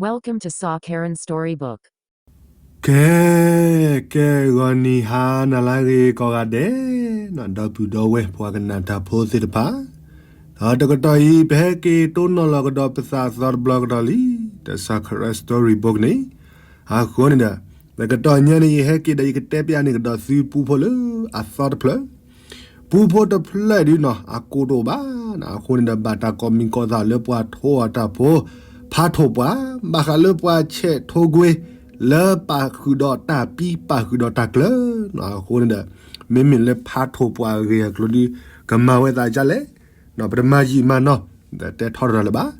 Welcome to Saw Karen Storybook. ကဲ, ကဲ ဂီၤနံၤဟါနၤလၢအဂ့ၤကိးဂၤဒဲး, ဒီပုၢ်ဒီဝဲၢ်ပှၤကနၣ်တၢ်ဖိသ့ၣ်တဖၣ်, ဒီးတကတီၢ်အံၤ ပဟဲက့ၤတိၢ်နီၣ်လီၤကဒီးပသးအသီတဘျီကဒီးလံ, ဒီး Saw Karen Storybook န့ၣ်, အဃိန့ၣ်ဒီး တကတီၢ်ညါန့ၣ် ယဟဲက့ၤဒီးယကတဲပျးန့ၢ်ကဒီးသုပူဖိလၢအသီတဖျၢၣ် ပူဖိတဖျၢၣ်ဒုနီၤ အကိးတအိၣ်ဘၣ်, အဃိန့ၣ်ဒီး ဘၣ်တၢ်ကိးမံၤကိးသးလၢပှၤထိအတၢ်ဖိ, ဖးထိၣ်ပှၢ်, ဘၣ်ဃးလၢပှၤဆဲးထိကွ့ လၢပာ်ဃုာ်ဒီးတၢ်ပံ ပာ်ဃုာ်ဒီးတၢ်ကျၢၤနီၤ, အဃိန့ၣ်ဒီး မ့မ့ၢ်လၢဖးထိၣ်ပှၢ်အဂ့ၢ်အကျိၤဒု ကမၤဝဲသးဒ်လဲၣ်, ပတမၤယံာ်မၤနီၤ, ဒီးတဲထီတရၢလၢၤဘၣ်,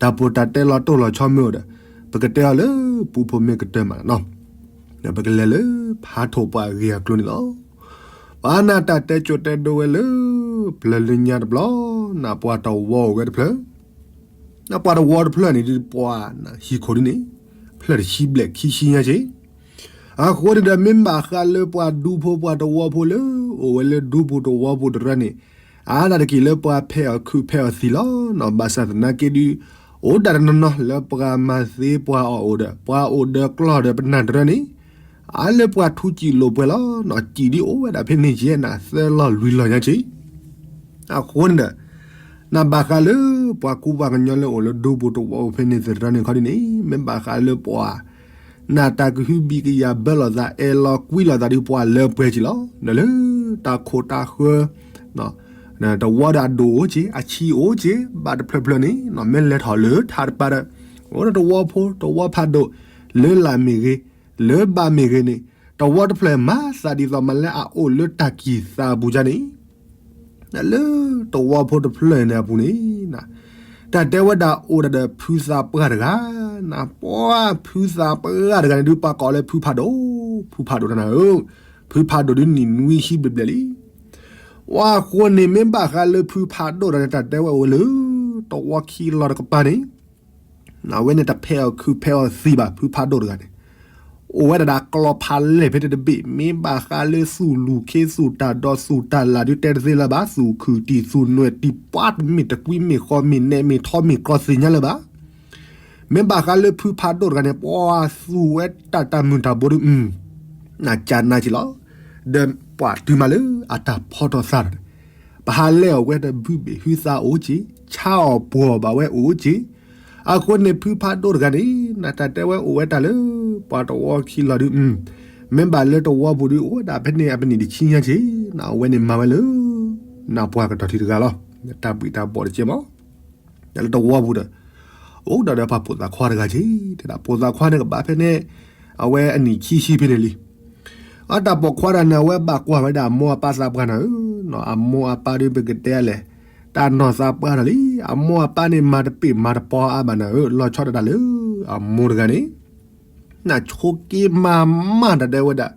တၢ်ပိာ်တၢ်တဲလီၤတိၢ်လီၤဆီမ့ၢ်အိၣ်ဒီး ပကတဲအီၤလၢပူဖိမ့ၢ်ကတၢၢ်မးနီၤ, ဒီးပကလဲၤလၢဖးထိၣ်ပှၢ်အဂ့ၢ်အကျိၤန့ၣ်လီၤ. ပှၤနၢ်တၢ်တဲကိးတဲဒိဝဲလၢ ပျၢၤလၢညါတဘျီ, နၢ်ပှၤတဝီအိၣ်ဝဲတဖျၢၣ်, နၢ်ပှၤတဝီတဖျၢၣ်န့ၣ်ဒုး ပှၤနၢ်ဟံၣ်ခိၣ်ဒုန့ၣ် ဖျၢၣ်တဆံဘျဲၣ်ခံဆံညါက့ၤ, အဃိန့ၣ်ဒီး မ့ၢ်ဘၣ်ဃးလၢပှၤဒူဖိပှၤတဝီဖိလၢ အိၣ်ဝဲလၢဒူပူၤတဝီပူၤတရၢန့ၣ်, အါဒၣ်တက့ၢ်လၢပှၤဖဲးအီၤခုးဖဲးအီၤသံလီၤနီၤ, ဘၣ်ဆၣ်သနာ်က့ဒုး အိၣ်ဒၣ်တနီၤနီၤလၢပှၤမၤသ့ပှၤအီၣ်အိၣ်ဒီး ပှၤအိၣ်ဒီးကျီၢ်ဒီးပနၢ်တရၢန့ၣ်, အါလၢပှၤထူးစံာ်လိာ်ပှဲၤလီၤနီၤ, စံာ်ဒုးအိၣ်ဝဲဒၣ်ဖဲန့ၣ်ကဲနၤ သၢလီၢ်လွံၢ်လီၢ်ညါက့ၤ, အဃိန့ၣ်ဒီး နဘၣ်ဃးလၢပှၤကူပှၤကညီလၢအိၣ်လၢဒူပူၤတဝီအိၣ်ဖဲန့ၣ်သ့ၣ်တဖၣ်န့ၣ်ခီဒ်န့ၣ် မ့ၢ်ဘၣ်ဃးလၢပှၤ နၢ်တၢ်ကဟုဘံကယာ်ဘၢလိာ်သး အဲၣ်လီၤကွံလိာ်သးဒုး ပှၤလၢပှဲၤက့ၤလီၤ, ဒီးလၢတၢ်ခိၣ်တၢ်ဃၢ တဝီဒီးအဒိၣ်အိၣ်က့ၤ အဆံးအိၣ်က့ၤ ဘၣ်တဖျၢၣ်ဖျၢၣ်န့ၣ် မ့ၢ်လဲၤထီၣ်လၢထးတပၤဒီး အိၣ်ဒီးတဝီဖိ တဝီဖးဒိၣ် လၢလာ်မ့ၢ်ဂ့ၤ လၢဘးမ့ၢ်ဂ့ၤန့ၣ် တဝီတဖျၢၣ်မၤသးဒ်သိးမးလၢအအိၣ်လၢတၢ်ကံၢ်သးပူၤကန့ၣ် လၢတဝီဖိတဖျၢၣ်န့ၣ်အပူၤန့ၣ် တၢ်တဲဝဲဒၣ်အိၣ်ဒၣ်ဒီးဖုသးပှၢ်တဂၤ, ပှၤဖုသးပှၢ်တဂၤန့ၣ်ဒုး ပှၤကိးလၢဖုဖးဒိၣ်, ဖုဖးဒိၣ်တနၤဧၢ, ဖုဖးဒိၣ်ဒုးနံၣ်နွံဆံဘျဲၣ်ဘျဲၣ်လံ. ပှၤအဃိန့ၣ်မ့ၢ်ဘၣ်ဃးလၢဖုဖးဒိၣ်တဂၤန့ၣ် တၢ်တဲဝဲအိၣ်ဝဲလၢ တဝီခံလီၤတကပၤန့ၣ် အဝဲန့ၣ်တဖဲးအီၤခုးဖဲးအီၤသံဘၣ် ဖုဖးဒိၣ်တဂၤန့ၣ်, အိၣ်ဝဲဒၣ်ဒီးကျီဖးလဲၢ်ဖဲတဘ့ၣ် မ့ၢ်ဘၣ်ဃးလၢသူၣ်လူၢ်ခ့သူၣ်တၢ်ဒီးသူၣ်တၢ်လၢ်ဒုးတဲတသ့လၢၤဘၣ် သူၣ်ခုၣ်တံၢ်သူၣ်နွဲၣ်တံၢ်ပှၤတမ့ၢ်တကွံမ့ၢ်ဃီမ့ၢ်နဲမ့ၢ်ထီမ့ၢ်ကျီသ့ၣ်ညါလၢၤဘၣ် မ့ၢ်ဘၣ်ဃးလၢဖုဖးဒိၣ်တဂၤန့ၣ် ပှၤသူၣ်ဝဲတၢ်တၢ်မုၢ်တၢ်ဘိဒုး နကနၢ်က့ၤလီၤ. ဒီးပှၤတုၤမးလၢအတၢ်ဖီထီၣ်သးဒီး ပဟးလဲအီၤဝဲတဘုဘ့ၣ် ဟုသးအိၣ်က့ၤ ဆါအီၤပှီၢ်ဘၣ်ဝဲအိၣ်က့ၤ, အဃိန့ၣ်ဖုဖးဒိၣ်တဂၤန့ၣ် နတၢ်တဲဝဲအိၣ်ဝဲတၢ်လၢ ပှၤတဝီခံလီၤဒုး မ့ၢ်ဘၣ်လၢတဝီပူၤဒုး အိၣ်ဝဲဒၣ်ဖဲန့ၣ်အပနံၣ်တဆံညါက့ၤ အဝဲန့ၣ်မၤဝဲလၢ နၢ်ပှၤကတီၢ်ထံတဂၤလီၤ. တၢ်ဘှံးတၢ်ဘှီးတကဲမး လၢတဝီပူၤဒီး အိၣ်ဒီးဒီးပှၤပိာ်သးခွါတဂၤက့ၤ တဲဒၣ်ပိာ်သးခွါန့ၣ်ကဘၣ်ဖဲန့ၣ် အဝဲအနံၣ်ခံဆံဖဲန့ၣ်လံ. အတၢ်ပိာ်ခွါတဂၤန့ၣ် အဝဲဘၣ်ကွၢ်ဝဲဒၣ်အမိၢ်အပၢ်သးပှၢ်နၤဧၢ, အမိၢ်အပၢ်ဒုးပကတဲလဲၣ်, တၢ်နီၢ်သးပှၢ်တၢ်လံ, အမိၢ်အပၢ်န့ၣ် မၤတပ့ၢ်မၤတပီအါဘၣ်နၤဧၢ, လီၤဆီဒၣ်တၢ်လၢ အမိၢ်တဂၤန့ၣ် နဆိးက့မၤမးတၢ်တဲဝဲဒၣ်,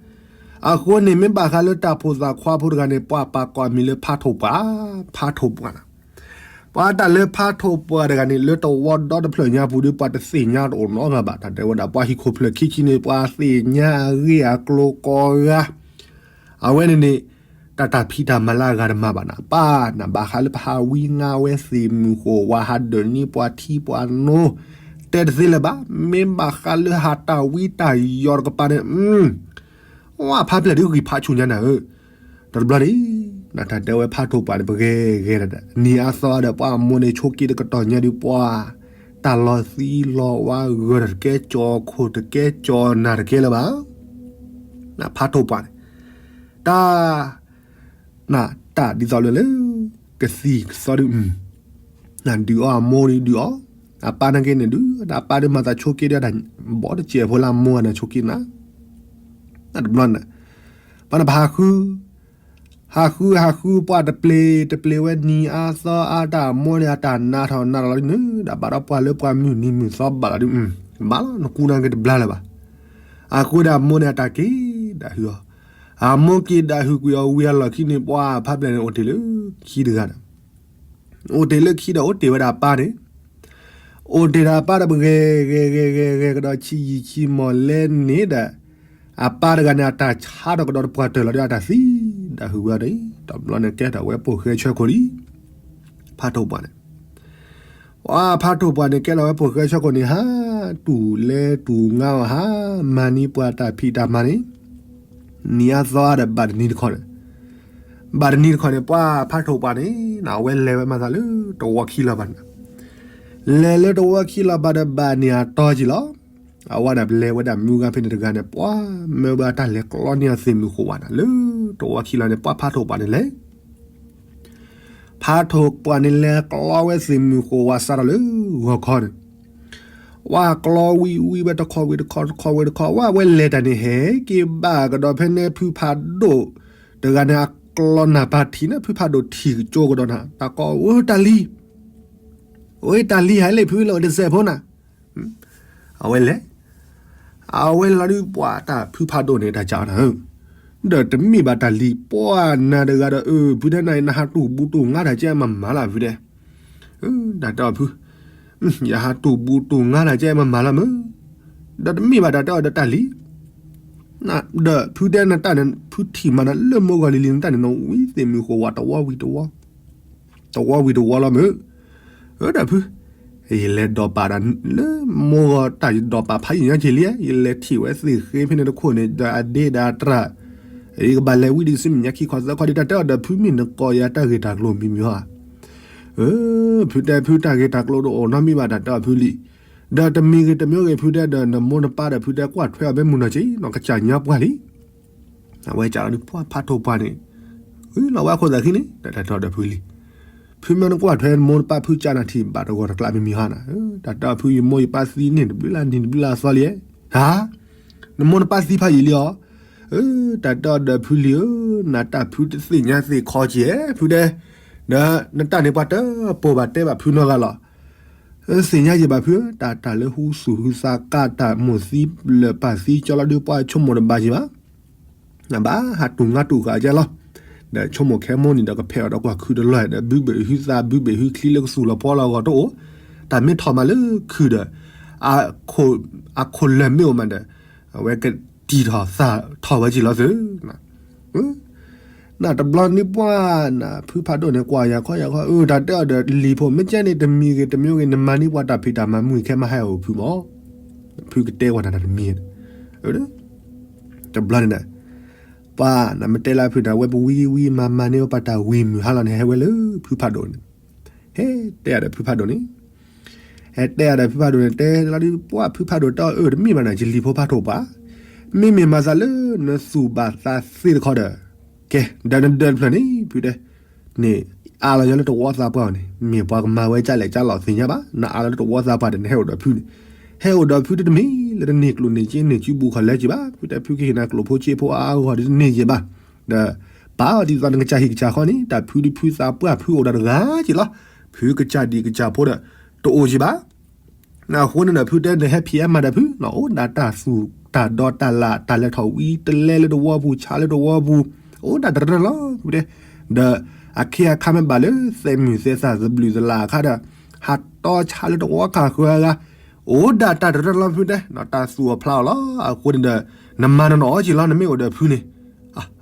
အဃိန့ၣ်မ့ၢ်ဘၣ်ဃးလၢတၢ်ပိာ်သးခွါဖိတဂၤန့ၣ် ပှၤပာ်ကိးအမံၤလၢဖးထိၣ်ပှၢ်, ဖးထိၣ်ပှၢ်နၤ ပှၤတၢ်လၢဖးထိၣ်ပှၢ်တဂၤန့ၣ် လၢတဝီဒီတဖျၢၣ်ညါပူၤဒီး ပှၤတသ့ၣ်ညါတအိၣ်နီတဂၤဘၣ်, တၢ်တဲဝဲဒၣ် ပှၤဟံၣ်ခိၣ်ဖျၢၣ်ခံဆံန့ၣ် ပှၤသ့ၣ်ညါအဂ့ၢ်အကျိၤကိးဂၤ, အဝဲန့ၣ်န့ၣ် တၢ်တၢ်ဖံးတၢ်မၤလၢအဂၤတမၤဘၣ်နၤ, ပၢ်နၤ ဘၣ်ဃးလၢပဟးဝံငါဝဲသ့ၣ်မုၢ်ဃိၣ် ဝၤဟးဒၢးနံၤပှၤထံပှၤနိ တဲတသ့လၢၤဘၣ်, မ့ၢ်ဘၣ်ဃးလၢဟးတၢ်ဝံတၢ်ယီၤတကပၤန့ၣ် ဝဲဖးဖျဲၣ်ဒုးဂံၢ်ဖးဆူၣ်ညါနၤဧၢ, တဘျီန့ၣ် နတၢ်တဲဝဲဖးထိၣ်ပှၢ်န့ၣ် ပဂဲၤဂဲၤဒီး နံၤအါသီအါဒီး ပှၤအမိၢ်န့ၣ် ဆိးက့တကတီၢ်ညါဒုး ပှၤတၢ်လီၤသံလီၤဝါဂၢၢ်တကဲကၠီၤခိၣ်တကဲကၠီၤနၢ်တကဲလၢၤဘၣ်, နဖးထိၣ်ပှၢ်န့ၣ် တၢ် နတၢ်ဒ်သိးလၢလၢ ကသံၣ်ကသီဒုး နဒုးအီၣ်အမိၢ်ဒုးဒုးအီၣ်, အပၢ်န့ၣ်က့န့ၣ်ဒုး အပၢ်ဒုးမၤသးဆိးက့ဒီး တၢ်ဘီတစဲးဖိလၢအမိၢ်အနၢ်ဆိးက့နၤ, တဘျီန့ၣ် ပှၤန့ၣ်ပဟးဃု ဟးဃုဟးဃုပှၤတပျ့ၤတပျ့ၤဝဲနံၤအါသီအါတၢ်အမိၢ်န့ၣ် အတၢ်နးထီၣ်နးထီၣ်လီၤဒုးန့ၣ် ဒီးဘၣ်ဒီးပှၤလၢပှၤမုၢ်နံၤမုၢ်သီဘၣ်လီၤဒုး ဘၣ်လီၤ နကူနၤက့ၤတဘျါလၢၤဘၣ်, အဃိဒီးအမိၢ်န့ၣ်အတၢ်က့ၤဒၣ်ဟုၣ်အီၤ, အမိၢ်က့ၤဒၣ်ဟုၣ်ကွံာ်အီၤဝံၤအလီၢ်ခံန့ၣ် ပှၤဖးဖျဲၣ်န့ၣ်အိၣ်တ့ၢ်လၢခံတဂၤဒီး အိၣ်တ့ၢ်လၢခံဒီးအိၣ်တ့ၢ်ဝဲဒၣ်အပၢ်န့ၣ်, အိၣ်တ့ၢ်ဒီးအပၢ်ဒီးပဂဲၤဂဲၤဂဲၤဂဲၤဂဲၤကဒီးဆံးယံာ်ဆံးမီၢ်လဲၣ်န့ၣ်ဒီး အပၢ်တဂၤန့ၣ်အတၢ်ဆါထီၣ်ကဒီးတပှၢ်တၢၢ်လီၤဒီးအတၢ်သံဒၣ်ဟုၣ်ဝဲအီၤန့ၣ် တဘျီန့ၣ်ကဲထီၣ်ဝဲပိာ်ဃဲဆၢခိၣ်လံ, ဖးထိၣ်ပှၢ်န့ၣ် ပှၤဖးထိၣ်ပှၢ်န့ၣ် ကဲထီၣ်ဝဲပိာ်ဃဲဆၢခိၣ်န့ၣ်ဟါ တူၢ်လဲတူၢ်ငါအီၤဟါ, မၤန့ၢ်ပှၤတၢ်ဖံးတၢ်မၤန့ၣ် နံၤအါသီအါဒီးဘၣ်တနံၤတခီန့ၣ်, ဘၣ်တနံၤတခီန့ၣ် ပှၤဖးထိၣ်ပှၢ်န့ၣ် အဝဲလဲၤဝဲမၤသးလၢတဝီခံလီၤဘၣ်န့ၣ်, လဲၤလၢတဝီခံလီၤဘၣ်ဒီးဘၣ်န့ၢ်အတီက့ၤလီၤ. အဝဲဒၣ်လဲၤဝဲဒၣ်မုၢ်ဂၤဖဲန့ၣ်တဂၤန့ၣ် ပှၤမၢဝဲတၢ်လဲၤကျီန့ၢ်အီၤသ့ၣ်မုၣ်ဃိးဝါန့ၣ် လၢတဝီခံလီၤန့ၣ် ပှၤဖးထိၣ်ပှၢ်န့ၣ်လဲၤ ဖးထိၣ်ပှၢ်န့ၣ်လဲၤကျီဝဲသ့ၣ်မုၣ်ဃိးဝါစးထီၣ်လၢဂီၤခီန့ၣ်, ဝဲကျီဝံၤဝံၤဝဲတခီဝံၤတခီ တခီဝံၤတခီ ဝဲဝဲလဲၤတၢ်န့ၣ် ဟဲက့ၤဘၣ်ကဒီးဖဲန့ၣ် ဖုဖးဒိၣ်တဂၤန့ၣ် အကျီနၢ်ပၢၢ်ထံၣ်န့ၣ် ဖုဖးဒိၣ်ထံၣ်ကၠိကဒီးနၤ တၢ်ကိး အိၣ်တၢ်လံၤ, အိၣ်တၢ်လံၤဟဲလံ ဖုလၢတစဲးဖိနၤ အဝဲလဲၤ, အဝဲလီၤဒုးပှၤတၢ်ဖုဖးဒိၣ်န့ၣ် တၢ်ကနၤဧၢ, ဒီးတမ့ၢ်ဘၣ်တၢ်လံၤပှၤနၤတဂၤဒီး အၢ ဖုတဲနၤအံၤ နဟးတူၢ်ဘူးတူၢ်ငါတၢ်ကဲမမၤလၢဖုတဲ, တၢ်တဲအီၤဖု, ယဟးတူၢ်ဘူးတူၢ်ငါတၢ်ကဲမမၤလၢမုၢ်, ဒီးတမ့ၢ်ဘၣ်တၢ်တဲအီၤဒီးတၢ်လံၤ, ဒီးဖုတဲနတၢ်န့ၣ် ဖုထံၣ်မၤနၤလၢမိၢ်ဂီၤလံၤလံၤ နတၢ်န့ၣ်နီၤ ဝံသ့ၣ်မုၣ်ဃိးဝါတဝီဝံၤတဝီ တဝီဝံၤတဝီလီၤမုၢ်, ဒီးဖု, ယလဲၤဒိးပာ်ဒီးလၢမိၢ်ဂီၤတၢ်ယဒိးပာ်ဖးယံာ်ညါက့ၤလံ, ယလဲၤထံၣ်ဝဲသ့ၣ်ဃ့ဖဲန့ၣ်တခိၣ်န့ၣ် ဒီးအဒ့ဒီးအတြၢ်, ယကဘၣ်လဲၤဝံၤဒံးဆူမဲာ်ညါခံခီသၢခီဒံး တၢ်တဲအီၤဒီးဖုမ့ၢ်နကိးယၤတၢ်ဂ့ၢ်တၢ်ကျိၤမံၤမံၤဧါ, ဖုတဲဖုတၢ်ဂ့ၢ်တၢ်ကျိၤတအိၣ်နီတမံၤဘၣ် တၢ်တဲအီၤဖုလံ, ဒီးတမံၤဂ့ၤတမံၤဂ့ၤ ဖုတဲဒီးနမိၢ်နပၢ်ဒီးဖုတဲကွၢ်ထွဲအီၤဖဲမုၢ်နီၢ်က့ၤ နီၢ်ကစၢ်ညါပှၢ်လံ အဝဲစးလီၤဒုးပှၤဖးထိၣ်ပှၢ်န့ၣ်, ဂုာ်လီၤဝဲအခိၣ်သးခံန့ၣ် တၢ်တဲအီၤဒီးဖုလံ, ဖုမ့ၢ်နကွၢ်ထွဲနမိၢ်နပၢ်ဖုကၢ်နၤထံၣ်ဘၣ်တဂီၤတကျးမံၤမံၤဟါနၤ, တၢ်တဲအီၤဖုယမိၢ်ယပၢ်သံန့ၣ် တဘျုးလၢနံၤတဘျုးလၢအသီလံ, ဟါ, နမိၢ်နပၢ်သံဖးယံာ်လံအီၤ, တၢ်တဲအီၤဒီးဖုလံဧၢ, နတၢ်ဖုတသ့ၣ်ညါသ့ၣ်ခီက့ၤ ဖုတဲ, ဒီးနတၢ်န့ၣ်ပှၤတပိာ်ဘၣ်တဲဘၣ်ဖုနီတဂၤလီၤ သ့ၣ်ညါယံာ်ဘၣ်ဖုဧၢ, တၢ်တၢ်လၢဟူသူၣ်ဟူသးကါတၢ်မိၢ်သံလၢာ်ပၢ်သံကၠီလီၤဒုးပှၤဆိကမိၣ်တဘၣ်ယံာ်ဘၣ်, ဘၣ်ဟးတူၢ်ငါတူၢ်ဃာ်ကဲလီၤ, ဒီးဆိကမိၣ်ခဲမိၢ်နံၤဒီးကဖဲးအီၤဒီးကွၢ်ခုတလီၢ်ဒီး ဘုဘ့ၣ်ဟုသးဘုဘ့ၣ်ဟုချံလၢကသူၣ်လီၤဖီလီၤအဂီၢ်တအိၣ်, တၢ်မ့ၢ်ထီၣ်မးလၢခုၣ်ဒီး အခိၣ်လၢာ်မ့ၢ်အိၣ်မးဒီး အဝဲကတံၢ်ထီၣ်သၣ်ထီၣ်ဝဲက့ၤလီၤသု နတဘျီန့ၣ်ပှၤနဖုဖးဒိၣ်န့ၣ် ကွၢ်ယၤခီယၤခီ အၢ တၢ်တဲအီၤဒီးလံၤဖိ မ့ၢ်ကဲန့ၣ် တမံၤဂ့ၤတမံၤဂ့ၤ နမၤန့ၢ်ပှၤတၢ်ဖံးတၢ်မၤမုၢ်ခဲမး ဟဲအိၣ်ဖုမး, ဖုကတဲဝဲနၤတၢ်တမံၤ, တဘျီန့ၣ်ဒီး ပှၤနမ့ၢ်တဲလၢဖုန့ၣ် အဝဲပဝံဝံမၤမၤန့ၢ်ဝဲပှၤတၢ်ဝံၤမုၢ်ဟါလီၤန့ၣ် ဟဲဝဲလၢဖုဖးဒိၣ်န့ၣ်, ဟဲတဲအီၤဒီးဖုဖးဒိၣ်န့ၣ် ဟဲတဲအီၤဒီးဖုဖးဒိၣ်န့ၣ် တဲလီၤဒုးပှၤဖုဖးဒိၣ်တဲအီၤ အၢ တမ့ၢ်ဘၣ်နၤ ယလံၤဖိဖးထိၣ်ပှၢ်, မ့မ့ၢ်မၤသးလၢနသူၣ်ဘၣ်သးသ့တခီဒီး, ကဲ ဒီးနဒၢးတဖျၢၣ်န့ၣ် ဖုတဲ, န့ၣ် အါလီၤယၤလၢတဝီသးပှၢ်အီၤန့ၣ် မ့ၢ်ပှၤကမၤဝဲကၢ်လဲၣ်ကၢ်လီၤသ့ၣ်ညါဘၣ်, နအါလီၤလၢတဝီသးပှၢ်ဒီး နဟဲအိၣ်ဒီးဖုန့ၣ်, ဟဲအိၣ်ဒီးဖုတမ့ၢ်လၢတန့ၢ်ကျိၣ်န့ၢ်စ့န့ၢ်စုပူၤခီၣ်လဲက့ၤဘၣ်, ဖုတဲဖုကဟ့ၣ်နၤကျိၣ်ဖိစ့ဖိအါအါဂီၢ်ဂီၢ်ဒီးတန့ၢ်ယဲၢ်ဘၣ်, ဒီး ပာ်အီၤဒ်သိးနကစၢ်ဟံၣ်ကစၢ်ဃီန့ၣ် တၢ်ဖုဒုးဖုသးပှၢ်ဖုအိၣ်ဒီးတဂၤက့ၤလီၤ, ဖုကစၢ်ဒံးကစၢ်ဖိဒီး တအိၣ်က့ၤဘၣ် အဃိန့ၣ်ဒီး ဖုတဲနဟဲဖံးအါမးဒီးဖု အိၣ်ဒၣ်တၢ်သူၣ်တၢ်ဒီးတၢ်လၢ်တၢ်လဲၤထီၣ်ဝံတလဲလၢတဝီပူၤ ဆါလၢတဝီပူၤ အိၣ်ဒၣ်တရၢၢ်လီၤ ဖုတဲ, ဒီးအခ့အခါမ့ၢ်ဘၣ်လၢသဲးမုၢ်သဲးသၣ်သဘျုးသလၢ်အခါဒီး ဟးတီဆါလၢတဝီခါဃၢအဂၤ အိၣ်ဒၣ်တၢ်တရၢၢ်လီၤ ဖုတဲ, တၢ်သူၣ်အီၤဖျါအီၤလီၤ. အဃိန့ၣ်ဒီး နမၤနနီၢ်အီၤက့ၤလီၤ နမ့ၢ်အိၣ်ဒီးဖုန့ၣ်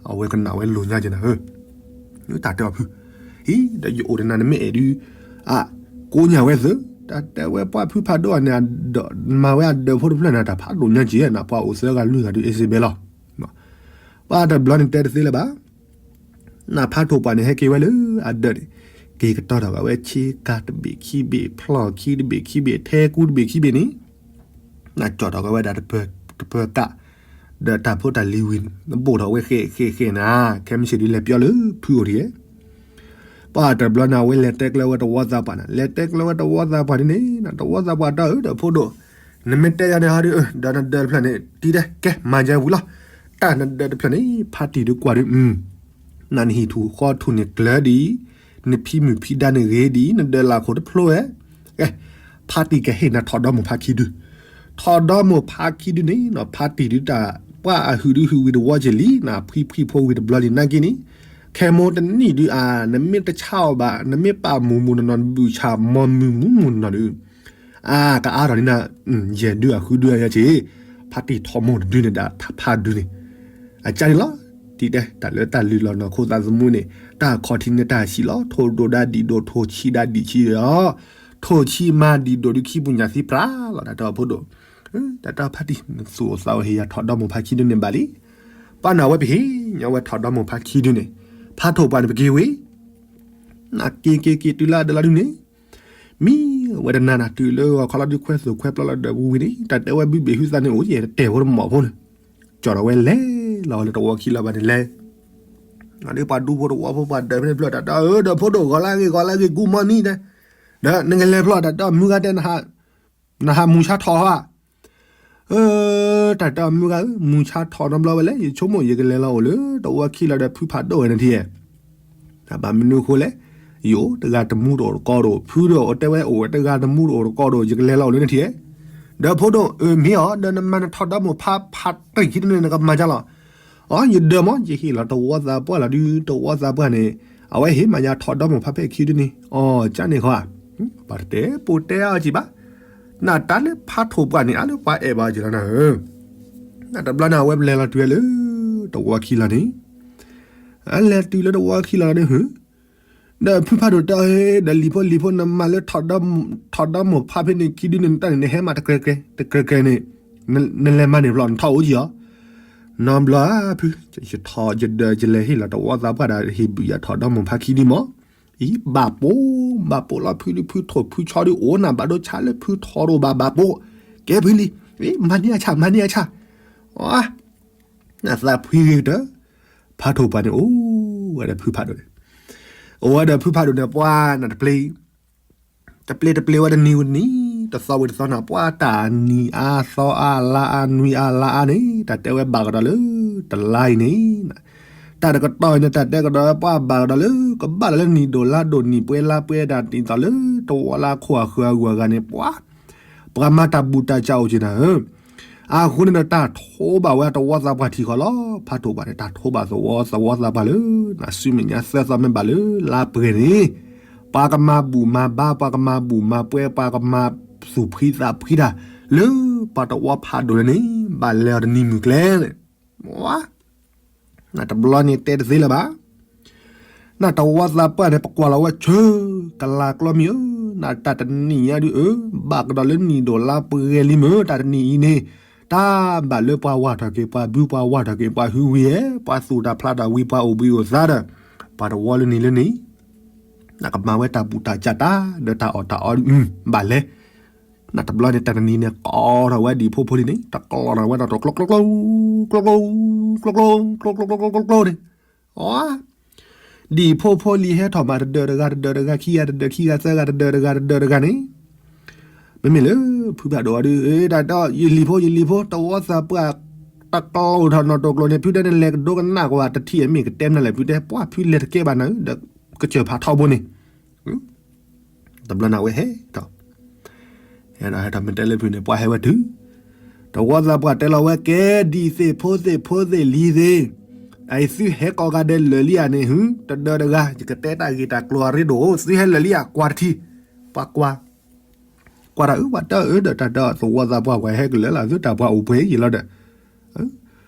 အဝဲကနၣ်ဝဲလိာ်ညါက့ၤနၤဧၢ တၢ်တဲအီၤဖု, အံၤ ဒီးယအိၣ်ဒီးနၤနမ့ၢ်အဲၣ်ဒုး အကိးညါဝဲသု, တၢ်တဲဝဲပှၤဖုဖးဒိၣ်အန့ၣ် မၤဝဲအဒၢးဖိတဖျၢၣ်န့ၣ် တၢ်ဖးဒိၣ်ညါက့ၤနၤ ပှၤအိၣ်သၢဂၤလွံၢ်ဂၤဒုး အ့စ့ဘဲလီၤ. ပှၤတဘျီန့ၣ်တဲတသ့လၢၤဘၣ် နဖးထိၣ်ပှၢ်န့ၣ် ဟဲက့ၤဝဲလၢအဒၢးန့ၣ် က့ၤကတီၤထီၣ်က့ၤဝဲဆ့ကၤတဘ့ၣ်ခံဘ့ၣ် ဖျီၣ်ခံတဘ့ၣ်ခံဘ့ၣ် ထဲကူတဘ့ၣ်ခံဘ့ၣ်န့ၣ် နကၠီၣ်ထီၣ်က့ၤဝဲဒၣ်တပၢၤကး ဒီးတၢ်ဖိတၢ်လံၤဝံၤန့ၣ် နဘိၣ်ထီၣ်ဝဲဃဲးဃဲးဃဲးနၤ ခဲမုၢ်ဆ့ၣ်ဒုးလဲၤပျီလၢဖုအိၣ်တဂ့ၤ ပှၤတဘျီန့ၣ် အဝဲလဲၤတဲကျၢၤဝဲတဝီသးပှၢ်န့ၣ် လဲၤတဲကျၢၤဝဲတဝီသးပှၢ်ဒ်န့ၣ် တဝီသးပှၢ်တဲအီၤ ဒီးဖိဒိၣ် နမ့ၢ်တဲယၤန့ၣ်ဟီဒုး ဒီးနဒၢးတဖျၢၣ်န့ၣ် တံၤတဲကဲမၤကဲဝံၤလီၤ. တၢ်နဒၢးတဖျၢၣ်န့ၣ် ဖါတံၢ်ဒုးကွၢ်ဒုး နနဟံၣ်ထူၣ်ဃီထူၣ်န့ၣ်ကျၢၤဒံး, နဖံမုၢ်ဖံဒါန့ၣ်ဂ့ၤဒံး, နဒၢးလၢ်ခိၣ်တဖျိဝဲ, ကဲ, ဖါတံၢ်ကဟ့ၣ်နၤထီၣ်ဒီမိၢ်ဖါခံဒု, ထီၣ်ဒီမိၢ်ဖါခံဒုန့ၣ် ဖါတံၢ်ဒုးတၢ်ပှၢ်အဟုၣ်ဒုးဟုၣ်ဝံၤတဝီက့ၤလံ, နဖှံဖှံဖိဝံၤတဘျီလံနာ်က့န့ၣ်, ခဲမိၢ်တနံၣ်ဒုးအါ, နမ့ၢ်တဆါအီၤဘၣ်, နမ့ၢ်ပာ်မူးမူးနီၢ်နီၢ် နဘုၣ်ဆၣ်မီၤမုၢ်မူးမူးနီၢ်နီၢ်ဒုး အါ ကအါထီၣ်န့ၣ်နၤ, ယဲၢ်ဒုအဃုဒုအယဲၢ်က့ၤ, ဖါတံၢ်ထီၣ်မိၢ်တဒုန့ၣ်ဒီးဖါဒုန့ၣ်, အကါန့ၣ်လီၤ. တံၤတဲ တၢ်လၢတၢ်လုၢ်လီၢ်နီၢ်ခိသးသမူန့ၣ် တၢ်ခီၣ်ထံးန့ၣ်တၢ်ဆံးလီၤ. ထိၣ်ဒိၣ်ဒါဒံၣ်ဒိၣ် ထိၣ်ဆံးဒါဒံၣ်ဆံးဒီး ထိၣ်ဆံမၤဒံးဒိၣ်ဒုးခံပူၤညၣ်သံပြးလီၤ တၢ်တၢ်အိၣ်ဖှိၣ်ဒိၣ်, တၢ်တၢ်ဖါတံၢ် နသူၣ်အိၣ်သးအိၣ်ဟ့ၣ်ယၤထီၣ်ဒီမုၢ်ဖါခံဒုန့ၣ်ဘၣ်လံ. ပှၤနာ်ဝဲပဟ့ၣ်ညါဝဲထီၣ်ဒီမုၢ်ဖါခံဒုန့ၣ်, ဖးထိၣ်ပှၢ်န့ၣ်ပက့ၤဝံၤ နက့ၤက့ၤက့ၤတုၤလၢအဒၢးလီၤဒုန့ၣ်, မံဝဲတနၤနၤတုၤလၢဂီၤခီလီၤဒုးခွဲသိၣ်ခွဲပျီလီၤဒီးဝံၤန့ၣ် တၢ်တဲဝဲဘုဘ့ၣ်ဟုသးန့ၣ်အိၣ် ယတတဲာ်ဖိတမီၢ်ဖိန့ၣ်, ကၠီၣ်ထီၣ်ဝဲလဲၤလီၤဝဲလၢတဝီခံလီၤဘၣ်န့ၣ်လဲၤ ဒီးပှၤဒူဖိတဝီဖိပှၤဒၢးဖဲန့ၣ်ဖျၢၣ်တၢ်ဒီး အၢ ဒီးဖိဒိၣ်ဂီၤလၢအဂ့ၤဂီၤလၢအဂ့ၤ good morning တဲ, ဒီးနကလဲၤဖျီၣ်တၢ်ဒီးမုၢ်ဂၤတဲ နဟးမုၢ်ဆါထီၣ်ဧါ, အၢ တၢ်ဒီးမုၢ်ဂၤဧၢ မုၢ်ဆါထီၣ်နီတဘျီဝဲလဲၣ် ယဆိကမိၣ်ယကလဲၤလီၤအိၣ်လၢတဝီခံလီၤဒီးဖုဖးဒိၣ်ဝဲန့ၣ်ထံၣ်ဧါ ဘၣ်မနုၤအဃိလဲၣ်, ယအိၣ်တဂၤတမူတအိၣ်တကိးတအိၣ် ဖုဒီးအတဲဝဲအိၣ်ဝဲတဂၤတမူတအိၣ်တကိးတအိၣ် ယကလဲၤလီၤအိၣ်လၢန့ၣ်ထံၣ်ဧါ, ဒီးဖိဒိၣ်အၢမ့ၢ်အီၤ ဒီးနမၤနထီၣ်ဒီမိၢ်ဖးဖးတံၢ်ခံဒုန့ၣ် နကမၤကၢ်လီၤ, အီ ယဒၢးမး ယဟ့ၣ်လီၤတဝီသးပှၢ်လီၤဒုး တဝီသးပှၢ်န့ၣ် အဝဲဟ့ၣ်မၤညါထီၣ်ဒီမိၢ်ဖးဖဲခံဒုန့ၣ် အီ ကၢ်န့ၣ်ဃီဧါ, ပှၤတတဲပိာ်တဲအီၤကံၢ်ဘၣ်, နတၢ်လၢဖးထိၣ်ပှၢ်န့ၣ် အါလၢပှၤအဲၣ်ဘၣ်က့ၤလီၤနၤဧၢ, နတဘျီန့ၣ် အဝဲပလဲၤလီၤတုၤဝဲလၢ တဝီခံလီၤန့ၣ် အလဲၤတုၤလၢတဝီခံလီၤန့ၣ် ဒီးဖုဖးဒိၣ်တဲအီၤ ဒီးလံၤဖိလံၤဖိ နမၤလၢ ထီၣ်ဒီမိၢ်ဖးဖဲန့ၣ်ခံဒုန့ၣ် နတၢ်န့ၣ် နဟဲမၤတကြဲးကြဲး တကြဲးကြဲးန့ၣ် နလဲၤမၤန့ၢ်ဘျီ နထီၣ်အိၣ်ကံၢ်အီၤ, နီဘျီဧါဖု, ယထီၣ်ယဒၢးယလဲၤဟ့ၣ်လီၤတဝီသးပှၢ်ဒီး ဟ့ၣ်ဘုးယၤထီၣ်ဒီမိၢ်ဖးခံဒုမး, အံၤဘၣ်ပိာ် ဘၣ်ပိာ်လီၤဖုဒု ဖုထိၣ်ဖုဆီဒု အိၣ်နၤဘၣ်ဒိဆါလၢဖုထီၣ်တအိၣ်ဘၣ် ဘၣ်ပိာ်, ကဲဖုလံၤ, မၤန့ၢ်အဆၣ် မၤန့ၢ်အဆၣ်, နသးဖှံဂ့ၤကတၢၢ်, ဖးထိၣ်ပှၢ်န့ၣ် အိၣ်ဝဲဒီးဖုဖးဒိၣ်န့ၣ်, အိၣ်ဝဲဒီးဖုဖးဒိၣ်န့ၣ် ပှၤနတပျ့ၤ, တပျ့ၤတပျ့ၤဝဲတနံၤဝံၤတနံၤ တသီဝံၤတသီန့ၣ် ပှၤတၢ်နံၤအါသီအါ လါအါနွံအါလါအါန့ၣ် တၢ်တဲဝဲဘၣ်ကဒီးလၢ တလါအံၤန့ၣ် တၢ်တကတီၢ်အံၤန့ၣ် တၢ်တဲကဒီးဝဲပှၤဘၣ်ကဒီးလၢ ကဘၣ်လီၤလၢနံၣ်ဒိၣ်လါဒိၣ် နံၣ်ပှဲၤလါပှဲၤ တၢ်နံၣ်သီလၢတဝီလၢခိၣ်အဃၢၤအဂုၤအဂၤန့ၣ် ပှၤ ပှၤမၤတၢ်ဘူၣ်တၢ်စၢ်အိၣ်က့ၤနၤဧၢ, အဃိန့ၣ်ဒီးတၢ်ထိးဘၣ်ဝဲတဝီသးပှၢ်ထံဃီလီၤ. ဖးထိၣ်ပှၢ်န့ၣ် တၢ်ထိးဘၣ်သဝီသဝီသးပှၢ်လၢ နၤဆူမဲာ်ညါသၢသီမ့ၢ်ဘၣ်လၢလါပှဲၤန့ၣ် ပှၤကမၤဘူၣ်မၤဘါ ပှၤကမၤဘူၣ်မၤပှဲၤ ပှၤကမၤသူၣ်ဖှံသးဖှံတၢ် လၢပှၤတဝီဖးဒိၣ်လၢန့ၣ် ဘၣ်လဲၤအီၤတနံၤမုၢ်ကျဲန့ၣ် နတဘျီန့ၣ်တဲတသ့လၢၤဘၣ်. နတဝီသးပှၢ်န့ၣ် ပကွၢ်လီၤဝဲဆၢ ကလၤကျီမံၤဧၢ, နတၢ်တနံၤညါဒုးအၢ ဘၣ်ကဒီးလၢနံၣ်ဒိၣ်လါပှဲၤလံမ့ၢ် တၢ်တနံၤအံၤန့ၣ် တၢ်ဘၣ်လၢပှၤဝၢ်ထီၣ်က့ၤ ပှၤဘုပှၤဝၢ်ထီၣ်က့ၤ ပှၤဟုဝံၤဧဲ ပှၤသူၣ်တၢ်ဖျးတၢ်ဝံၤ ပှၤအိၣ်ဘှံးအိၣ်သါဒီး ပှၤတဝီလၢန့ၣ်လၢန့ၣ် နကမၤဝဲတၢ်ဘူၣ်တၢ်စၢ်တၢ် ဒီးတၢ်အီၣ်တၢ်အီ ဘၣ်လဲၤ နတဘျီန့ၣ် တၢ်တနံၤန့ၣ် ကိးထီၣ်ဝဲဒံၣ်ဖိဖိလံန့ၣ် တကျီထီၣ်ဝဲဒီးကျိကျိကျိ ကျိကျိ ကျိကျိ ကျိကျိ ကျိကျိ ကျိကျိန့ၣ် အ ဒံၣ်ဖိဖိလံဟဲထီၣ်မး တဒၢးတဂၤ တဒၢးတဂၤ ခံဂၤတဒၢး ခံဂၤသၢဂၤ တဒၢးတဂၤ တဒၢးတဂၤန့ၣ် မ့မ့ၢ်လၢ ဖုဖးဒိၣ်အီၤဒုး တၢ်ဒီး ယလံၤဖိ ယလံၤဖိ တဝီသးပှၢ် တကျီထီၣ်နီၢ်တိာ်ကျိၤန့ၣ် ဖုတဲန့ၣ် လဲၤကဒိကနၣ်ကွၢ် တထံၣ်အမ့ၢ်ကတဲမနုၤလဲၣ် ဖုတဲ ပှၤဖုလဲၤတကဲဘၣ်နၤ ဒီးကစၢၢ်ဖးထီဘိန့ၣ် တဘျီန့ၣ်ဝဲဟဲထီၣ် ဟဲထီၣ် ဟဲထီၣ်မ့ၢ်တဲလၢဖုန့ၣ် ပှၤဟဲဝဲတုၤ တဝီသးပှၢ်တဲလီၤဝဲ ကဲဒံၣ်သ့ၣ်ဖိသ့ၣ်ဖိသ့ၣ်လံၤသ့ၣ် အသုဟဲကိးဂၤဒဲးလၢာ်လံဧါန့ၣ် ဟု တဒၢးတဂၤ ယကတဲတၢ်ဂ့ၢ်တၢ်ကျိၤအရ့ဒိၣ် သုဟဲလၢာ်လံဧါ ကွၢ်တထံၣ် ပှၤကွၢ် ကွၢ်တၢ်အၢ ပှၤတၢ်အၢဒီးတၢ်ဒီးသဝီသးပှၢ် ပှၤဟဲကလၢာ်လၢသုတၢ်ပှၤအိၣ်ပှဲၤယံာ်လီၤဒီး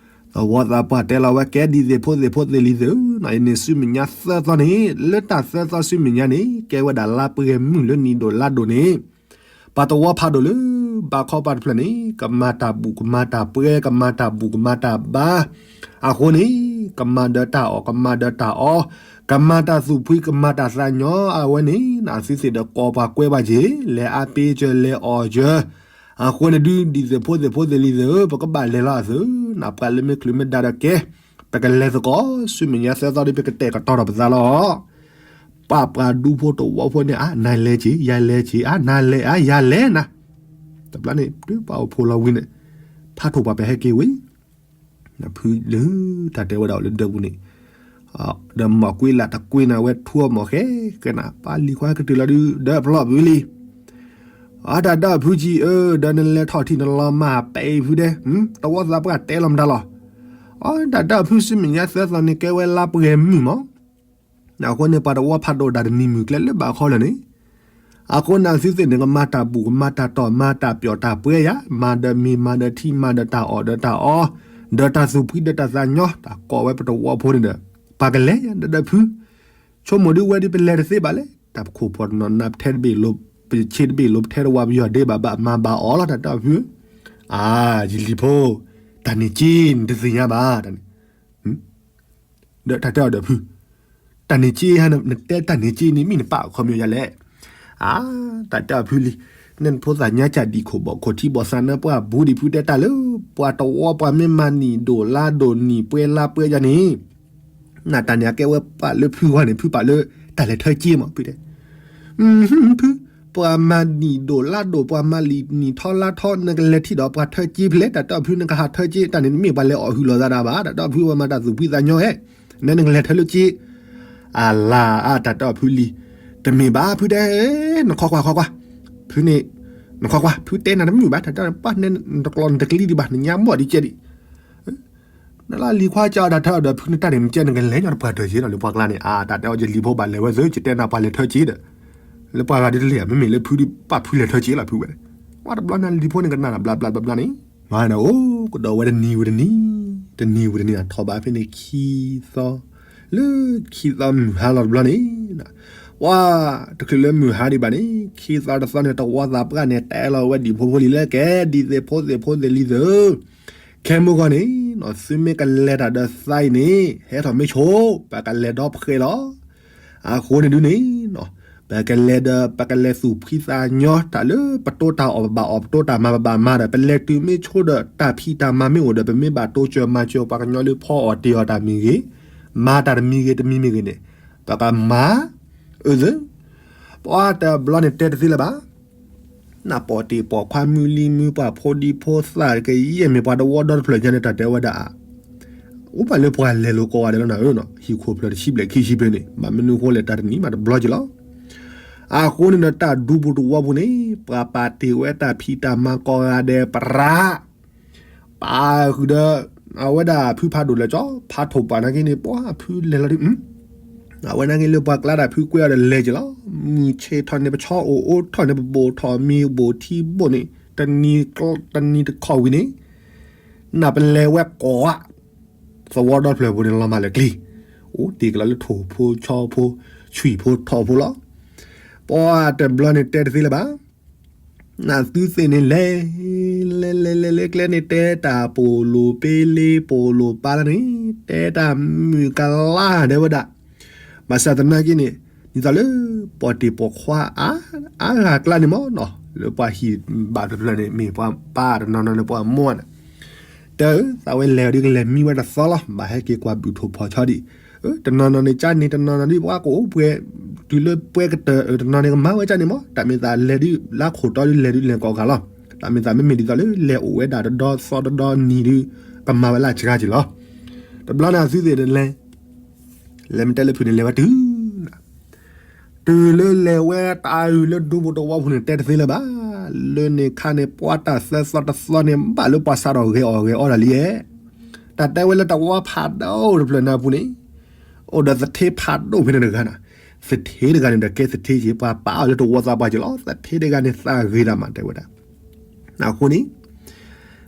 သဝီသးပှၢ်တဲလီၤဝဲ ကဲဒံၣ်သ့ၣ်ဖိသ့ၣ်ဖိသ့ၣ်လံၤသ့ၣ်ဧၢ နအံၤန့ၣ် ဆူမဲာ်ညါသၢသီန့ၣ် လၢတၢ်သၢသီဆူမဲာ်ညါန့ၣ် ကဲဝဲဒၣ်လါပှဲၤမုၢ်လၢနံၣ်ဒိၣ်လါဒိၣ်န့ၣ် ပှၤတဝီဖးဒိၣ်လၢ ဘးခီပၤတဖျၢၣ်န့ၣ် ကမၤတၢ်ဘူၣ် ကမၤတၢ်ပှဲၤ ကမၤတၢ်ဘူၣ် ကမၤတၢ်ဘါ အဃိန့ၣ် ကမၤဒီးတၢ်အီၣ် ကမၤဒီးတၢ်အီ ကမၤတၢ်သူၣ်ဖှံ ကမၤတၢ်သးညီ အဝဲန့ၣ် နသုသ့ၣ်ဒီးကိးပှၤကွဲဘၣ်က့ၤ လဲၤအါပ့ၤစၢၤ လဲၤအီၣ်စၢၤ အဃိန့ၣ်ဒုး ဒံၣ်သ့ၣ်ဖိသ့ၣ်ဖိသ့ၣ်လံၤသ့ၣ်ဧၢ ပကဘၣ်လဲၤလီၤအသု နပှၤလၢမ့ၢ်ချုးမ့ၢ်ဒါဒီးကဲ ပကလဲၤသကိး ဆူမဲာ်ညါသၢသီဒီး ပကတဲာ်ကတီၤထီၣ်ပသးလီၤ ပှၤပှၤဒူဖိတဝီဖိန့ၣ် အါ နၤလဲၤက့ၤ ယၤလဲၤက့ၤ အါ နၤလဲၤ အါ ယၤလဲၤနၤ တဘျီန့ၣ် တုၤပှၤအိၣ်ဖှိၣ်လီၤဝံၤန့ၣ် ဖးထိၣ်ပှၢ်ပဟဲက့ၤဝံၤ ဖုလၢတၢ်တဲဝဲဒၣ်အိၣ်လၢဒၢးပူၤန့ၣ် ဒီးမီၢ်ကွ့လၢ်တကွ့နၤဝဲထူအီၣ်မီၢ်ဃဲ ကဲနၤ ပှၤလံၤခွါကတုၤလီၤဒုး ဒၢးဖျီၣ်ဘုလံ အတၢ်ဒၢးဖုကံအၢ ဒီးနလဲၤထီၣ်ထံၣ်နလီၤမၢ်ပဲအံၤဖုဒဲး တဝီသးပှၢ်တဲလီၤမတၤလီၤ အတၢ်ဒၢးဖုဆူမဲာ်ညါသၢသီန့ၣ် ကဲဝဲလါပှဲၤမုၢ်မး အဃိန့ၣ် ပှၤတဝီဖးဒိၣ်တၢ်တနံၤမုၢ်ကျဲလၢဘးခီလၢာ်န့ၣ် အဃိန့ၣ် အသုသ့ၣ်န့ၣ် ကမၤတၢ်ဘူၣ် ကမၤတၢ်တီၢ် မၤတၢ်ပျီၣ်တၢ်ပှဲၤယၤ မၤဒီးမ့ၤ မၤဒီးထံ မၤဒီးတၢ်အီၣ်ဒီးတၢ်အီ ဒီးတၢ်သူၣ်ဖှံဒီးတၢ်သးညီ တၢ်ကိးဝဲပတဝီဖိန့ၣ်ဒီး ပှၤကလဲၤယၤဒီးဒၢးဖု ဆိကမိၣ်ဒုးဝဲဒုးပလဲၤတသ့ဘၣ်လဲၣ် တၢ်ပခိၣ်ပီၣ်တနီၤနါထဲတဘ့ၣ်လိၤ ပဆ့တဘ့ၣ်လိၤ ပထဲတဝါပယီၤဒ့ဘၣ်ဘၣ်မၤဘၣ်အီၤလီၤ တၢ်တဲအီၤဖု, အါ ယလံၤဖိ, တၢ်န့ၣ်က့ နတသ့ၣ်ညါဘၣ်, တၢ်န့ၣ် ဒီးတၢ်တဲအီၤဒီးဖု, တၢ်န့ၣ်က့ဧါ, နတဲတၢ်န့ၣ်က့န့ၣ် မ့ၢ်နပာ်အခီပညီယၤလဲၣ်. အါ တၢ်တဲအီၤဖုလံ, နဖိသၣ်ညါကၢ်ဒံးခိၣ်ဘီၣ်ခိၣ်ထံဘီၣ်သးနၢပှၢ်ဘူးဒံးဖုတဲတၢ်လၢ ပှၤတဝီပှၤမ့ၢ်မၤနံၣ်ဒိၣ်လါဒိၣ်နံၣ်ပှဲၤလါပှဲၤယၤန့ၣ် နတၢ်န့ၣ် အကဲဝဲပာ်လၢဖုဂီၢ်န့ၣ် ဖုပာ်လၢတၢ်လဲၤထၢက့မး ဖုတဲ. ဖု, ပှၤမၤနံၣ်ဒိၣ်လါဒိၣ် ပှၤမၤလံာ်နံၣ်ထီလါထီ နကလဲၤထံၣ်ဒီးပှၤထၢက့ဖဲလဲၣ် တၢ်တဲအီၤဖု နကဟးထၢက့ တၢ်န့ၣ်မ့ၢ်ပှၤလဲၤအီၣ်ဟုၣ်လီၤသးဒၣ်ဘၣ် တၢ်တဲအီၤဖု ပှၤမၤတၢ်သူၣ်ဖှံသးညီဧဲ, နနကလဲၤထၢလၢက့ အလါအါ တၢ်တဲအီၤဖုလံ, တမ့ၢ်ဘၣ် ဖုတဲ, နခီကွၢ်ခီကွၢ်, ဖုန့ၣ်, နခီကွၢ် ဖုတဲနၤတမုာ်ဘၣ် တၢ်တဲအီၤ ပှၤနဲ နတကျီနတကလံဒံးဘၣ် နညါမီၢ်ဒံးကဲဒံး နလၢလံၤခွါကၢ်အီၤတၢ်ထၢအီၤဒီးဖုနတၢ်န့ၣ် နကဲနကလဲၤညီနပှၤထၢက့ဒီးလၢပှၤကျါန့ၣ် အါ တၢ်တဲအီၤယလံၤဖိဘၣ်လဲၤဝဲသု ယတဲနၤပှၤလဲၤထၢက့ဒီး လၢပှၤဂၤဒ်တလဲၤ မ့မ့ၢ်လၢဖုဒ်ပာ်ဖုလဲၤထၢက့လီၤဖုဝဲ, ဝဲတဘျီန့ၣ်လံၤဖိန့ၣ်ကနၣ်ဘျါဘျါဘျါဘျါန့ၣ်, မၤန့ၣ်အိၣ်ကဒီးဝဲတနံၤဝံၤတနံၤ, တနံၤဝံၤတနံၤန့ၣ် ထီၣ်ဘးဖဲန့ၣ်ခံသီ, လၢခံသီမုၢ်ဟါလီၤတဘျီန့ၣ် ပှၤတချုးလၢမုၢ်ဟါဒံးဘၣ်န့ၣ် ခံသီတသီန့ၣ် တဝီသးပှၢ်န့ၣ် တဲလီၤဝဲဒံးဖိဖိလံၤလၢကဲ ဒ်သ့ၣ်ဖိသ့ၣ်ဖိသ့ၣ်လံၤသုး ခဲမုၢ်ဂီၢ်န့ၣ် သုမ့ၢ်ကလဲၤတၢ်ဒီးသးအံၤန့ၣ် ဟဲထီၣ်မ့ၢ်ဆိ ပကလဲၤဒီဖှဲးလီၤ. အဃိန့ၣ်ဒုးန့ၣ် ပကလဲၤဒီး ပကလဲၤသူၣ်ဖှံသးညီ တၢ်လၢပတိတၢ်အီၣ်ပဘၣ်အီၣ် ပတိတၢ်မၤပဘၣ်မၤဒီး ပလဲၤတုၤမ့ၢ်ဆိဒီး တၢ်ဖံးတၢ်မၤမ့ၢ်အိၣ်ဒီး ပမ့ၢ်ဘၣ်တိစၢၤမၤစၢၤပှၤကညီလၢဖီအီၣ်တ့ၢ်အီၣ်တၢ်မ့ၢ်ဂ့ၤ, မၤတၢ်တမံၤဂ့ၤတမံၤမ့ၢ်ဂ့ၤန့ၣ် ပကမၤ အၢ ပှၤတဘျီန့ၣ်တဲတသ့လၢၤဘၣ်. နပိာ်တ့ၢ်ပိာ်ခွါမုၢ်လံၤမုၢ် ပှၤဖိဒံဖိသၣ်ကယဲၢ်မ့ၢ်ပှၤတဝီဒီတဖျၢၣ်ညါန့ၣ် တၢ်တဲဝဲဒၣ် အိၣ်ဘၣ်လၢပှၤလဲၤလိာ်ကိးဂၤဒဲးလီၤနၤဧၢ, ဟံၣ်ခိၣ်ဖျၢၣ်တဆံဘျဲၣ်ခံဆံဘျဲၣ်န့ၣ် ဘၣ်မနုၤအဃိလဲၣ် တၢ်တနံၤမးတဘျီက့ၤလီၤ. အဃိန့ၣ်ဒီး တၢ်ဒူပူၤတဝီပူၤန့ၣ် ပှၤပာ်တ့ၢ်ဝဲတၢ်ဖံးတၢ်မၤကိးဂၤဒဲး ပရၤ ပာ်ဃုာ်ဒီး အဝဲဒၣ်ဖုဖးဒိၣ်လၢကၠီ ဖးထိၣ်ပာ်နာ်က့န့ၣ် ပှၤဖုလဲၤလီၤဒုး အဝဲနာ်က့လၢပှၤကျါဒၣ်ဖုကွဲအီၤဒီးလဲၤက့ၤလီၤ. မုၢ်ဆ့ၣ်ထီၣ်န့ၣ် ပဆီအိၣ်အိၣ်ထီၣ်န့ၣ် ပဘိၣ်ထီၣ်မံၤဘိၣ်ထံဘိၣ်န့ၣ် တနံၤတခီဝံၤန့ၣ် နပလဲၤဝဲကိးဂၤ သဝီဒီဖျၢၣ်ပူၤန့ၣ် လီၤမၢ်လၢကျံ အိၣ်တ့ၢ်ကလီၤလၢထိၣ်ဖိဆီဖိ ဆွံၣ်ဖိထီၣ်ဖိလီၤ. ပှၤတဘျီန့ၣ်တဲတသ့လၢၤဘၣ်. နသုသ့ၣ်န့ၣ်လဲၤ လဲၤလဲၤလဲၤလဲၤကျဲန့ၣ် တဲတၢ်ပိာ်လိာ်ပ့လ့ပိာ်လိာ်ပာ်လၢန့ၣ် တဲတၢ်မုာ်ကလါဒဲးဝဲဒၣ် ဘၣ်ဆၣ်သနာ်က့န့ၣ် ဒ်သိးလၢ ပိာ်တ့ၢ်ပိာ်ခွါအါ အါဂၤကျါန့ၣ်မ့ၢ်နီၤ လၢပှၤဟံၣ်ဘၣ်တဖျၢၣ်န့ၣ် မ့ၢ်ပှၤပၢ်တနီၤနီၤန့ၣ် ပှၤမိၢ်န့ၣ် တဲအၢ သးဝဲလဲၤအီၤဒ်ကလဲၤမံဝဲတသီလီၤ ဘၣ်ဟဲက့ၤကွၢ်ဘုၣ်ထိၣ်ဖီၣ်ဆီဒံး တနီၤနီၤန့ၣ် ကၢ်န့ၣ် တနီၤနီၤဒ်ပှၤကအိၣ်ပှဲၤ တုၤလၢပှဲၤကတၢၢ် တနီၤန့ၣ်ကမၤဝဲကၢ်န့ၣ်မ့ၢ် တၢ်မ့ၢ်သးလဲၤဒ် လၢခိၣ်တီဒ်လဲၤဒ်လဲၤကိးဂၤလီၤ တၢ်မ့ၢ်သးမ့မ့ၢ်ဒ်သိးလၢလဲၤအိၣ်ဝဲဒၣ်တဒီသီတဒီနံၤဒ် ကမၤဝဲလၢအစှၤက့ၤလီၤ တဘျီန့ၣ်အသုသ့ၣ်တလဲၤ လဲၤမ့ၢ်တဲလၢဖုန့ၣ်လဲၤဝဲတုၤ တုၤလၢလဲၤဝဲတၢ်အုၣ်လၢဒူပူၤတဝီပူၤန့ၣ် တဲတသ့လၢၤဘၣ်. လၢန့ၣ်ခါန့ၣ် ပှၤတၢ်သၢသီတသီန့ၣ် ဘၣ်လၢပှၤစးထီၣ်ဂဲၤအီၣ်ဂဲၤအီတၢ်လံဧါ. တၢ်တဲဝဲလၢတဝီဖးဒိၣ်တဖျၢၣ်န့ၣ်အပူၤန့ၣ် အိၣ်ဒီးသထ့ဖးဒိၣ်ဖဲန့ၣ်တဂၤန့ၣ်, သထ့တဂၤန့ၣ်ဒီးကဲသထ့က့ၤ ပှၤပာ်အီၤလၢတဝီသးပှၢ်က့ၤလီၤ. သထ့တဂၤန့ၣ်သးဂ့ၤတၢ်မး တဲဝဲဒၣ် အဃိန့ၣ်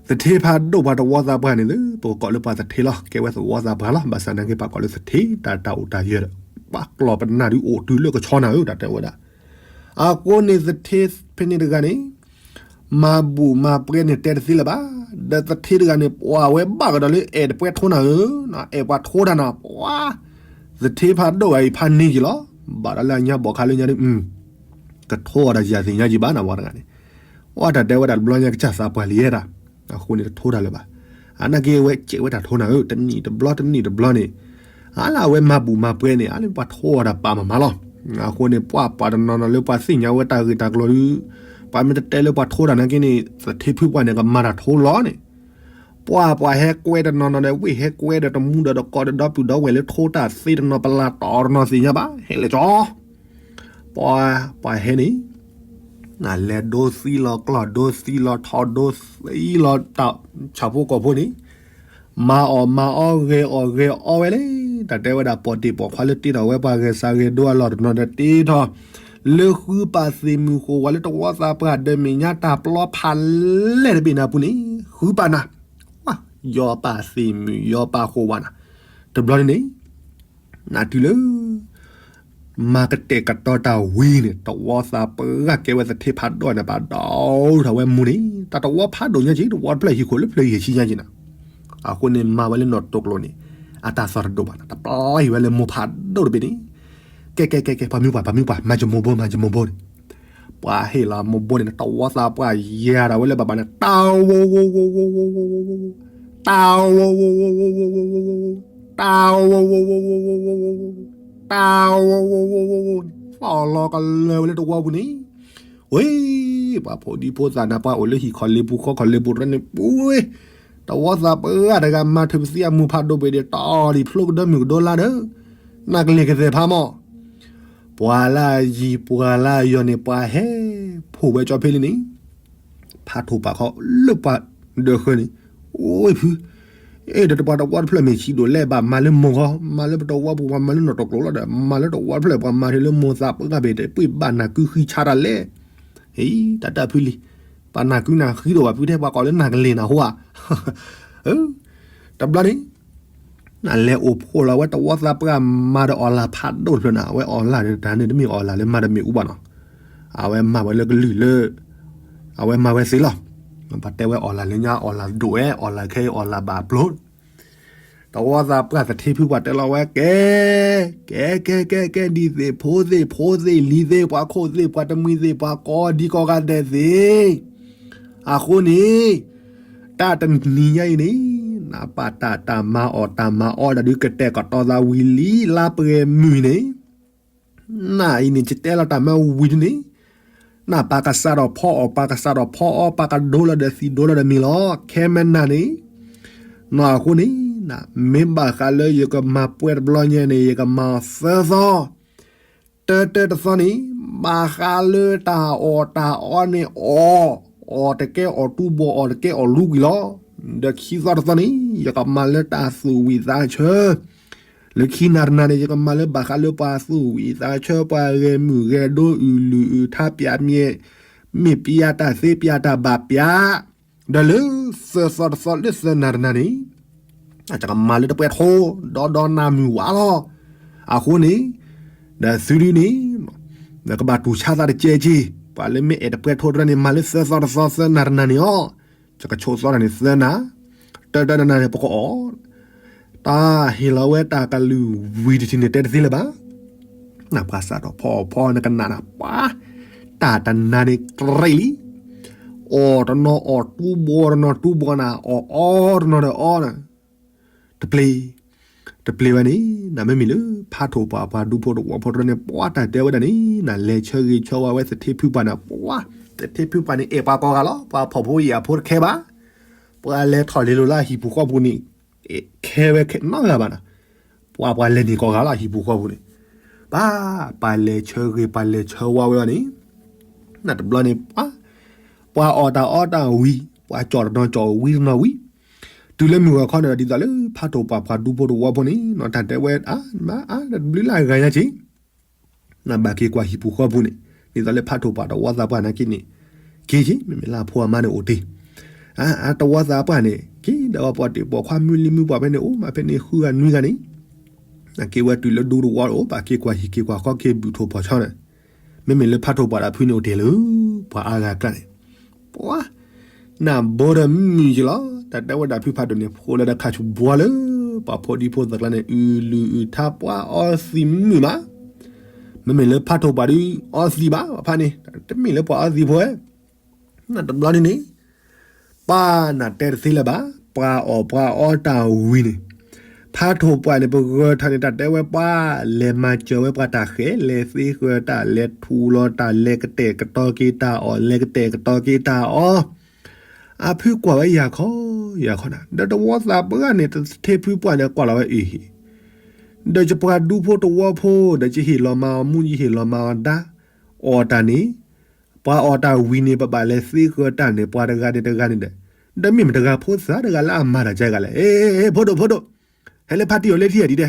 သထ့ဖးဒိၣ်ပှၤတဝီသးပှၢ်န့ၣ် ပကကိးလၢပှၤသထ့လီၤ. ကဲဝဲသဝီသးပှၢ်လီၤ. ဘၣ်ဆၣ်နာ်က့ ပှၤကိးလၢသထ့ တၢ်တၢ်အိၣ်တၢ်ယၢၤဒီး ပှၤကျီၢ်ပနၢ်ဒုးအိၣ်တုၤလၢကဆီနၤဧၢ တၢ်တဲဝဲဒၣ်. အဃိန့ၣ် သထ့ဖဲန့ၣ်တဂၤန့ၣ် မၤဘူၣ်မၤပှဲၤန့ၣ်တဲတသ့လၢၤဘၣ်. ဒီးသထ့တဂၤန့ၣ် ပှၤဝဲဘၣ်ကဒီးလၢအဲၣ်တပှဲၤထိနၤဧၢ, အဲၣ်ပှၤထိတၢ်နၤ ပှၤ သထ့ဖးဒိၣ်ဂၤအံၤဖးန့ၢ်က့ၤလီၤ. ဘၣ်ဒီးလၢအညါဘီၣ်ခါလၢညါဒုး ကထိအီၤတၢ်ယၤသ့ၣ်ညါက့ၤဘၣ်နၤ ပှၤတဂၤန့ၣ် အတၢ်တဲဝဲဒၣ်တဘျီညါကစၢ်သးပှၢ်လံယဲဒၣ်, အဃိန့ၣ်တထိတၢ်လၢၤဘၣ်. အနာ်က့အဝဲစဲးဝဲတၢ်ထိနၤဧၢ, တနံၣ်တဘျီတနံၣ်တဘျီန့ၣ်, အါလၢအဝဲမၤဘူၣ်မၤပှဲၤန့ၣ် အါလၢပှၤထိအီၤတၢ်ပာ်မၤမၤလီၤ. အဃိန့ၣ် ပှၤပှၤတနီၤနီၤလၢပှၤသ့ၣ်ညါဝဲတၢ်ဂ့ၢ်တၢ်ကျိၤဒုး, ပှၤမ့ၢ်တတဲလၢပှၤထိတၢ်နာ်က့န့ၣ် သထ့ဖုပှၢ်န့ၣ် ကမၤတၢ်ထိလီၤန့ၣ် ပှၤပှၤဟဲကွဲတနီၤနီၤဒီး ဝ့ၢ်ဟဲကွဲဒီးတမူဒီးတကိးဒီးဒီပုၢ်ဒီဝဲၢ်လၢထိတၢ်သ့တနီၤ ပလၢတီၤတနီၤသ့ၣ်ညါဘၣ် ဟဲလၢကၠီ ပှၤပှၤဟဲန့ၣ် လဲၤဒိသံလီၤကျီၢ်ဒိသံလီၤထီဒိသံလီၤတၢ်ဆၣ်ဖိကီၢ်ဖိန့ၣ် မၤအီၣ်မၤအီဂဲၤအီၣ်ဂဲၤအီဝဲလံ. တၢ်တဲဝဲဒၣ် ပိာ်တ့ၢ်ပိာ်ခွါလၢတ့ထီၣ်ဝဲပှၤဂဲၤစးဂဲၤဒိအလီၢ်တနီၤဒီးတ့ထီၣ် လၢဃုပာ်သ့ၣ်မုၢ်ဃိဝဲလၢတဝီသးပှၢ်ဒီးမဲာ်ညါတၢ်ပျီဖးလဲၢ်တဘ့ၣ်န့ၣ်အပူၤန့ၣ် ဃုပာ်နၤ ယီၤပာ်သ့ၣ်မုၢ်ယီၤပာ်ဃိဝဲနၤ တဘျီန့ၣ်န့ၣ် နတုၤလၢ မၤကတဲာ်ကတီၤတၢ်ဝံၤန့ၣ် တဝီသးပှၢ်ကဲဝဲသထ့ဖးဒိၣ်န့ၣ် ဘၣ်ဒိးထီၣ်ဝဲမူန့ၣ် တၢ်တဝီဖးဒိၣ်ညါက့ တဝီတဖျၢၣ်ဟံၣ်ခိၣ်လၢဖျၢၣ်ဟံၣ်ဆံညါက့နီၤ. အဃိန့ၣ် မၤဝဲလၢနီၣ်တိာ်ကျိၤန့ၣ် အတၢ်သီၣ်တဒိၣ်ဘၣ်နီၤ တပျၢ်ဟံၣ်ဝဲလၢမိၢ်ဖးဒိၣ်တဘ့ၣ်န့ၣ် ကဲကဲကဲကဲ ပှၤမုၢ်ပှၢ် ပှၤမုၢ်ပှၢ် မၤယမိၢ်ဘိ မၤယမိၢ်ဘိန့ၣ် ပှၤဟ့ၣ်လီၤမိၢ်ဘိန့ၣ် တဝီသးပှၢ်ယၤဒီးဝဲလၢဘၣ်ဘၣ်န့ၣ် တၢ်ဝီဝီဝီဝီဝီဝီဝီဝီ တၢ်ဝီဝီဝီဝီဝီဝီဝီဝီ တၢ်ဝီဝီဝီဝီဝီဝီဝီဝီ တၢ်ဝီဝီဝီဝီဝီဝီဝီ သီၣ်လီၤကလၢာ်ဝဲလၢတဝီပူၤန့ၣ် ဝ့ၢ် ပှၤဖိဒံဖိသၣ်နၤ ပှၤအိၣ်လၢဟံၣ်ခီၣ်လ့ပူၤ ဃီခီၣ်လ့ပူၤတဖၣ်န့ၣ် ပူၤ တဝီသးပှၢ်တဂၤမၤထုးပသံအမိၢ်ဖးဒိၣ်ဘ့ၣ်ဒီး တီၢ်လံၤဖျိကဒီမုၢ်ကဒီလါဒီး နကလ့ၤကသဲးဖးမီၢ် ပှၤလၢအယံၤပှၤလၢအယီၤန့ၣ် ပှၤဟဲဖိၣ်ဝဲကၠီဖဲလံန့ၣ် ဖးထိၣ်ပာ်ခီလၢပှၤဒၢးဃၢၤန့ၣ် အိၣ်ဖု အဲၣ်ဒိးတပှၤတဝီတဖျၢၣ်မ့ၢ်ဆံးဒိၣ်လဲၣ်ဘၣ် မၤလၢမိၢ်ဂီၤ မၤလၢပတဝီပူၤ ပှၤမၤလၢနီၣ်တိာ်ကျိၤလီၤဒီး မၤလၢတဝီတဖျၢၣ် ပှၤမၤထုးလၢမိၢ်သးပှၢ်ဘ့ၣ်ဒီး ပှ့ၤဘၣ်နၢ်ကုဃံဆါတၢ်လဲၣ် ဟံ တၢ်တၢ်ဖုလံၤ ပှၤနၢ်ကုနၢ်ဃံဒိၣ်ဘၣ်ဖုထဲ ပှၤကိးလၢနၢ်ကလ့ၤနၢ်ဟူဧါ တဘျီန့ၣ် နလဲၤအိၣ်ဖှိၣ်လီၤဝဲတဝီသးပှၢ်မၤဒီးအီၣ်လၢ်ဖးဒိၣ်တဖျၢၣ်န့ၣ် အဝဲအီၣ်လၢ်န့ၣ် တၢ်န့ၣ်တမ့ၢ်အီၣ်လၢ်လၢမၤတမ့ၢ်အူဘၣ်နီၤ အဝဲမၤဝဲလၢကလုၢ်လၢ အဝဲမၤဝဲသ့လီၤ ပှၤတဲဝဲအီၣ်လၢ်လၢညါအီၣ်လၢ်ဒိၣ်ဝဲ အီၣ်လၢ်ခဲအံၤအီၣ်လၢ်ဘၣ်ပျိ တဝီသးပှၢ်သထ့ဖုပှၢ်တဲလီၤဝဲကဲ ကဲကဲကဲကဲ ဒ်သ့ၣ်ဖိသ့ၣ်ဖိသ့ၣ်လံၤသ့ၣ် ပှၤခိၣ်သ့ၣ်ပှၤတမှံၤသ့ၣ် ပှၤကိးဒံကိးဂၤဒဲးသ့ၣ် အဃိန့ၣ် တၢ်တနံၤညါအံၤန့ၣ် နပာ်တၢ်တၢ်မၤအီၣ်တၢ်မၤအီဒၣ်ဒုးကတဲာ်ကတီၤသးဝံၤလံ လါပှဲၤမုၢ်န့ၣ် နအံၤန့ၣ် ယတဲလီၤတၢ်မၤဝံၤဒ်န့ၣ် နပာ်ကစးထီၣ်ဖီအီၣ် ပာ်ကစးထီၣ်ဖီအီၣ် ပာ်ကဒိလီၤဒီးသံၣ်ဒိလီၤဒီးမ့ၤလီၤ ခဲမနၤန့ၣ် နီၢ်အဃိန့ၣ် မ့ၢ်ဘၣ်ဃးလၢယကမၤပှဲၤတဘျီညါန့ၣ် ယကမၤသၢသီ တၢတၢတသီန့ၣ် ဘၣ်ဃးလၢတၢ်အီၣ်တၢ်အီန့ၣ်အီၣ်, အီၣ်တကဲအီၣ်တူၢ်ဘီၣ် အီၣ်တကဲအီၣ်လူကွံာ်လီၤ. ဒီးခံသီတသီန့ၣ် ယကမၤလၢတၢ်သူၣ်ဝံၣ်သးဆၢ, လၢခံနၤတနၤန့ၣ် ယကမၤလၢဘၣ်ဃးလၢပှၤသူၣ်ဝံၣ်သးဆၢ ပှၤဂဲၤမုၢ်ဂဲၤဒိ အုၣ်လုၢ်အုၣ်ထါ ပျးမျဲၢ်, မ့ၢ်ပျးတၢ်သ့ပျးတၢ်ဘၣ်ပျး, ဒီးလၢသၢသီတသီလၢသၢနၤတနၤန့ၣ် အကမၤလၢတပှဲၤထိ ဒီဒီနၤမုၢ်ဝါလီၤ. အဃိန့ၣ် ဒီးသုဒုန့ၣ် ကဘၣ်တူၢ်ဆါသးတကဲက့ၤ, ပှၤလၢမ့ၢ်အဲၣ်တပှဲၤထိတရၢန့ၣ် မၤလၢသၢသီတသီသၢနၤတနၤန့ၣ်လီၤ. ယကဆိးသီတၢ်န့ၣ်သၢနၤ, တၢတၢတနၤန့ၣ်ပကအီၣ်, တၢ်ဟ့ၣ်လီၤဝဲတၢ်ကလုၢ်ဝံၤတထံၣ်န့ၣ် တဲတသ့လၢၤဘၣ်. နပှၤစးထီၣ်ဖီအီၣ်ဖီနကနၣ်နၤ ပှၤ တၢ်တနၤန့ၣ်ကြၢးလံ, အီၣ်တနီၤအီၣ်တူၢ်ဘီၣ်တနီၤတူၢ်ဘီၣ်နၤ အီၣ်အီတနီၤဒီးအီနၤ, တပျ့ၤ, တပျ့ၤဝဲန့ၣ် နမ့မ့ၢ်လၢ ဖးထိၣ်ပှၢ်ပှၤဒူဖိတဝီဖိတရၢန့ၣ် ပှၤတၢ်တဲဝဲဒၣ်န့ၣ် နလဲၤဆၢဂ့ၤဆၢဝါဝဲသထ့ဖုပှၢ်န့ၣ် ပှၤ သထ့ဖုပှၢ်န့ၣ် အဲၣ်ပှၤကိးဂၤလီၤ. ပှၤဖှီၣ်ဖိယာ်ဖိတခဲဘၣ်, ပှၤလဲၤထီၣ်လ့လိာ်လၢဟံၣ်ပူၤဃီပူၤန့ၣ် ခဲဝဲနီတဂၤဘၣ်နီၤ, ပှၤပှၤလဲၤန့ၢ်ကိးဂၤလီၤ ဟံၣ်ပူၤဃီပူၤန့ၣ်, ပှၤ ပှၤလဲၤဆၢဂ့ၤ ပှၤလဲၤဆၢဝါဝဲအီၤန့ၣ်, နတဘျီန့ၣ် ပှၤ ပှၤအီၣ်တၢ်အီတၢ်ဝံၤ ပှၤကၠီၣ်တနီၤကၠီၣ်ဝံၤတနီၤဝံၤ, တုၤလၢမုၢ်ဂီၤခီန့ၣ်ဒီး ဒ်သိးလၢဖးထိၣ်ပှၢ်ပှၤဒူဖိတဝီဖိန့ၣ် နတၢ်တဲဝဲ အါ အါ တဘျုးလၢအဂၤညါက့ၤ နဘၣ်က့ၤကွၢ်ဟံၣ်ပူၤဃီပူၤန့ၣ်, ဒ်သိးလၢဖးထိၣ်ပှၢ်တဝီသးပှၢ်နာ်က့န့ၣ်, က့ၤက့ၤ မ့မ့ၢ်လၢအဖိအမါန့ၣ်အိၣ်တ့ၢ်, အတဝီသးပှၢ်န့ၣ် က့ၤဒီးပှၤတ့ၢ်ပိာ်ခွါမုၢ်လံမုၢ်ပှၢ်ဖဲန့ၣ် အိၣ်မးဖဲန့ၣ်ဃုဂၤနွံဂၤန့ၣ်, နက့ၤဝဲတုၤလၢဒူတဝီအိၣ် ဘၣ်က့ၤကွၢ်ဟံၣ်က့ၤကွၢ်ဃီက့ၤဘုၣ်ထိၣ်ဖီၣ်ဆီန့ၣ်, မ့မ့ၢ်လၢဖးထိၣ်ပှၢ်ဒီးဖုန့ၣ်အိၣ်တ့ၢ်လၢ ပှၤအါဂၤအကျါန့ၣ်, ပှၤ နဘိဒီးမုၢ်က့ၤလီၤ. တၢ်တဲဝဲဒၣ်ဖုဖးဒိၣ်န့ၣ် ဖိလၢဒီးခါဆူၣ်ဘှီလၢ ပှၤဖိဒံဖိသၣ်ကျါန့ၣ် အုၣ်လုၢ်အုၣ်ထါ ပှၤအီသံးမုာ်မး, မ့မ့ၢ်လၢဖးထိၣ်ပှၢ်ဒုး အီသံးဘၣ် ပှၤဖးန့ၣ် တမ့ၢ်လၢပှၤအီသံးဖိဝဲ, နတဘျီန့ၣ်န့ၣ် ပှၤနတဲတသ့လၢၤဘၣ်, ပှၤအီၣ်ပှၤအီတၢ်ဝံၤန့ၣ်, ဖးထိၣ်ပှၢ်န့ၣ် ပဂၢၢ်ထီၣ်န့ၣ် တၢ်တဲဝဲပှၤ လဲၤမၤစၢၤဝဲပှၤတၢ်ဃဲၤ လဲၤသ့ဃၢၤတၢ် လဲၤထူၣ်လီၤတၢ် လဲၤကတဲာ်ကတီၤက့ၤတၢ်အီၣ် လဲၤကတဲာ်ကတီၤက့ၤတၢ်အီၣ်, အဖုကွၢ်ဝဲယၤခီ ယၤခီနၤ ဒီးတဝီသးပှၢ်န့ၣ် တထ့ဖုပှၢ်န့ၣ် ကွၢ်လီၤဝဲအံၤဟံၣ်, ဒီးယပှၤဒူဖိတဝီဖိ ဒီးယဟ့ၣ်လီၤမၤအီၤမူ ယဟ့ၣ်လီၤမၤအီၤဒါ, အီၣ်တၢ်န့ၣ် ပှၤအီၣ်တၢ်ဝံၤန့ၣ် ပဘၣ်လဲၤသ့ဃၢၤတၢ်န့ၣ် ပှၤတဂၤန့ၣ်တဂၤန့ၣ်ဒီး, ဒီးမ့ၢ်မတဂၤဖိသၣ်တဂၤလၢအမၤတၢ်ကဲဂၤလဲၣ်, ဖိဒိၣ်ဖိဒိၣ်, ဟဲလၢဖါတံၢ်အီၤလၢထံၣ်အဒံးတဲ,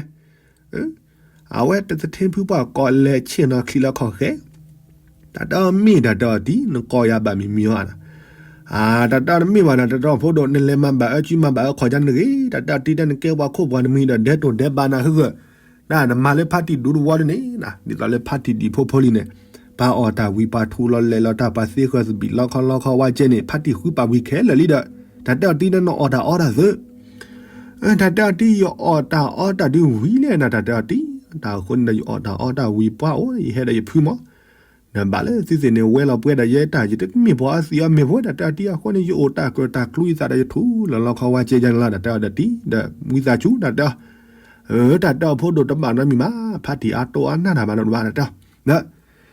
အဝဲတသထ့ဖုပှၢ်ကိးလဲၤဆ့ၣ်နီၤချံးလီၤခီၣ်ဃဲ, တၢ်တမ့ၢ်တၢ်တအီၣ်တံၢ် နကိးယၤဘၣ်မံၤမံၤအီၤ, တၢ်တမ့ၢ်ဘၣ်နၤ တၢ်တအီၣ်ဖိဒိၣ် နလဲၤမၤဘၣ်အၢ ကုမၤဘၣ်အၢ ခီၣ်ကၢနဂ့ၤ, တၢ်တၢ်တံၢ်တၢ်နကဲပှၤခိၣ်ပှၤတမှံၤဒီး ဒဲးတိၢ်ဒဲးဘးနၤဟဂၢၢ်, နမၤလၢဖါတံၢ်ဒူတဝီဒ်န့ၣ်, ဒ်သိးလၢဖါတံၢ်ဒံၣ်ဖိဖိလံန့ၣ်, ပှၤအီၣ်တၢ်ဝံၤ ပှၤထူလီၤလဲၤလီၤတၢ် ပှၤသ့ဃၢၤသဘံၣ်လီခီလီခီဝါကဲန့ၣ် ဖါတံၢ်ဃုပာ်ဝံၤခဲလၢာ်လံဒီး, တၢ်တဲအီၤတံၢ် နအီၣ်တၢ်အီတၢ်သု, တၢ်တဲအီၤတံၢ် ယအီၣ်တၢ်အီတၢ်ဒုးဝံၤလဲၣ်နၤ တၢ်တဲအီၤတံၢ်, တၢ်အဃိန့ၣ်ဒီး ယအီၣ်တၢ်အီတၢ်ဝံၤပှၢ်အိၣ် ယဟဲဒီးယဖုမး, နဘၣ်လၢသုသ့ၣ်န့ၣ် ဝဲလီၤပှဲၤဒီးယဲတၢ် ယတမ့ၢ်ပှၤအီသံးအီမ့ၢ်ဖိ တၢ်တဲအီၤတံၢ်အဃိန့ၣ် ယအိၣ်တၢ်ကၢၣ်တၢ်ကျူယသးဒီးယထူလီၤလီခီဝါကဲယဲန့ၣ်လီၤ တၢ်တဲအီၤဒီးတံၢ် ဒီးဝံသးစူၤ တၢ်တဲအီၤ, တၢ်တဲအီၤဖိဒိၣ်တဘၣ်နီတမံၤမး ဖါတံၢ်အါတိအါနၢ်တၢ်မးနီတဘၣ် တၢ်တဲအ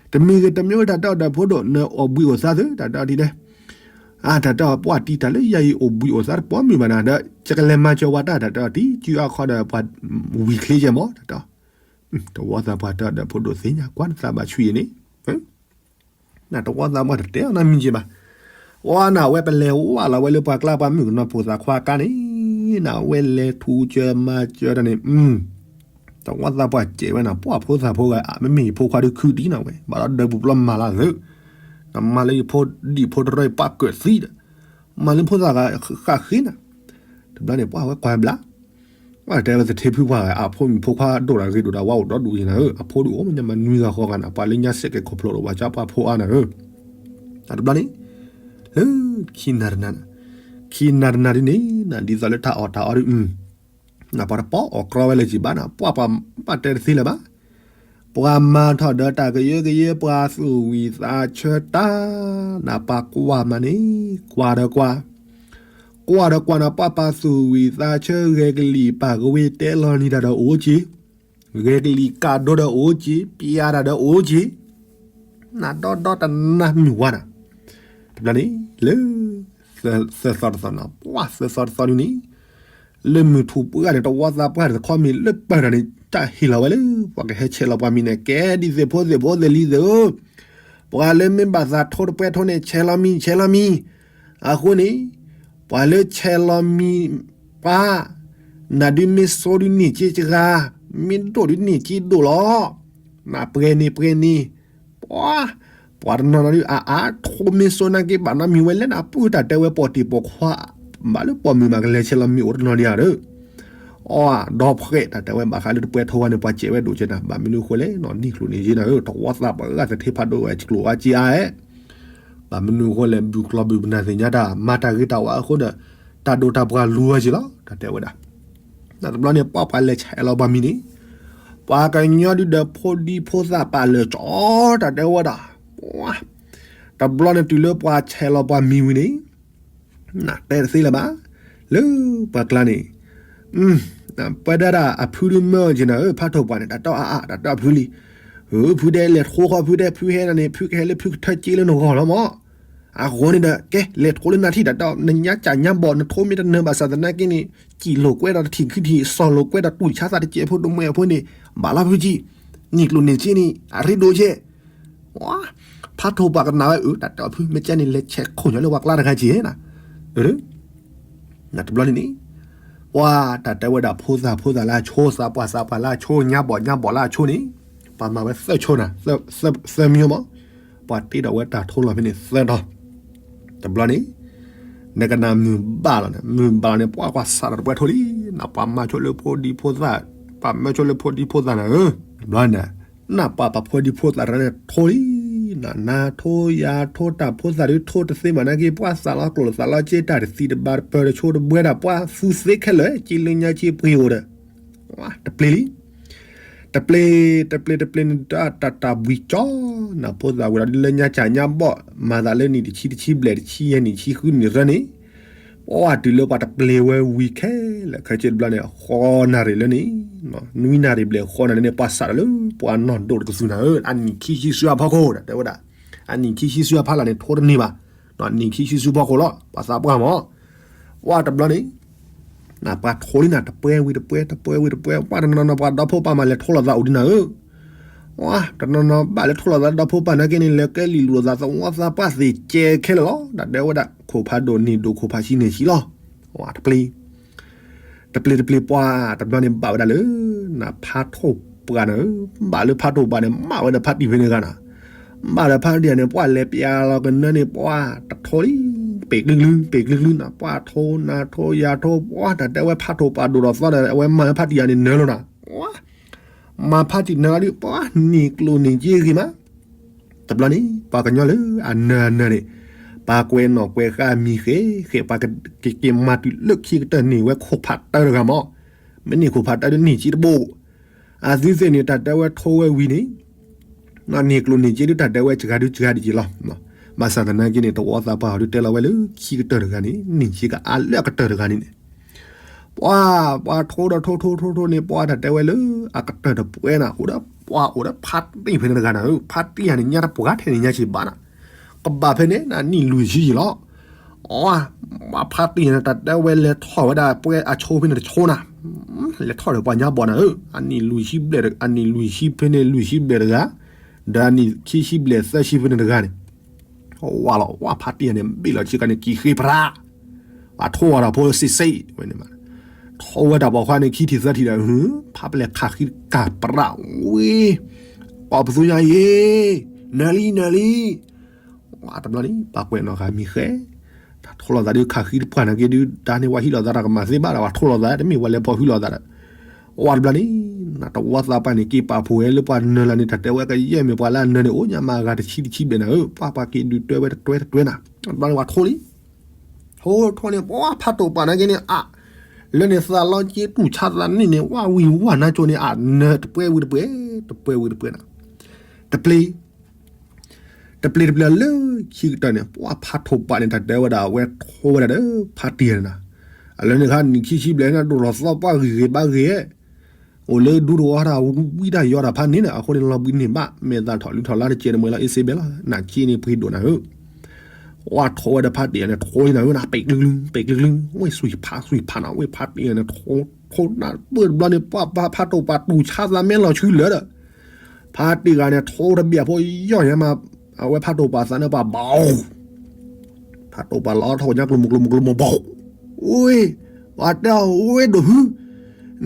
ီၤ, တမံၤဂ့ၤတမံၤဂ့ၤ တၢ်တဲအီၤဒီးဖိဒိၣ် နအိၣ်ဘှံးအိၣ်သါသု တၢ်တဲအီၤတံၢ်တဲ အါ တၢ်တဲအီၤ ပှၤတံၢ်တၢ်လၢယၤအံၤအိၣ်ဘှံးအိၣ်သါတပှၢ်မုၢ်ဘၣ်နၤဒီး ယကလဲၤမၤစၢၤဝဲတၢ် တၢ်တဲအီၤတံၢ် စုအခီဒီးပှၤဝံၤချ့ယဲမး တၢ်တဲအီၤ, တဝီသးပှၢ်တဲအီၤဒီးဖိဒိၣ်သ့ၣ်ညါကွၢ်နသးဘၣ်ဆူၣ်အံၤန့ၣ်, နတဝီသးပှၢ်တတဲအီၤနီတမံၤက့ၤဘၣ်, အီနဝဲပလဲၤဝဲလီၤဝဲလၢပှၤကျါပှၤမုၣ်ကနီၤဖိသၣ်ခွါကါန့ၣ်, နဝဲလဲၤထူကၢၤမၤစၢၤတၢ်န့ၣ် တဝီသးပှၢ်စဲးဝဲနၤ ပှၢ်ဖိသၣ်ဖိဂၤ အမ့မ့ၢ်ယဖိခွါဒုးခုဒံးနၤဝဲ ဘၣ်ဒီးဒၢးပူၤပျီမၤလၢသု, နမၤလၢယဖိဒံၣ်ဖိတရၢအံၤပှၢ်ကၢၣ်သံဒီး, မၤလၢဖိသၣ်ဂၤဃးဃ့နၤ, တဘျီန့ၣ်ပှၢ်ဝဲကွၢ်ဘျါ ပှၢ်တဲဝဲသထ့ဖုပှၢ်ဂၤ အဖိမုၣ်ဖိခွါဒိၣ်တၢ်ဂ့ၤဒိၣ်တၢ်ဝါအိၣ်ဒီဒူၣ်ယဲနၤဧၢ, အဖိဒုးအိၣ်မ့ၢ်ညါမနွံဂၤဃီဂၤနၤ ပှၤလၢညါစဲးကဲၤခိၣ်ဖျိးဒီးပှၤကၠါပှၢ်ဖိအါနၤဧၢ, တဘျီန့ၣ်, လၢခံနၤတနၤ, ခံနၤတနၤဒ်န့ၣ် ဒ်သိးလၢတၢ်အီၣ်တၢ်အီဒ် နပှၤတပီၢ်အီၣ်ကြီဝဲလၢၤက့ၤဘၣ်နၤ ပှၢ်ပှၤဘၣ်တဲတသ့လၢၤဘၣ်, ပှၤမၤထီၣ်ဒီးတၢ်ကယၢကယဲ ပှၤသူၣ်ဝံၣ်သးဆၢတၢ်, နပှၤကွၢ်မးန့ၣ် ကွၢ်ဒီးကွၢ်, ကွၢ်ဒီးကွၢ်နၤ ပှၢ်ပှၤသူၣ်ဝံၣ်သးဆၢ ဂဲၤကလံၣ်ပာ်ကဝ့ၤတဲလီၤနံၤတၢ်ဒီးအိၣ်က့ၤ, ဂဲၤကလံၣ်ကးဒိဒီးအိၣ်က့ၤ ပျးတၢ်ဒီးအိၣ်က့ၤ နဒီဒီတနၢ်မုၢ်ဝါနၤ, တဘျီန့ၣ် လၢ သၢသီတသီနၤ ပှၢ်သၢသီတသီဒ်န့ၣ်, လၢမုၢ်ထူၣ်ပှၢ်န့ၣ် တဝီသးပှၢ်တခီမ့ၢ်လၢပၢၢ်တၢ်န့ၣ် တၢ်ဟ့ၣ်လီၤဝဲလၢ ပှၤကဟဲဆဲးလီၤပှၤမံၤန့ၣ် ကဲဒ်သိးဖိသ့ၣ်ဖိသ့ၣ်လံသ့ၣ်ဧၢ, ပှၤလၢမ့ၢ်ဘၣ်သးထိတပှဲထိန့ၣ် ဆဲးလီၤမံၤ ဆဲးလီၤမံၤ, အဃိန့ၣ် ပှၤလၢဆဲးလီၤမံၤပှၤ နၤဒုးမ့ၢ်စိဒုးန့ၢ်က့စှၤ, မ့ၢ်ဒိၣ်ဒုးန့ၢ်က့ဒိၣ်လီၤ, နပှဲၤန့ၣ်ပှဲၤန့ၣ်, ပှၤ, ပှၤတနီၤနီၤဒုး အအါထိမ့ၢ်စိနာ်က့ ဘၣ်နီတမံၤဝဲလဲၣ်နၤ ပုၢ်တၢ်တဲဝဲပိာ်တံၢ်ပိာ်ခွါ, ဘၣ်လၢပိာ်မုၣ်မးကလဲၤဆဲးလီၤမံၤအိၣ်တနီၤဒံးဧါဒီး, အီ, ဒီဖှဲးတၢ်တဲဝဲ ဘၣ်ဃးလၢတပှဲထိဝဲန့ၣ် ပှၤစဲးဝဲဒိၣ်ကဲနၤ ဘၣ်မနုၤအဃိလဲၣ် နီၢ်နံၣ်ကျိၤန့ၣ်က့နၤဧၢ တဝီသးပှၢ်ဂၤသထ့ဖးဒိၣ်ဝဲ ကျိၤအါက့အါအဲ ဘၣ်မနုၤအဃိလဲၣ် ဘုၣ်ကျီၢ်ဘုၣ်ပနၢ်သ့ၣ်ညါတၢ် မၤတၢ်ဂ့ၤတၢ်ဝါအဃိဒီး တၢ်ဒိၣ်တၢ်ပှၢ်လူၤဝဲက့ၤလီၤ တၢ်တဲဝဲဒၣ်. တဘျီန့ၣ် ပှၤပှၤလဲၤဆဲးလီၤပှၤမံၤန့ၣ် ပှၤကညီဒုးဒီးဖိဒံဖိသၣ်ပာ်လၢာ်ကၠီ တၢ်တဲဝဲဒၣ်. တဘျီန့ၣ်တုၤလၢပှၤဆဲးလီၤပှၤမံၤဝံၤန့ၣ် နတဲတသ့လၢၤဘၣ် လၢပှၤကျါန့ၣ် ပှၤဒၣ်ဒၣ်အဖုဒုးမၢက့ၤနၤဧၢ ဖးထီၣ်ပှၢ်န့ၣ် တၢ်တီအါအါ တၢ်တီအဖုလံ. ဧၢ ဖုဒဲးလဲၤထိဃီဖုဒဲး ဖုဟဲနၤန့ၣ် ဖုကဟဲလၢဖုကထၢက့လၢနဂီၢ်လီၤမး. အဃိန့ၣ်ဒီး ကဲ လဲၤထိလၢနၤထံၣ်တၢ်တီ နညါကၠးညါဘီၣ် နထိမ့ၢ်တနၢၤဘၣ်ဆၣ်သနာ်က့န့ၣ် စံၣ်လိာ်ကွဲဒီးတထံၣ်ခံထံၣ် စီၣ်လိာ်ကွဲဒီးတူၢ်ဆါသးတစဲးဖိတမှဲၤအဖိန့ၣ် ဘၣ်လီၤဖုကံ နံၣ်ကျိၤန့ၣ်က့န့ၣ် အရ့ဒိၣ်ကဲ ဖးထီၣ်ပှၢ်ကနၣ်ဝဲ အၢ တၢ်တီအဖု မ့ၢ်ကဲန့ၣ် လဲၤဆဲးခိၣ်ညီလၢပှၤကျါတဂၤက့ၤနၤ. တဘျီန့ၣ်န့ၣ် ပှၤတၢ်တဲဝဲဒၣ် ဖိသၣ်ဖိသၣ်လၢအဆိ သးပှၢ်သးပှၢ်လၢအဆိ ညါဘီၣ်ညါဘီၣ်လၢအဆိန့ၣ် ပှၤမၤဝဲသၢဆိနၤ သၢမံၤမး ပှၤတ့ဒီးဝဲတၢ်ထိလီၤဖဲန့ၣ်သၢတီၤ. တဘျီန့ၣ် နကနၣ်မုၢ်ဘၣ်လီၤန့ၣ် မုၢ်ဘၣ်လီၤန့ၣ် ပှၤကွၢ်စးဒီးတပှဲထိလံ နပှၤမၤဆိလၢဖိဒံဖိသၣ် ပှၤမၤဆိလၢဖိဒံဖိသၣ်နၤဧၢ. တဘျီန့ၣ် နပှၤပှၤဖိဒံဖိသၣ်တဂၤန့ၣ်ထိလံ နနါထိယၤထိတၢ်ဖိသၣ်ဒုးထိတသ့မးနာ်က့ ပှၤသးလီၤကျိၣ်သးလီၤစ့တၢ်တသံတဘၣ်တပၢၢ်တဆိတဘှဲဒၣ် ပှၤသူသ့ခဲလၢာ် က့လၢညါက့ပှ့ၤအိၣ်ဒီး တပျ့ၤလံ တပျ့ၤ တပျ့ၤ တပျ့ၤန့ၣ် တၢ်တၢ်ဘှံးကၠီ နဖိသၣ်ဝဲဒီးလၢညါကၠးညါဘီၣ် မၤသးလၢနံၣ်တဆံတဆံဘျဲၣ်တဆံယဲၢ်နံၣ်တဆံဃုနံၣ်ရၢန့ၣ် ပှၤတုၤလၢပှၤတပျ့ၤဝဲဝံၤခဲလၢာ်ခဲဆ့တဘျီန့ၣ် ဃိးနၣ်ရံၣ်လၢန့ၣ် နွံနၣ်ရံၣ်ဘျဲၣ်ဃိးနၣ်ရံၣ်န့ၣ် ပှၤစးဒီးလၢပှၤနီၢ်ဒိၣ်တကသူနၤဧၢ အနံၣ်ခံဆံဆူအဖီခိၣ် တၢ်တဲဝဲဒၣ် အနံၣ်ခံဆံဆူအဖီလာ်န့ၣ် ထိတန့ၢ်ဘၣ် နံၣ်ခံဆံဆူဖီခိၣ်လီၤ ပှၤသးပှၢ်မး ပှၤတဘျီန့ၣ် နပှၤထိလံနၤ တပှဲဝံၤတပှဲ တပှဲဝံၤတပှဲ ပှၤတနီၤနီၤပှၤဒီဖိပၢ်မးလဲၤထိလိာ်သးအိၣ်ဒံးနၤဧၢ တနီၤနီၤဘၣ်လၢထိလိာ်သးဒီဖိပၢ်နာ်က့န့ၣ် လဲၤကဲလံာ်လိာ်သးသဝီသးပှၢ်သ့ၣ်ကဲခဲလၢာ်လီၤ တၢ်တဲဝဲဒၣ် ခိၣ်ဖးဒိၣ်နံၣ်ဒိၣ်ခိၣ်ဖးဆံးန့ၣ်ဆံးလီၤ တပျ့ၤ တပျ့ၤတပျ့ၤပှၤ တဘျီန့ၣ်ဘၣ်ဝဲဒၣ်လၢ နဖးထိၣ်ပှၢ်န့ၣ် ဘၣ်လၢဖးထိၣ်ပှၢ်န့ၣ် မၣ်ဝဲဒီးဖးတံၢ်ဖဲန့ၣ်ဂၤနၤ ဘၣ်ဒီးဖးတံၢ်န့ၣ် ပှၤလဲၤပျးလီၤကနၢန့ၣ် ပှၤတထိလံ ပ့ၤကျုၤကျုၤ ပ့ၤကျုၤကျုၤနၤ ပှၤထိနၤထိယၤထိ ပှၤတၢ်တဲဝဲဖးထိၣ်ပှၢ်ဒိၣ်ဒီးသီဒီး အဝဲမၣ်လၢဖးတံၢ်ယၤန့ၣ်နၢလီၤနၤ မၤဖါတံၢ်နၢၤဒုး ပှၤန့ၢ်ကျိၣ်န့ၢ်စ့ဂ့ၤမး, တဘျီန့ၣ် ပှၤကညီလၢအနၢၤအနၢၤန့ၣ် ပှၤကွဲးနီၣ်ကွဲးဃာ်မံၤဃဲဃဲ ပှၤက့ၤမၤတုၤလၢခံကတၢၢ်န့ၢ်ဝဲခိၣ်ဖးတၢတဂၤမး, မ့ၢ်န့ၢ်ခိၣ်ဖးတၢဒုးန့ၢ်စ့တဘိ အသုသ့ၣ်န့ၣ် တၢ်တဲဝဲထိဝဲဝံၤန့ၣ် န့ၢ်ကျိၣ်န့ၢ်စ့ဒုးတၢ်တဲဝဲစှၤဒုးစှၤဒံးက့ၤလီၤ. ဘၣ်ဆၣ်သနာ်က့န့ၣ် တဝီသးပှၢ်ဟီဒုးတဲလီၤဝဲလၢခံကတၢၢ်တဂၤန့ၣ် န့ၢ်စ့ကအါလၢအကတၢၢ်တဂၤန့ၣ်န့ၣ် ပှၤ ပှၤထိဒီးထိထိထိထိန့ၣ် ပှၤတၢ်တဲဝဲလၢအကတၢၢ်တပှဲၤနၤ အိၣ်ဒီးပှၤအိၣ်ဒီးဖါတံၢ်ဖဲန့ၣ်တဂၤနၤဧၢ, ဖါတံၢ်ယၤန့ၣ် ညါတပှၤထဲန့ၣ်ညါစ့ၢ်ဘၣ်နၤ, ကဘၣ်ဖဲန့ၣ် နနံၣ်လွံၢ်ဆံယံၤလီၤ. အ ဖါတံၢ်ယၤန့ၣ် တၢ်တဲဝဲလဲၤထီၣ်ဝဲဒၣ်ပှဲၤအဆိဖဲန့ၣ်တဆိနၤ, လဲၤထီၣ်ဒီးပှၤညါဘီၣ်နၤဧၢ, အနံၣ်လွံၢ်ဆံဘျဲၣ် အနံၣ်လွံၢ်ဆံဖဲန့ၣ်လွံၢ်ဆံဘျဲၣ်တဂၤ, ဒီးအနံၣ်ခံဆံဘျဲၣ်သၢဆံဖဲန့ၣ်တဂၤန့ၣ် ဝါလီၤ ဝါဖါတံၢ်ယၤန့ၣ် ဘ့ၣ်လီၤဆ့ကၤန့ၣ် ကံၤဃ့ဖရၣ်, ပှၤထိဝဲဒီးဖိစ့ၢ်စ့ၢ်ဝဲန့ၣ်မး, ထိဝဲတၢ်ပိာ်ခွါန့ၣ် ခံထံၣ်သၢထံၣ်ဒီး ဖါပလဲၣ်ခးဃံတကးပြးဝ့ၢ်, ကိးပသူညါအံၤ, နၢၤလံ နၢၤလံ, ဝါတဘျီန့ၣ် ပှၤကွဲးနီၣ်ဃာ်မံၤဃဲ, တၢ်ထိလိာ်သးဒုးခးဃံတပှၢ်နာ်က့ဒုး တၢ်န့ၣ်ပှၤဟံးလိာ်သးတၢ်ကမၤသ့ဘၣ်ဒီး ပှၤထိလိာ်သးတမ့ၢ်ပှၤလဲၤဖီၣ်ဟုလိာ်သးဒီး ဝါတဘျီန့ၣ် နတဝီသးပှၢ်န့ၣ် က့ၤပာ်ဖှိၣ်ဝဲလၢပှၤနၢၤလၢန့ၣ် တၢ်တဲဝဲကယဲၢ်မ့ၢ်ပှၤလၢအနၢၤန့ၣ် အိၣ်ညါမၤဂၤတဆံတဆံဘျဲၣ်နၤဧၢ, ပှၤပှၤက့ၤဒုးတွဲဝဲတတွဲတတွဲနၤ, တဘျီန့ၣ်ပှၤထိလံ, ထိထိန့ၣ် ပှၤဖးတိၢ်ပာ်နာ်က့န့ၣ် အ လၢန့ၣ်သးလီက့တူၢ်ဆါသးန့ၣ်န့ၣ် ဝါဝံၤဝါနါကၠိန့ၣ် အနၢၤတပှဲၤဝံၤတပှဲၤ, တပှဲၤဝံၤတပှဲၤနၤ, တပျ့ တပျ့ၤတပျ့ၤလၢခံကတၢၢ်န့ၣ် ပှၤဖးထိၣ်ပာ်န့ၣ် တၢ်တဲဝဲဒၣ်အဝဲထိဝဲဒၣ်ဒီး ဖါတံၢ်ယၤန့ၣ်နၤ, အလၢန့ၣ်ခါနံၣ်ခံဆံဘျဲၣ်န့ၣ် ဒိၣ်ထီၣ်သီပှၢ်ဂ့ၤဂ့ၤဘၣ်ဂ့ၤ, အိၣ်လၢဒူတဝီတၢ်ဝံတၢ်ယီတၢ်ဖးန့ၣ်န့ၣ် အဃိန့ၣ်လီၤဘှံးန့ၢ်ဘၣ် မဲာ်သးထီၣ်လုၢ်ထီၣ်လါတကဲးတမှဲၤလီၤ အ့စ့ဘဲလီၤ နၢ်ခံန့ၣ်ပှ့ၤဒိၣ်နၤဧၢ, ပှၤထိဝဲဒီးဖါတံၢ်ယၤန့ၣ် ထိယၤန့ၣ်ဧၢနၤ ပဲာ်ကျုၤကျုၤ ပဲာ်ကျုၤကျုၤ ဝဲစွံဖးစွံဖးနၤ ဝဲဖါတံၢ်ယၤန့ၣ် ထိ ထိနၢ်ပၢၢ်တဘျီန့ၣ် ပှၤဖးထိၣ်ပာ်တူၢ်ဆါသးမဲလီၤဆူလၢဒီး ဖါတံၢ်ဂၤန့ၣ် ထိတဘ့ၣ်ဖိယီၢ်ညါမး, အဝဲဖးတိၢ်ပာ်သးန့ၣ်ပှၤဘီ, ဖးတိၢ်ပာ်လီၤထီၣ်ညါကျိၤမုၢ်ကျိၤမုၢ်ကျိၤမုၢ်ဘီ, ဝ့ၢ်, ပှၤတဲအီၤဝ့ၢ်ဒိၣ်ဖု,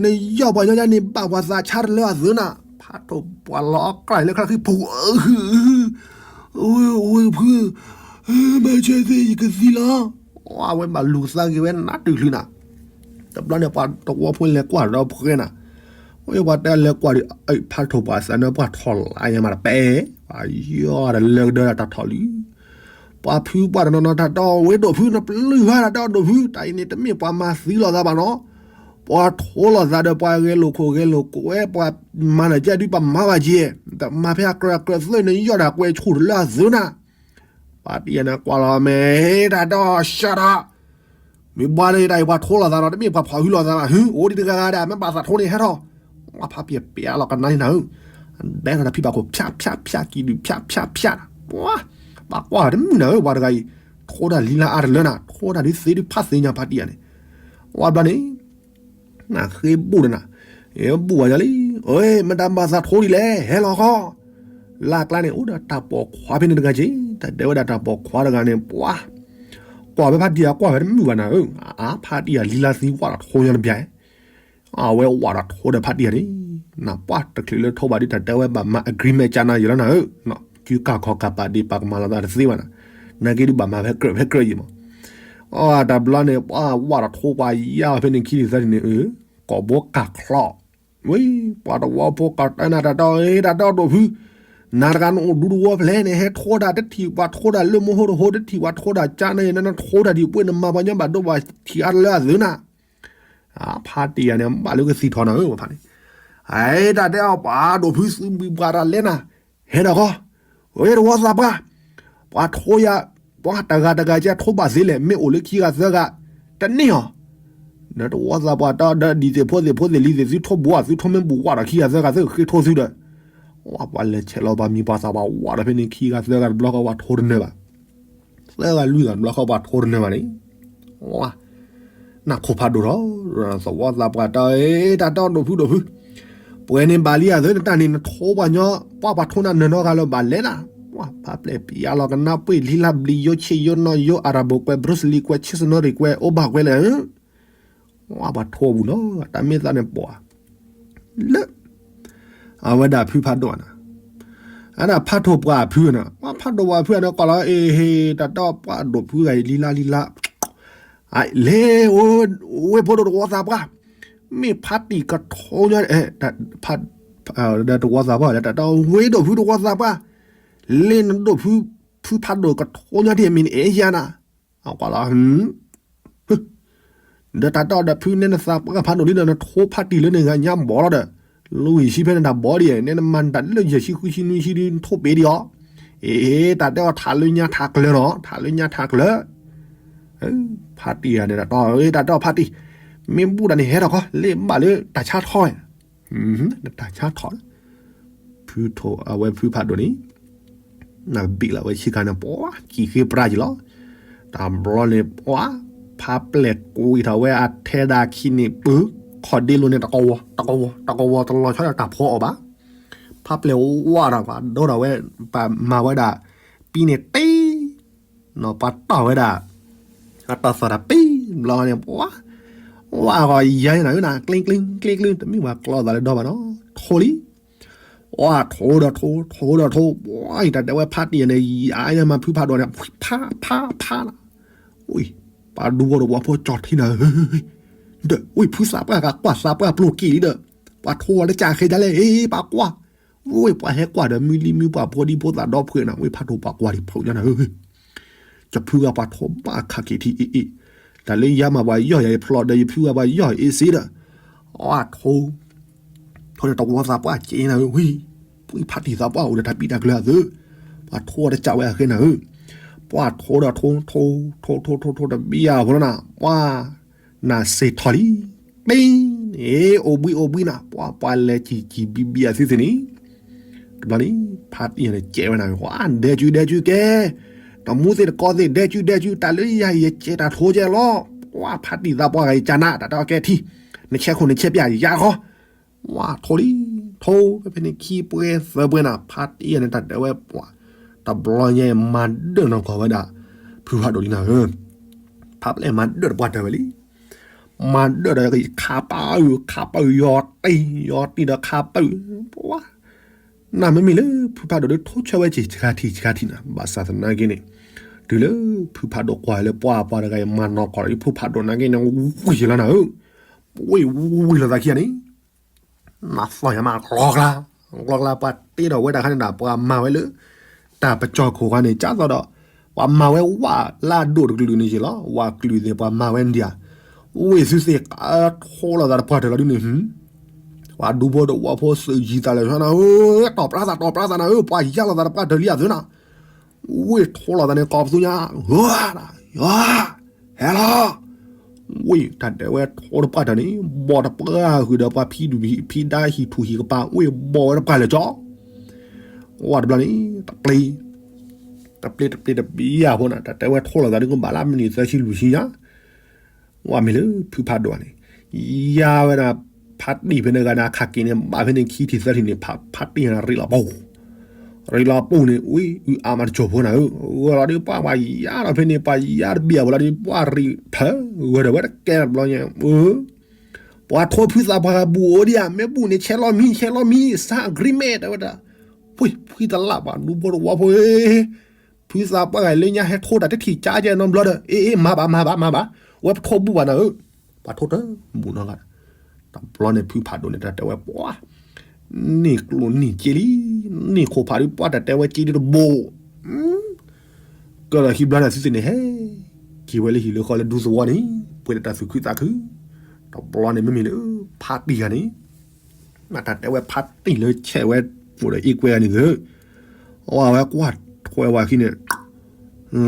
နယီၢ်ပှၤညီညါန့ၣ် ဘၣ်ပှၤသးဆါတလၢအသုနၤ, ဖးတိၢ်ပှၤလီၤအကြၢးလၢခရၣ်ခံဖူ, ဝ့ၢ်ဖု, မၤဆၢသ့ယကသံလီၤ, အဝဲဘၣ်လူၤသးဂ့ၤဝဲနးတုၤချုးနၤ တဘျီန့ၣ် ပှၤတဝီဖိလဲၤကွၢ်ဒီးဖှဲနၤ, ဝဲပှၤတဲလဲၤကွၢ်ဒီး ဖးထိၣ်ပှၤသးန့ၣ် ပှၤထီၣ်လါယါမးတပဲ, ပှၤယီၢ်ဒီးလၢကဒၢတၢ်ထီၣ်လံ, ပှၤဖုပှၣ်တနီၤနီၤတၢ်တဲအီၤဝဲဒိၣ်ဖု နပျုၢ်ဟါတၢ်တဲအီၤဒိၣ်ဖု တၢ်အံၤန့ၣ်တမ့ၢ်ပှၤမၤသံလိာ်သးဘၣ်နီၤ, ပှၤထိလိာ်သးဒီးပှၤဂဲၤလိာ်ခိၣ်ဂဲၤလိာ်ကွဲ ပှၤမၤနၢၤကဲဒုးပှၤမၤဘၣ်က့, တမၤဖဲအကြၢးအကြၢးသ့န့ၣ် ယီၢ်တၢ်ကွဲးဆူၣ်တလၢအသုနၤ ပှၤတံၢ်ယၤန့ၣ်ကွၢ်လီၤမဲာ် တၢ်ဒီးရှၢတၢ်, မ့ၢ်ဘၣ်လၢတၢ်အံၤပှၤထိလိာ်သးဒီး တမ့ၢ်ပှၤဖီၣ်ဟုလိာ်သးဘၣ် ဟု အိၣ်ဒံးတဂၤဂၤဒၣ် မ့ၢ်ဘၣ်သးထိန့ၣ်ဟဲထီၣ်, ပှၤဖးပျဲၢ်ပျဲၢ်လီၤကနါန့ၣ်နၤဧၢ, ဘဲထီၣ်တၢ်ဖံးဘၣ်ခိၣ် ဖၠးဖၠးဖၠး ကံၣ်ဒုၣ် ဖၠးဖၠးဖၠး, ပှၤကွၢ်တမုာ်နၤဧၢ ပှၤတဂၤအံၤ, ထိတၢ်လံလါအါတလၢနၤ ထိတၢ်ဒုးသ့ဒုးဖးသ့ၣ်ညါဖါတံၢ်ယၤန့ၣ်, ဝါဘျီန့ၣ် နဃ့ဘူၣ်ဒီးနၤ, ဘူၣ်ဝဲညါလံ, မတၤဘၣ်သးထိဒ်လဲၣ် ဟဲလီၤခီ, လၢကျါန့ၣ် အိၣ်ဒီးတၢ်ပိာ်ခွါဖဲန့ၣ်တဂၤက့ၤ, တၢ်တဲဝဲဒၣ်တၢ်ပိာ်ခွါတဂၤန့ၣ် ပှၤ, ကွၢ်ဖဲဖါတံၢ်ယၤကွၢ်ဖဲတမုာ်ဘၣ်နၤဧၢ, အါဖါတံၢ်ယၤလံလါသံဝဲဒီးထိညါတဘျီ, အဝဲဝဲဒီးထိဒီးဖါတံၢ်ယၤန့ၣ်, နပှၢ်တချုးလၢထိဘၣ်ဒုးတၢ်တဲဝဲဘၣ်မၤ agreement ကၢ်နၤယံၤလီၤနၤဧၢ, ကုကၢ်ခီၣ်ကၢ်ပာ်ဒ့ၣ်ပာ်ကမၤလိာ်သးတသ့ဘၣ်နၤ, နာ်က့ဒုးဘၣ်မၤဖဲကြၢးဖဲကြၢးယံၤမး အတဘျီန့ၣ် ပှၤဝးဒီးထိပှၤယါဖဲန့ၣ်ခံထံၣ်သၢထံၣ်န့ၣ် ကိာ်ဘိကၢ်ချီ, ဝံၤ ပှၤတဝီဖိကၢ်တဲနၤတၢ်တီၢ် တၢ်တီၢ်ဒိၣ်ဖု, နၤတဂၤနအိၣ်ဒူတဝီဖျဲၣ်န့ၣ် ဟဲထိတၢ်တထံၣ်ပှၤထိတၢ်လၢမိၢ်ဟိတဟိတထံၣ်ပှၤထိတၢ်ကၢ်န့ၣ် နထိတၢ်ဒံးပှ့ၤနမၤပှၤညီဘၣ်ဒိဘၣ်ထံးအါတလၢအသုနၤ, ဖါတံၢ်ယၤန့ၣ် ဘၣ်လၢကသံၣ်ထီၣ်နၤဧၢ ပှၤဖါန့ၣ်, တၢ်တဲအီၤပှၤဒိၣ်ဖုသုဘံၣ်ပှၤတၢ်လဲၤနၤ, ဟဲဒီးဃီ, ဝဲတဝီသးပှၢ်, ပှၤထိယၤ, ပှၤတဂၤတဂၤကဲထိဘၣ်သ့လဲၣ် မ့ၢ်အိၣ်လၢခံဂၤသၢဂၤ, တန့ၢ်အီၤ, နတဝီသးပှၢ်တၢ်ဒီးဒ်သ့ၣ်ဖိသ့ၣ်ဖိသ့ၣ်လံၤသ့ၣ်သုထိဘူးအီၤ သုထိမ့ၢ်ဘူးဝးဒီးခံဂၤသၢဂၤသုဃ့ထိသုဒီး, ဝဲပှၤလဲၤဆဲးလီၤပှၤမံၤပှၤသးပှၢ်ဝးဒီးဖဲန့ၣ်ခံဂၤသၢဂၤတဘျီဃီ ပှၤထိတနၢၤဘၣ် သၢဂၤလွံၢ်ဂၤတဘျီဃီ ပှၤထိတနၢၤဘၣ်န့ၣ်, နၢ်ခိၣ်ဖးဒိၣ်ထီၣ်, သဝီသးပှၢ်တၢ်, တၢ်တဲအီၤဒိၣ်ဖုဒိၣ်ဖု, ပှဲၤန့ၣ်ဘၣ်လံဧါ သုနတၢ်န့ၣ် နထိပှၤညီ, ပှၤပှၤထိနၤနၢၤနီတဂၤလၢၤဘၣ်လဲၤနၤ, ပှၤဖးပျဲၢ်ပျါလီၤကနါပှ့ၤလံလါဘျံးယိဆ့ယိနီၢ်ယိအရၤဘိၣ်ကွဲး ဘြူစလံကွဲး ဆ့စနီရံၣ်ကွဲး အိဘၣ်ကွဲးလဲၣ်, ပှၤထိပူၤနီၤ တၢ်မ့ၢ်သးန့ၣ်ပှၤ လၢ အဝဲဒၣ်ဖုဖးဒိၣ်နၤ, အဒၣ်ဖးထိၣ်ပှၢ်ဖုနၤ, ပှၤဖးဒိၣ်ပှၢ်ဖုနၤ ကွၢ်လီၤ အ့ဟ့ တၢ်တီၢ်ပှၢ်ဒိၣ်ဖုဂၤအံၤလံလါလံလါ, လဲၤ ဝ့ၢ်ဖိဒိၣ်တဝီသးပှၢ်, မ့ၢ်ဖးတံၢ်ကထိညါ, ဖး ဒီးတဝီသးပှၢ်လၢတၢ်တီဝ့ၢ်ဒိၣ်ဖုတဝီသးပှၢ်, လ့နဒိၣ်ဖု ဖုဖးဒိၣ်ကထိညါထံၣ်အမံၤန့ၣ်အဲၣ်ယၤနၤ, အကွၢ်လီၤ ဒီးတၢ်တီဒီးဖုနဲနသးပှၢ်ဖးဒိၣ်လံဒီးနထိဖးတံၢ်လၢန့ၣ်ဂၤညါဘီလီၤဒီး, လီၢ်ယံၤဆံဖဲန့ၣ်တၢ်ဘီဒံး နဲနမၤတၢ်လၢယဲၢ်ဆံဃုဆံနွံဆံဒုးနထိပ့ၤဒံးအီၤ, အ့ တၢ်တဲအီၤထးလၢညါထးကျၢၤနီၤ ထးလၢညါထးကျၢၤ, ဖးတံၢ်ဂၤန့ၣ်တၢ်တီ တၢ်တီဖးတံၢ်, မ့ၢ်ဘူၣ်တၢ်န့ၣ်ဟဲထီၣ်ခီ လ့ဘၣ်လၢတၢ်ဆါထီၣ်ဝဲ တၢ်ဆါထီၣ်, ဖုထိၣ်အဝဲဖုဖးဒိၣ်န့ၣ် နဘ့ၣ်လီၤဝဲဆ့ကၤန့ၣ် ပှၤကံၣ်ဃ့ပြၢ်က့ၤလီၤ, တဘျီန့ၣ်ပှၤ ဖးပျဲၢ်ကွံာ်ထီၣ်ဝဲအထဲဒၣ်ခံန့ၣ် ပခီၣ်ဒ့လိၤန့ၣ် တကဝီၤ တကဝီၤ တကဝီၤတလီၤဆီဒၣ်တၢ်ဖီအီၣ်ဘၣ်, ဖးပျဲၢ်ဝါဒီးပှၤဒိဒီးဝဲ ပှၤမၤဝဲဒၣ် ပံန့ၣ်တ့ ပှၤတီၢ်ဝဲဒၣ် အတီၢ်သီၣ်တၢ်ပံဘျီန့ၣ် ပှၤ ဝါဂီၤယဲနၤဧၢနၤ ကျ့ကျ့ကျ့ကျ့ တမ့ၢ်ပှၤကျီသးလၢဒီဘၣ်နီၤ ထိလံ, ဝါထိဒီးထိ ထိဒီးထိ ပှၤအံၤတၢ်တဲဝဲဖးတံၢ်ယၤန့ၣ် ယၤယၤမၤဖုဖးဒိၣ်န့ၣ် ဖးဖးဖးနၤ, ဝံၤ ပှၤဒူဖိတဝီဖိကၠီထံနၤဧၢ, ဒီးဝံၤဖုသးပှၢ်ဂၤကွၢ်သးပှၢ်ပျိၢ်က့ၤလံဒီး ပှၤထိဝဲလၢကၢ်ဃဲဒ်လဲၣ် အ့ ပှၤကွၢ် ဝ့ၢ်ပှၤဟဲကွၢ်ဒီးမုၢ်လံမုၢ်ပှၢ်ဖိဒံဖိသၣ်ဒီဖှဲးနၤ ဝ့ၢ်ဖးဒိၣ်ပှၤကွၢ်ဒံးဖျိညါနၤဧၢ, ယဖုဂၤပှၤထိဘၣ်ခးက့ၤထံအ့ၣ်အ့ၣ်, တၢ်လၢယၤမၤပှၤယီၢ်ယၤယဖျိးဒီးယဖုဂၤပှၤယီၢ်အ့ၣ်စ့ဒီး, အထိ, ထိန့ၣ်တဝီသးပှၢ်က့ၤနၤဧၢ ဝံၤ, ဝံၤဖးတံၢ်သးပှၢ်အိၣ်ဒီးတၢ်ပံးတၢ်ကျၢၤအသု, ပှၤထိတကးဝဲအဃဲနၤဧၢ, ပှၤထိဒီးထိ ထိ ထိ ထိ ထိ ထိ တဘံယၤဖိလီၤနၤ ပှၤ နၤစ့ၢ်ထီၣ်လံ, ပ့ၢ်န့ၣ် အိၣ်ဘှံးအိၣ်ဘှံးနၤ ပှၤပှၤလဲၤကံၣ်ကံၣ်ဘံဘံအသုသ့ၣ်န့ၣ်, တဘျီန့ၣ် ဖးတံၢ်န့ၣ်ကဲဝဲနၤ ပှၤဒဲကၠူဒဲကၠူကဲ, တမူသ့ၣ်တကီသ့ၣ် ဒဲကၠူဒဲကၠူ တၢ်လၢယၤယကဲတၢ်ထိကဲလီၤ, ပှၤဖးတံၢ်သးပှၢ်ဂၤယကနး တၢ်တဲအီၤကဲထံ, နဆဲးခိၣ်နဆဲးပျၢ်ယၤဃီ, ဝါထိလံ, ထိဖဲဖဲန့ၣ်ခံပှဲၤသၢပှဲၤနၤ ဖးတံၢ်န့ၣ် တၢ်တဲဝဲပှၤ, တဘျီညါမၤဒၢၣ်နီၢ်ကီၢ်ဝဲဒၣ်, ဖုဖးဒိၣ်လံနၤဧၢ, ဖးပျဲၢ်မၤဒၢၣ်တပှၢ်တၢၢ်ဝဲလံ, မၤဒၢၣ်ဒီးခးပၢ်အုၣ် ခးပၢ်အုၣ် ယီၤတံၢ် ယီၤတံၢ်ဒီးခးပၢ်အုၣ်, ပှၤ နမ့မ့ၢ်လၢဖုဖးဒိၣ်ဒီးထိဆၢဝဲက့ၤဆှါထံဆှါထံနၤ ဘၣ်ဆၣ်သနာ်က့န့ၣ်, တုၤလၢဖုဖးဒိၣ်ကွၢ်လၢပှၤပှၤတဂၤအံၤမၤနီၢ်ကီၢ်ဒီးဖုဖးဒိၣ်နာ်က့န့ၣ် ဝံၤယလီၤနၤဧၢ, ပဝံၤဝံၤလီၤသးခံဂၤန့ၣ်, နသီၣ်ညါမးကျီကျါ, ကျီကျါပှၤတ့ဒီးဝဲတၢ်ခါန့ၣ်ဒၣ် ပှၤမၤဝဲလၢ တၢ်ပကၠီၣ်ခိၣ်ခါန့ၣ် ကၢ်သိးဒီး, ပှၤမၤဝဲဝၣ်လၢအဒိၣ်တကလုာ်န့ၣ်ယ့ၢ်လီၤ ဝၣ်ကလုာ်သ့ၣ်ပှၤမၤဝဲဒံးဧါ, ဝ့ၢ်သုသ့ၣ်ကထိလိာ်သးတပှၢ်တၢၢ်လီၤဒ်န့ၣ် ပှၤဒူဖိတဝီဖိသုးယံၤသးလၢာ်နၤဧၢ, တီၢ်ပြၢသးတီၢ်ပြၢသးနၤဧၢ, ပှၤယါလိာ်သးတပှၢ်တၢၢ်လံအသုနၤ, ဝ့ၢ်ထိလိာ်သးန့ၣ် ကိးပသူညါ, ဧၢ, ဟဲလီၤ, ဝ့ၢ်တၢ်တဲဝဲထိတပှၢ်တၢၢ်န့ၣ် ဘီၣ်တပှၢ်ဃုာ်ဒီးပှၤဖံဒူၣ်ဖံဒါ ဟံၣ်ထူၣ်ဟံၣ်ကပၤ ဝ့ၢ်ဘီၣ်ဝဲတပှၢ်လၢာ်ကၠီ, ဝဲတဘျီန့ၣ် တပျ့ၤ, တပျ့ၤတပျ့ၤတပျ့ၤယၤဖိနၤ တၢ်တဲဝဲထိလိာ်သးဒ်ကဘၣ်လၢမံးနံးသၢဆံလွံၢ်ဆံညါ ဝဲမ့ၢ်လၢဖုဖးဒိၣ်န့ၣ်, ယါဝဲဒၣ် ဖးတံၢ်ဖဲန့ၣ်ဂၤန့ၣ် အခးက့ၤန့ၣ် ဘၣ်ဖဲန့ၣ်ခံထံၣ်သၢထံၣ်န့ၣ် ဖးတံၢ်န့ၣ်ရ့လီၤပူၤ, ရ့လီၤပူၤန့ၣ် ဝံအါမးတစိၢ်ဖိနၤဧၢ, ဂၢၢ်လီၤဒ်ပှၤပှၤယါလီၤဖဲန့ၣ် ပှၤယါတဘံၣ်အဝဲလီၤဒ်ပှၤရ့ဖၢ ဂၢၢ်ဒီးဝဲတကဲဘျီညါ, ပှၤထိဖုသးပှၢ်ဂၤဘူၣ်အိၣ်ဒံးဧါ မ့ၢ်ဘူၣ်န့ၣ် ဆဲးလီၤမံ ဆဲးလီၤမံ sign agreement တဲဝဲဒၣ်, ဖှံတလၢ်ပှၤဒူဖိတဝီဖိ ဖုသးပှၢ်ဂၤလၢညါဟဲထိတၢ်တထံၣ်ကၠါကဲနီတဘျီဒီး အ့ အ့ မၤဘၣ်မၤဘၣ်မၤဘၣ်, ဝဲပထိဘူၣ်ဘၣ်နၤဧၢ, ပှၤထိတၢ်ဘူၣ်နီတဂၤ, တဘျီန့ၣ်ဖုဖးဒိၣ်န့ၣ် တၢ်တဲဝဲပှၤ, န့ၢ်ကျိၣ်န့ၢ်စ့လံ, န့ၢ်ခိၣ်ဖးဒုးပှၤတၢ်တဲဝဲစ့ဒုးတဘိ, ကၢၢ်လီၤခံဘျီန့ၣ်သုသ့ၣ်န့ၣ်ဟဲ, က့ၤဝဲလၢဟံၣ်လၢဃီလၢဒူသဝီန့ၣ်, ပှဲၤဒီးတၢ်သူၣ်ခုသးခု, တဘျီန့ၣ်မ့မ့ၢ်လၢ, ဖးတံၢ်ဂၤန့ၣ် နတၢ်တဲဝဲဖးတံၢ်လၢဆဲးဝဲ, အိၣ်ဒီးအ့ၣ်ကွဲဂၤန့ၣ်သ့ၣ်, အဝဲကွၢ်ထွဲဝဲခံန့ၣ်,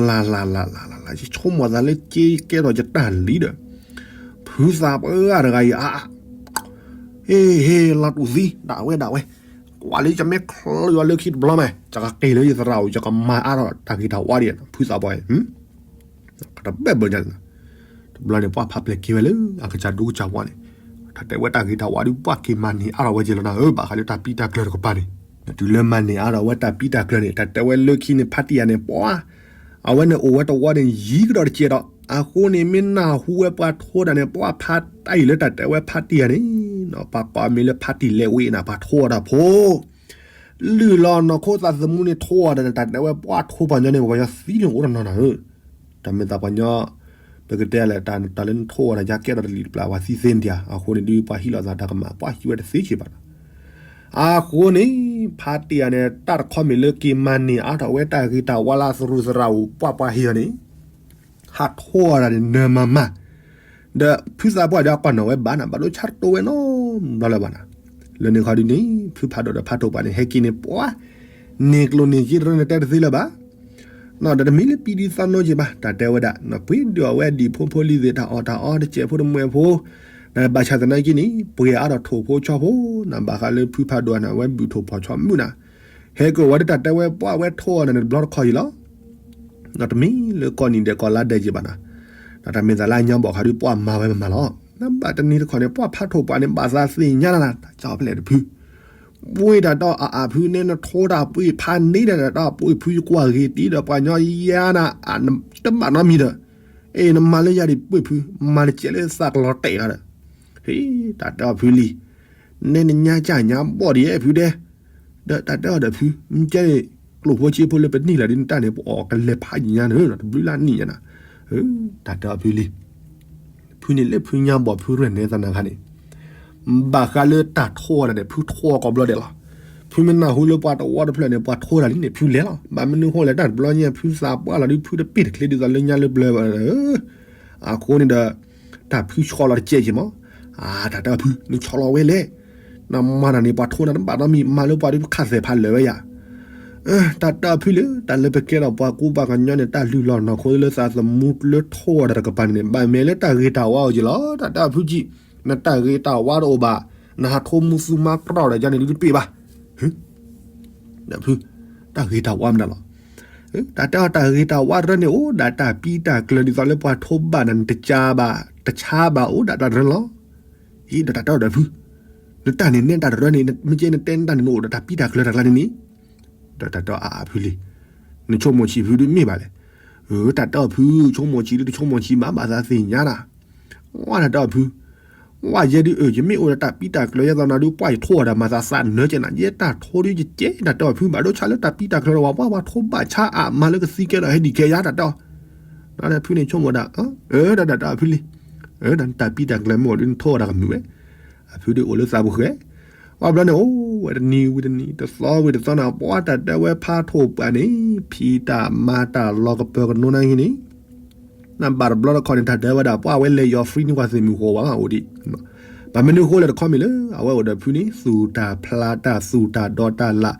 လၢ်လၢ်လၢ်လၢ်လၢ်လၢ် ယဆိကမိၣ်သးလၢက့ကဲထီၣ်ယတၢ်လံဒီး, ဖုသးပှၢ်တဂၤအံၤအါ, ဟ့ၣ်ဟ့ၣ်လီၤတူၢ်သံ ဒၣ်ဝဲဒၣ်ဝဲ, ကွၢ်လၢယမ့ၢ်ချၢအီၤလၢခံတဘျီမး ယကက့ၤလၢယသရၣ်အိၣ် ယကမၤအါထီၣ်တၢ်ဂ့ၤတၢ်ဝါဒံး ဖုသးပှၢ်အံၤ ကတဘဲၣ်ဘၢညါန့ၣ်, တဘျီန့ၣ် ပှၤဖးပျဲၢ်က့ၤဝဲလၢအကစၢ်ဒူကစၢ်ဝါန့ၣ်, တၢ်တဲဝဲတၢ်ဂ့ၤတၢ်ဝါဒုး ပှၤက့ၤမၤန့ၢ်အါထီၣ်ဝဲက့ၤလီၤနၤဧၢ ဘၣ်ဃးလၢတၢ်ပံးတၢ်ကျၢၤတကပၤန့ၣ်, တုၤလၢမၤန့ၢ်အါထီၣ်ဝဲတၢ်ပံးတၢ်ကျၢၤန့ၣ် တၢ်တဲဝဲလၢခံန့ၣ် ဖးတံၢ်ယၤန့ၣ် ပှၤ, အဝဲန့ၣ်အိၣ်ဝဲတဝီန့ၣ် ယံၤကဒီးတကဲးဒီး အဃိန့ၣ် မ့ၢ်နၢ်ဟူဝဲပှၤထိတၢ်န့ၣ် ပှၤဖးတံၢ်လၢတၢ်တဲဝဲဖးတံၢ်ယၤန့ၣ်, ပှၤကိးမံၤလၢဖးတံၢ်လဲၤဝ့ၤနၤ ပှၤထိအီၤတၢ်ဖိ လုၢ်လီၤနီၢ်ခိသးသမူန့ၣ် ထိအီၤဒီး တၢ်တဲဝဲပှၤထိပှၤညီန့ၣ် ပှၤညီသံန့ၣ်အိၣ်တနီၤနၤဧၢ, တၢ်မ့ၢ်သးပှၤညီ, ပကတဲလဲၣ် တၢ်လၢနထိအီၤန့ၣ် ယါကဲထီၣ်တလံၤတပျၢ် ပှၤသံသ့န့ၣ်တယၤ အဃိန့ၣ်ဒုး ပှၤဟံးလိာ်သးတၢ်ကမၣ် ပှၤဟံးဝဲတသ့က့ၤဘၣ်ဒီး, အဃိန့ၣ် ဖါတံၢ်ဧါန့ၣ် တၢ်တခီမ့ၢ်လၢက့ၤမၤန့ၢ်အါထီၣ်ဝဲတၢ်ဂ့ၤတၢ်ဝါလၢသရူးသရၣ်အိၣ်ပှၢ်ပှၢ်ဟ့ၣ်အီၤန့ၣ် ဟးထိးအီၤဒၣ်န့ၣ်နၢၤမၤမၤ, ဒီးဖုသးပှၢ်ဒီးအကွၢ်နီၣ်ဝဲဘၣ်နၤ ဘၣ်ဒိဆါတတိဝဲနီတဘျီလၢၤဘၣ်နၤ, လၢန့ၣ်ခီဒုန့ၣ် ဖုဖးဒိၣ်ဒီးဖးထိၣ်ပှၢ်န့ၣ် ဟဲက့ၤန့ၣ်ပှၤ န့ၢ်ကျိၣ်န့ၢ်စ့တရၢန့ၣ်တဲတသ့လၢၤဘၣ် ဒီးတမ့ၢ်လၢပံဒုသီနိက့ၤဘၣ် တၢ်တဲဝဲဒၣ် ပှ့ၤဒုးအီၣ်ဝဲဒံၣ်ဖိဖိလံၤသ့ၣ်တၢ်အီၣ်တၢ်အီတစဲးဖိတမှဲးဖိ, နဘၣ်ဆၣ်သနာ်က့န့ၣ် ပှ့ၤအါထီၣ်ထိၣ်ဖိဆီဖိ, နဘၣ်ဃးလၢဖုဖးဒိၣ်နၤဝဲဘုၣ်ထိၣ်ဖီၣ်ဆီမုၣ်နၤ, ဟဲက့ၤဝဲဒၣ်တၢ်တဲဝဲပှၤဝဲထိးအီၤနၤန့ၣ်တဘျီတခီၣ်အံၤလီၤ. ဒီးတမ့ၢ်လၢကိးနံၤဒဲးကိးလါဒဲးက့ၤဘၣ်နၤ, ဒီးတၢ်မ့ၢ်သးလၢအညါဘီၣ်ခါဒုးပှၤမၤဝဲမၤလီၤ. နဘၣ်တနံၤတခီၣ်န့ၣ် ပှၤဖးထိၣ်ပှၢ်န့ၣ် ဘၣ်သးသ့ၣ်ညါနၤ တၢ်ကၠီဖျဲၣ်တဖု ပှ့ၤတၢ်ဒီးအအၣ်ဖုန့ၣ် နထိးတၢ်ပှ့ၤဖးန့ၢ်ဒၣ်တၢ်ဒီးပှ့ၤဖု ယကွၢ်ဂ့ၤတံၢ်ဒီးပှၤညီယါနၤ တဘၣ်နီတမံၤဒီး, အ့ၣ် နမၤလၢယၤဒံးပှ့ၤဖု မၤတစဲးလၢသးကလီၤတဲာ်လီၤဒီး, ဟ့ၣ် တၢ်တဲအီၤဖုလံၤ, နဲနညါကၢ်ညါဘီၣ်ဒံးဖုဒဲး, ဒီးတၢ်တဲအီၤဒီးဖု မ့ၢ်ကဲန့ၣ် ကျိၣ်ဖိစ့ဖိလၢပနံၣ်လီၤဒ်နတၢ်န့ၣ် ပအီၣ်ကလဲၤဖးယံာ်ညါန့ၣ် တဘျုးလၢနံၣ်ညါနၤ, တၢ်တဲအီၤဖုလံၤ ဖုန့ၣ်လၢဖုညါဘီၣ်ဖုရဲၣ်နဲသးနၤခါန့ၣ်, ဘၣ်ဃးလၢတၢ်ထိးတၢ်န့ၣ် ဖုထိးကိးဘျီဒဲးလီၤ. ဖုမ့ၢ်နၢ်ဟူလၢပှၤတဝီတဖျၢၣ်န့ၣ် ပှၤထိးတၢ်လံန့ၣ် ဖုလဲၤလီၤ. ဘၣ်မနုၤဃိလဲၣ် တၢ်တဘျီညါ ဖုသးပှၢ်လီၤဒုး ဖုတပ့ၢ်တချ့ဒ်သိးလၢညါလၢပျၢၤဘၣ်, အဃိန့ၣ်ဒီး တၢ်ဖုဆီလီၤတကဲးက့ၤမး, အတၢ်တဲအီၤဖု နဆီလီၤဝဲလဲၣ်, နမၤတၢ်န့ၣ် ပှၤထိးနၤတဘၣ်နီတမံၤ မၤလၢပှၤဒုးခးသဲးဖးလၢာ်ဝဲယၤ တၢ်တဲအီၤဖုလၢ တၢ်လၢပကဲထီၣ်ပှၤကူပှၤကညီန့ၣ် တၢ်လုၢ်လီၢ်နီၢ်ခိလၢသးသမူလၢထိးတၢ်တကပၤန့ၣ် ဘၣ်မ့ၢ်လၢတၢ်ဂ့ၤတၢ်ဝါအိၣ်က့ၤလီၤ. တၢ်တဲအီၤဖုကံ, နတၢ်ဂ့ၤတၢ်ဝါတအိၣ်ဘၣ်, နဟးထိးမူသူမါကြီၣ်ဒီးယၤန့ၣ်ဒုးတပ့ၢ်ဘၣ်. ဒီးဖု, တၢ်ဂ့ၤတၢ်ဝါမနုၤလီၤ. တၢ်တဲအီၤတၢ်ဂ့ၤတၢ်ဝါတရၢန့ၣ် အိၣ်ဒၣ်တၢ်ပံတၢ်ကျၢၤဒ်သိးလၢပှၤထိးဘၣ်နၤ နတကးဘၣ်, တဆါဘၣ်အိၣ်ဒၣ်တၢ်တရၢလီၤ. အံၤဒီးတၢ်တဲအီၤဒီးဖု, နတၢ်န့ၣ်နဲတၢ်တရၢန့ၣ် မ့ၢ်ကဲနတဲနတၢ်န့ၣ် နအိၣ်ဒီးတၢ်ပံတၢ်ကျၢၤတၢ်ကျါန့ၣ်န့ၣ်, ဒီးတၢ်တဲအီၤအါအါဖုလံၤ, နဆိကမိၣ်ဆံးဖုဒုးမ့ၢ်ဘၣ်လဲၣ်. တၢ်တဲအီၤဖု ဆိကမိၣ်ဆံးဒုးတဆိကမိၣ်ဆံးဘၣ် ဘၣ်သးသ့ၣ်ညါတၢ်, ဝဲတၢ်တဲအီၤဖု ဝဲယဲဒုးအၢ ယမ့ၢ်အိၣ်ဒီးတၢ်ပံတၢ်ကျၢၤ ယဲသိးနၤဒုး ပှၢ်ယထိးအီၤဒီး မၤသးသးနၢကဲနၤ ယဲတၢ်ထိးဒုးယကဲ တၢ်တဲအီၤဖု ဘၣ်ဒိဆါလၢတၢ်ပံတၢ်ကျၢၤဒီး ပှၤပှၤထိးဘၣ်ဆါအါ မၤလၢကသံကဲဒီး ဟဲဒံးကဲယါ တၢ်တဲအီၤ, ဒီးဖုန့ၣ်ဆိကမိၣ်ဒၣ်, ဒီးတၢ်တဲအီၤဖုလံၤ, ဒီးနတၢ်ပံတၢ်ကျၢၤမ့ၢ်အိၣ်ဒုး နထိးအီၤတၢ်ကမုာ်ဝဲ, အဖုဒုးအိၣ်လၢသးပူၤဃဲ, ဝဲဘျီန့ၣ် အိၣ်ဝဲတနံၤဝံၤတနံၤ တသီဝံၤတသီန့ၣ် ပှၤတၢ်တဲဝဲဖးထိၣ်ပှၢ်န့ၣ် ဖံးတၢ်မၤတၢ်လီၤကပၢၤကနိနၢ်ဟံၣ်န့ၣ် နဘၣ်တဘျီတခီၣ်န့ၣ် တၢ်တဲဝဲဒၣ် ပှၤဝဲလဲၤယီၤ free န့ၢ်ပှၤသ့ၣ်မုၢ်ဃိးဝါအိၣ်ဒံး, ဘၣ်မနုၤဃိလဲၣ်တခီမ့ၢ်လၢ အဝဲအိၣ်ဒီးဖုန့ၣ် သူၣ်တၢ်ဖျးတၢ် သူၣ်တၢ်ဒီးတၢ်လၢ်,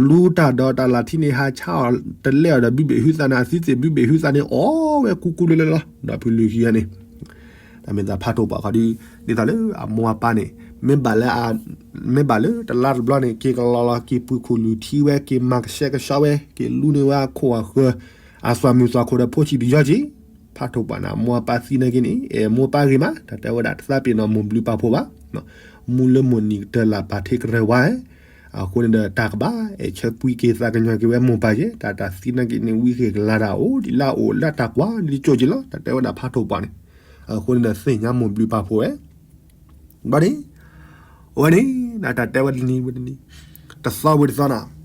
လူၤတၢ်ဒီးတၢ်လၢ်ထံန့ၣ် ဟးဆါအီၤတလဲအီၤဒီး ဘုဘ့ၣ်ဟုသးန့ၣ် အသုသ့ၣ်ဘုဘ့ၣ်ဟုသးန့ၣ် အီၣ်ဝဲကူကူလၢလၢလီၤ ဒီးဖုလံၤခံဂၤန့ၣ် တၢ်မ့ၢ်သးဖးထိၣ်ပှၢ်ခီဒုး ဒ်သိးလၢအမိၢ်အပၢ်န့ၣ် မ့ၢ်ဘၣ်လၢ မ့ၢ်ဘၣ်လၢတလါတဘျီန့ၣ် က့ၤကလီလီၤ က့ၤပှ့ၤခူၣ်လုၢ်ထံဝဲ က့ၤမၤကဆှဲကဆှီဝဲ က့ၤလူန့ၢ်ဝဲအခိၣ်အဃၢၤ အသွံၣ်မုၣ်သွံၣ်ခိၣ်ဒီးဖိဆံးတယီက့ၤ ဖးထိၣ်ပှၢ်န့ၣ် အမိၢ်အပၢ်သံနာ်က့န့ၣ် အဲၣ်မိၢ်ပၢ်ဂ့ၤမး တၢ်တဲဝဲဒၣ်တသးပ့ၤနီၣ်မိၢ်ဘျုးပၢ်ဖှိၣ်ဘၣ် မူလၢမိၢ်နံၤကတၢၢ်လၢ်ပာ်ထ့ကရၢဝါ အဃိန့ၣ်ဒီးတၢ်ကဘၣ် အဲၣ်ဆၢကွံက့ၤသးကညီၤက့ၤဝဲမိၢ်ပၢ်ယဲ တၢ်တၢ်သံနာ်က့န့ၣ် ဝံဃ့ၢ်ကလါတၢ်အိၣ်ဒံးလၢအအိၣ်လၢတၢ်ကွၢ်ဒ်ကၠိက့ၤလီၤ တၢ်တဲဝဲဒၣ်ဖးထိၣ်ပှၢ်န့ၣ် အဃိန့ၣ်ဒီးသ့ၣ်ညါမိၢ်ဘျုးပၢ်ဖှိၣ်ဝဲ ဘျီန့ၣ် အဝဲန့ၣ် နတၢ်တဲဝဲတနံၤဝံၤတနံၤ တသီဝံၤတသီနၤ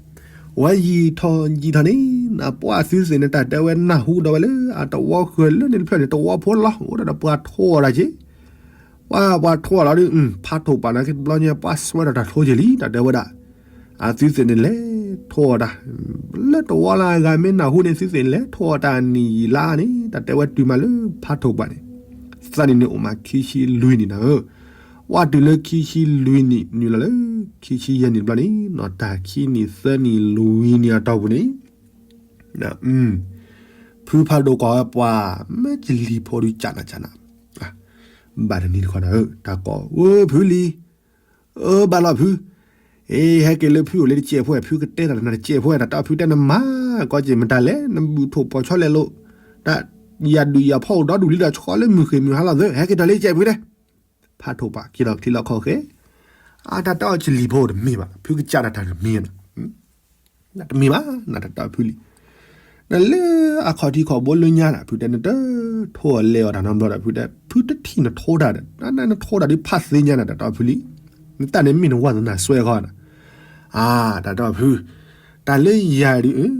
ဝဲယံာ်ထီၣ်ယံာ်ထီၣ်န့ၣ် နပှၤသုသ့ၣ်န့ၣ် တၢ်တဲဝဲနၢ်ဟူဒီးဝဲလၢ အတဝီဃၢၤလၢန့ၣ်တဖျၢၣ်န့ၣ် တဝီဖိလီၤ အိၣ်ဒီးပှၤထိးအီၤတၢ်က့ၤ ပှၤပှၤထိးအီၤလီၤဒုး ဖးထိၣ်ပှၢ်န့ၣ် တဘျီညါ ပှၤစွဲဒီးတၢ်ထိက့ၤလံ တၢ်တဲဝဲဒၣ် အသုသ့ၣ်န့ၣ်လဲၤထိးအီၤတၢ် လၢတဝီလၢအဂၤမ့ၢ်နၢ်ဟူန့ၣ် သုသ့ၣ်လဲၤထိးအီၤတၢ်နံၣ်ယံာ်လါန့ၣ် တၢ်တဲဝဲတုၤမးလၢဖးထိၣ်ပှၢ်န့ၣ် သးနံၣ်န့ၣ်အိၣ်မးခံဆံလွံၢ်နံၣ်နၤဧၢ ဝဲတုၤလၢခံဆံလွံၢ်နံၣ် နုာ်လီၤလၢ ခံဆံယဲၢ်နံၣ်တဘျီန့ၣ် နီၢ်တၢ်ခံနံၣ်သၢနံၣ်လွံၢ်နံၣ်အတီၢ်ပူၤန့ၣ် ဖုဖးဒိၣ်ကွၢ်ဝဲပှၤ မ့ၢ်ကလံၤဖိဒုးကနၣ်ကနၣ် ဘၣ်တနံၤတခီနၤဧၢ တၢ်ကိး အိ ဖုလံၤ အၢ ဘၣ်လီၤဖု အ့ ဟဲက့ၤလၢဖုအိၣ်လၢတစဲးဖိ ဖုကတဲတၢ်နၤတစဲးဖိ တၢ်တဲအီၤဖုတဲနမၤ ကီက့ၤမတၤလဲၣ် နဘုၣ်ထိၣ်ဖီၣ်ဆီလဲၤလိာ် တၢ်ယၤဒုးယၤဖီၣ်အိၣ်ဒီဒူၣ်လံဒီး ဆီလၢမုၢ်ဃ့ၢ်မုၢ်ဟါလီၤသၢ ဟဲက့ၤဒီးလၢယစဲးဖုတဲ ဖးထိၣ်ပှၢ် က့ၤလီၤချံလီၤခီၣ်ဃဲ အတၢ်တဲအီၤ ကလံၤဖိတမ့ၢ်ဘၣ် ဖုကစၢ်တၢ်တၢ်တမံၤ တမ့ၢ်ဘၣ် နတၢ်တဲအီၤဖုလံ နလၢအခီၣ်ထံးခီၣ်ဘိလၢညါဒီး ဖုတဲ နတထိးအီၤလဲၤအီၤတၢ်နီတဘျီဒီး ဖုတဲ ဖုတထံၣ်နထိးတၢ်ဒီး နနထိးတၢ်ဒုးဖးသ့ညါနတၢ်တဲအီၤဖုလံ နတၢ်န့ၣ်မ့ၢ်နဝဲသနာ်စွဲခီနၤ အါ တၢ်တဲအီၤဖု တၢ်လၢယၤဒုး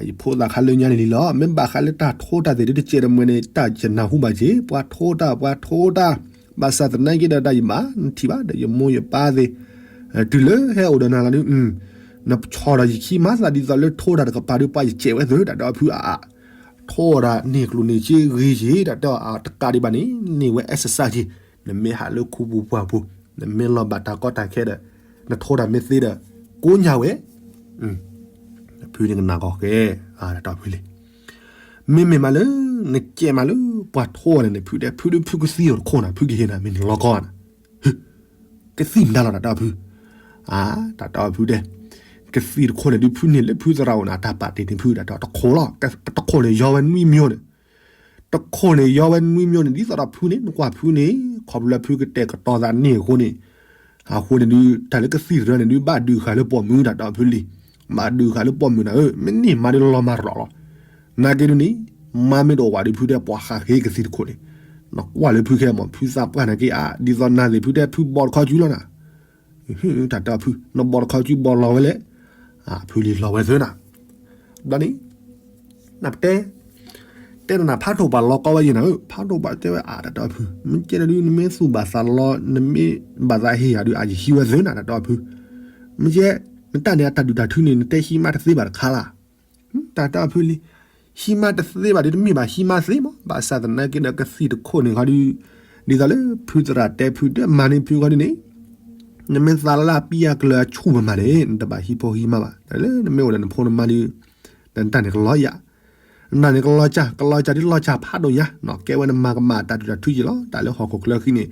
ယဖိသၣ်ခါလၢညါန့ၣ်လံလီၤ မ့ၢ်ဘၣ်ဃးလၢတၢ်ထိးတၢ်သ့ၣ်ဒုးတစဲးတမှဲၤန့ၣ် တၢ်ယနၢ်ဟူဘၣ်က့ၤ ပှၤထိးတၢ် ပှၤထိးတၢ် ဘၣ်ဆၣ်သနာ်က့ဒီးတၢ်ယဘၣ် နထံၣ်ဘၣ်ဒီးယမိၢ်ယပၢ်သ့ၣ် တုၤလၢဟဲအိၣ်ဒီးနၤလီၤဒုး, နဆီၣ်ဒီးယခံမၤသးဒ်သိးလၢထိတၢ်တကပၤဒုး ပှၤယကဲးဝဲသၢ တၢ်တဲအီၤဖုဧါ, ထိတၢ်န့ၢ်ကျိၣ်န့ၢ်စ့ဂ့ၤက့ၤ တၢ်တဲအီၤအတကးဒံးဘၣ်န့ၣ် န့ၢ်ဝဲ exercise က့ၤ, နမ့ၢ်ဟးလၢခူပူၤပှၢ်ပူၤ နမ့ၢ်လီၤဘၣ်တၢ်ကီတၢ်ခဲဒီး နထိတၢ်မ့ၢ်သ့ဒီး ကိးညါဝဲ ဖုန့ၣ်ကနၣ်ကီၢ်ဃဲ, တၢ်တဲအီၤဖုလံ. မ့မ့ၢ်မးလၢ နကဲးမးလၢပှၤထိအီၤန့ၣ်န့ၣ် ဖုတဲ ဖုဒုးဖုကသံအီၤတခိၣ်နၤ ဖုကဟ့ၣ်နၤ မ့ၢ်နလီၤကီနၤ, ကသံၣ်မတၤလီၤ တၢ်တဲအီၤဖု, တၢ်တဲအီၤဖုတဲ, ကသံၣ်တခိၣ်န့ၣ်ဒုး ဖုန့ၢ်လၢဖုသရၣ်အိၣ်န့ၣ် အတၢ်ပာ်တ့ၢ်န့ၣ်ဖု တၢ်တဲအီၤတခိၣ်လီၤ, တခိၣ်န့ၣ်ယီဝဲနွံမျိုးန့ၣ် တခိၣ်န့ၣ် ယီဝဲနွံမျိုးန့ၣ် ဒ်သိးဒီးဖုန့ၣ် နကွၢ်ဖုန့ၣ် ခီဖျိလၢဖုကတဲာ်ကတီၤသးန့ၢ်အဃိန့ၣ်, အဃိန့ၣ်ဒုး တၢ်လၢကသံၣ်တရၢန့ၣ်ဒုး ဘၣ်ဒုးဃာ်လၢပိာ်မုၣ် တၢ်တဲအီၤဖုလံ, ဘၣ်ဒုးဃာ်လၢပိာ်မုၣ်နၤဧၢ, မ့ၢ်န့ၢ်မါဒုးလီၤမၢ်ရီၤလီၤ. နာ်က့ဒုးန့ၣ် မါမ့ၢ်တအိၣ်ဘၣ်ဒုး ဖုတဲပှၤဃးဃ့ကသံၣ်တခိၣ်န့ၣ်, နကွၢ်လၢဖုခဲမး ဖုသးပှၢ်နာ်က့ဧါ, ဒ်သိးနၤသ့ၣ်ဖုတဲဖုဘီတခီစုလီၤနၤ တၢ်တဲအီၤဖု နဘီတခီစုဘီလီၤဝဲလဲၣ်, ဖုလံလီၤဝဲသၢနၤ, ဘျီန့ၣ် နပတဲ တဲနၤဖးထိၣ်ပှၢ်လီၤကီဝဲယဲနၤဧၢ, ဖးထိၣ်ပှၢ်တဲဝဲအါ တၢ်တဲအီၤဖု, မ့ၢ်ကဲနၤဒုး နမ့ၢ်သူၣ်ဘၣ်သးလီ နမ့ၢ်ဘၣ်သးဟ့ၣ်ယၤဒုး အယဟံးဝဲသၢနၤ တၢ်တဲအီၤဖု, မ့ၢ်ကဲ နတၢ်န့ၣ်အတၢ်ဒုၣ်တၢ်ထုန့ၣ် နတဲဟံးမးတသ့ဘၣ်တခါလၢ် တၢ်တဲအီၤဖုလံ, ဟံးမးတသ့ဘၣ်ဒုးတမ့ၢ်ဘၣ် ဟံးမးသ့မး ဘၣ်ဆၣ်သနာ်က့ဒီးကသံၣ်တခိၣ်န့ၣ်ခီဒုး, ဒ်သိးလၢဖုသရၣ်တဲဖုတဲမၤန့ၢ်ဖုခီဒုးန့ၣ်, နမ့ၢ်သးလၢအပံအကျၢၤအဆူၣ်မးမးန့ၣ် နတဘၣ်ဟံးဖိဟံးမးဘၣ်, တၢ်လၢနမ့ၢ်အိၣ်ဒီးနဖိနမါဒုး, နတၢ်န့ၣ်ကလီယၤ, နတၢ်န့ၣ်ကလီကၢ် ကလီကၢ်ဒုးလီၤကၢ်ဖးဒိၣ်ညါ, ကဲဝဲနမၤကမၣ်တၢ်ဒုၣ်တၢ်ထုက့ၤလီၤ, တၢ်လၢဟီၣ်ခိၣ်ချၢဃံန့ၣ်,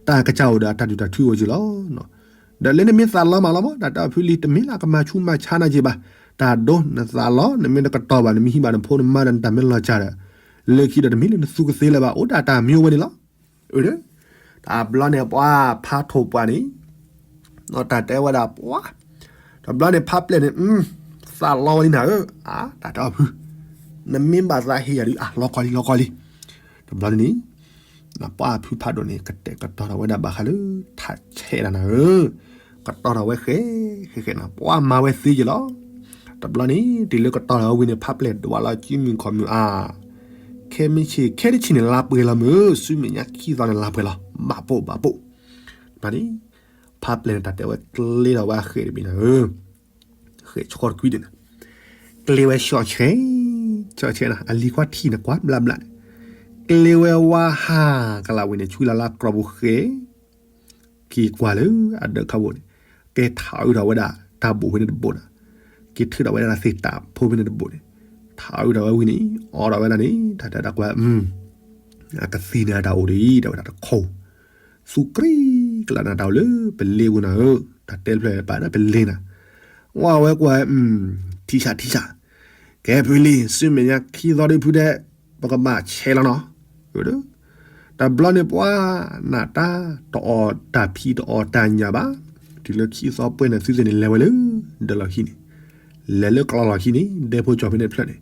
တၢ်ကစၢ်အိၣ်ဒီးအတၢ်ဒုၣ်တၢ်ထုအိၣ်က့ၤလီၤ ဒီးလၢနမ့ၢ်သးလီမးလီၤမး တၢ်တဲအီၤဖုလံ တမ့ၢ်လၢကမၤဆူၣ်မၤဆါနၤက့ၤဘၣ်, တၢ်ဒိနသးလီ နမ့ၢ်တကတီၤဘၣ် နမ့ၢ်ဟံးဘၣ်နဖိနမါဒီးနတၢ်မ့ၢ်လီၤစၢ်ဒီး, လၢခံဒီးတမ့ၢ်လၢနသူကသ့လၢၤဘၣ် အိၣ်ဒၣ်တၢ်မံဝဲန့ၣ်လီၤ. တဘျီန့ၣ်ပှၤဖးထိၣ်ပှၢ်န့ၣ်, တၢ်တဲဝဲဒၣ်ပှၤ, တဘျီန့ၣ်ဖးပျဲၢ်န့ၣ်, သးလီဝဲလံနၤဧၢ, တၢ်တဲအီၤဖု, နမ့ၢ်ဘၣ်သးဟ့ၣ်ယၤဒုး အလီၤကီလံလီၤကီလံ, တဘျီန့ၣ်န့ၣ် နပှၤဖုဖးဒိၣ်န့ၣ် ကတဲာ်ကတီၤထီၣ်ဝဲဒၣ်ဘၣ်ဃးလၢ ထးဆဲးဒၣ်နၤဧၢ, ကတီၤထီၣ်ဝဲဃဲ, ဃဲဃဲနၤ ပှၤမၤဝဲသ့က့ၤလီၤ. တဘျီန့ၣ် တုၤလၢကတီၤထီၣ်ဝဲဝံၤန့ၣ် ဖးပျဲၢ်ဒွးလီၤစုမုၢ်ခီၣ်မုၢ်အါ, ခဲမုၢ်ဆ့ၣ် ခဲတဆံန့ၣ် လါပှဲၤလီၤမုၢ်, ဆူမဲာ်ညါခံသီန့ၣ် လါပှဲၤလီၤ, ဘၣ်ပိာ်ဘၣ်ပိာ်, တဘျီန့ၣ် ဖးပျဲၢ်န့ၣ်တၢ်တဲဝဲကျ့ထီၣ်ဝဲအဃဲၢ်တဘ့ၣ်နၤဧၢ ဃဲၢ်ဆီတကွံဒၣ်န့ၣ်, ကျ့ဝဲဆီဆဲး, ဆီဆဲးနၤ အလံၤခွါထံၣ်န့ၣ်ကွၢ်ဘျါဘျါန့ၣ်, ကျ့ဝဲဝါဟးကလးဝံၤန့ၣ် ဆူလၢလၢကြီၢ်ပူၤဃဲၢ်, က့ၤကွၢ်လၢအဒၢးခီဘိန့ၣ်, ကဲထးအုးထီၣ်ဝဲဒၣ်တၢ်ဘိၣ်ဖဲန့ၣ်တဘိၣ်နၤ, က့ၤထုးထီၣ်ဝဲဒၣ်သ့ၣ်တၢ်ဖိဖဲန့ၣ်တဘိၣ်န့ၣ်, ထးအုးထီၣ်ဝဲဝံၤန့ၣ် အိးထီၣ်ဝဲဒၣ်န့ၣ် တၢ်တဲဒၣ်ကွၢ် အကသံၣ်န့ၣ်အတၢ်အိၣ်ဒ်အံၤ တဲဝဲဒၣ်တခိၣ် သူကြ့ကလးနၤတၢ်အိၣ်လၢပလ့ပူၤနၤဧၢ, တၢ်တဲဖျၢၣ်ပာ်ဒီးပလ့နၤ, ဝဲဝဲကွၢ်, ထံဆးထံဆး, ကဲဖုလံ ဆူမဲာ်ညါခံသီဒုးဖုဒဲး, ပကဘၣ်ဆဲးလီၤနီၤ, တဘျီန့ၣ်ပှၤ, နတၢ်တအီၣ်တၢ်ဖံးတအီၣ်တၢ်ညၣ်ဘၣ်, တုၤလၢခံသီပှဲၤန့ၣ် သုသ့ၣ်န့ၣ်လဲၤဝဲလၢ, ဒၢးလီၢ်ခံန့ၣ်, လဲၤလၢကလီလီၢ်ခံန့ၣ် ဒဲဖိကၠီၤဖဲန့ၣ်တဖျၢၣ်န့ၣ်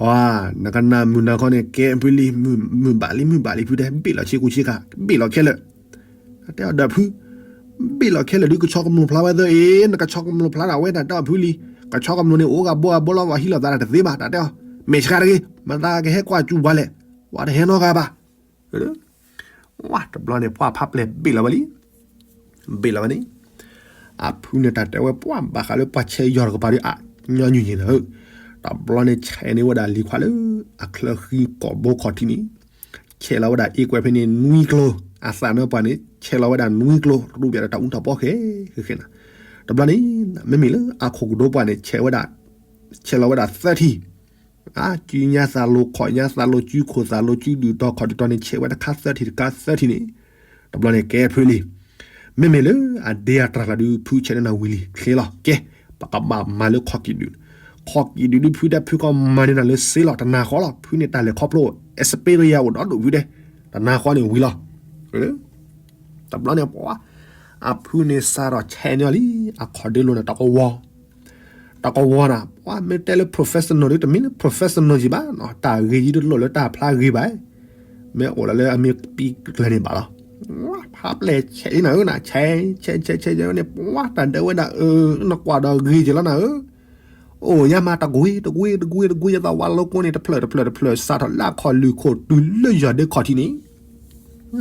အ, နကနၣ်မုၢ်နၤခီန့ၣ် ကဲဖုလံ, မုၢ်ဘၣ်လံ မုၢ်ဘၣ်လံဖုတဲ, ဘ့ၣ်လီၤဆ့ကူဆ့ကၤ, ဘ့ၣ်လီၤခဲလၢာ်, တၢ်တဲအီၤဒီးဖု, ဘ့ၣ်လီၤခဲလၢာ်ဒုး ကဆီကမျိၢ်ဖျါဝဲသၢအံၤ, နကဆီကမျိၢ်ဖျါဒၣ်ဝဲ တၢ်တဲအီၤဖုလံ, ကဆီကမျိၢ်န့ၣ် အိၣ်ဂၤဘိဂၤဘိလီၤ ပှၤဟံးလိာ်သးတသ့ဘၣ် တၢ်တဲအီၤ, မဲာ်ဆှးတဂ့ၤ, မတၤကဟဲကွၢ်စူၢ်ပှၤလဲၣ်, ပှၤတဟဲနီတဂၤဘၣ် တဘျီန့ၣ် ပှၤဖးပျဲၢ်ဘ့ၣ်လီၤဝဲလံ, ဘ့ၣ်လီၤဝဲန့ၣ်, အဖုန့ၣ်တၢ်တဲဝဲပှၤဘၣ်ဃးလၢပှၤဆဲးယီၤတကပၤဒီး အညီနုၢ်ယ့ၢ်နၤဧၢ, တဘျီန့ၣ်ဆဲးန့ၢ်ဝဲဒၣ်လံၤခွါလၢ အချၢဃံကီၢ်ဘိခီၣ်ထံးန့ၣ်, ဆဲးလီၤဝဲဒၣ်အ့ကွဲးဖဲန့ၣ်နွံကျိၤ, အသးနၢပှၤန့ၣ် ဆဲးလီၤဝဲဒၣ်နွံကျိၤ ရူပယၤဒီးတၢ်အူတၢ်ပီဃဲ, ဃဲဃဲနၤ, တဘျီန့ၣ် မ့မ့ၢ်လၢအခိၣ်ကဒိပှၤန့ၣ် ဆဲးဝဲဒၣ်, ဆဲးလီၤဝဲဒၣ်သၢထံၣ် အ, စုညါသးလိၤ ခီၣ်ညါသးလိၤ စုခိၣ်သးလိၤ စုဒုၣ်တီၤခီၣ်ဒုၣ်တီၤန့ၣ် ဆဲးဝဲတခါသၢထံၣ်တခါသၢထံၣ်န့ၣ်, တဘျီန့ၣ်ကဲဖုလံ, မ့မ့ၢ်လၢအဒ့အတြၢ်လီၤဒုး ဖုဆဲးန့ၢ်နၤဝံၤလံ ချ့လီၤ ကဲ, ပကဘၣ်မၤလၢခီၣ်ကံၣ်ဒုၣ်, ခီၣ်ကံၣ်ဒုၣ်ဒုး ဖုဒဲးဖုကီမၤန့ၢ်နၤလၢစ့လီၤ တနၤဃီလီၤ ဖုန့ၣ်တၢ်လဲၤခီဖျိ experience အိၣ်ဒီဒူၣ်ဖုဒဲး, တနၤဃီန့ၣ်ဝံၤလီၤ တဘျီန့ၣ်ပှၤ, အဖုန့ၣ်စးထီၣ်ဆဲးန့ၢ်အီၤလံ, အခီၣ်ဒ့လိၤန့ၣ် တကဝီၤ, တကဝီၤနၤ, ပှၤမ့ၢ်တဲလၢ professional ဒုး တမ့ၢ်လၢ professional ယံၤဘၣ်, တၢ်ဂ့ၤယံၤတလိၣ်လၢတၢ်ဖျါဂ့ၤဘၣ်, မ့ၢ်အိၣ်လီၤလၢအမ့ၢ်ပံၤကျၢၤန့ၣ်ဘၣ်လီၤ, ဖးပျဲၢ်ဆဲးနၤဧၢနၤ, ဆဲး, ဆဲး, ဆဲး, ဆဲးန့ၣ် ပှၤတၢ်ဒဲးဝဲဒၣ်အၢ, နကွၢ်ဒီးဂ့ၤက့ၤလီၤနၤဧၢ အိၣ်ညါမး တကွ့ တကွ့ တကွ့ တကွ့ ယသးဝါလိကိန့ၣ် တဖျၢၣ် တဖျၢၣ် တဖျၢၣ် စးထီၣ်လၢအခီၣ်လုၢ်ခိၣ်တုၤလၢယီၤဒ့ခီၣ်ထံးန့ၣ်,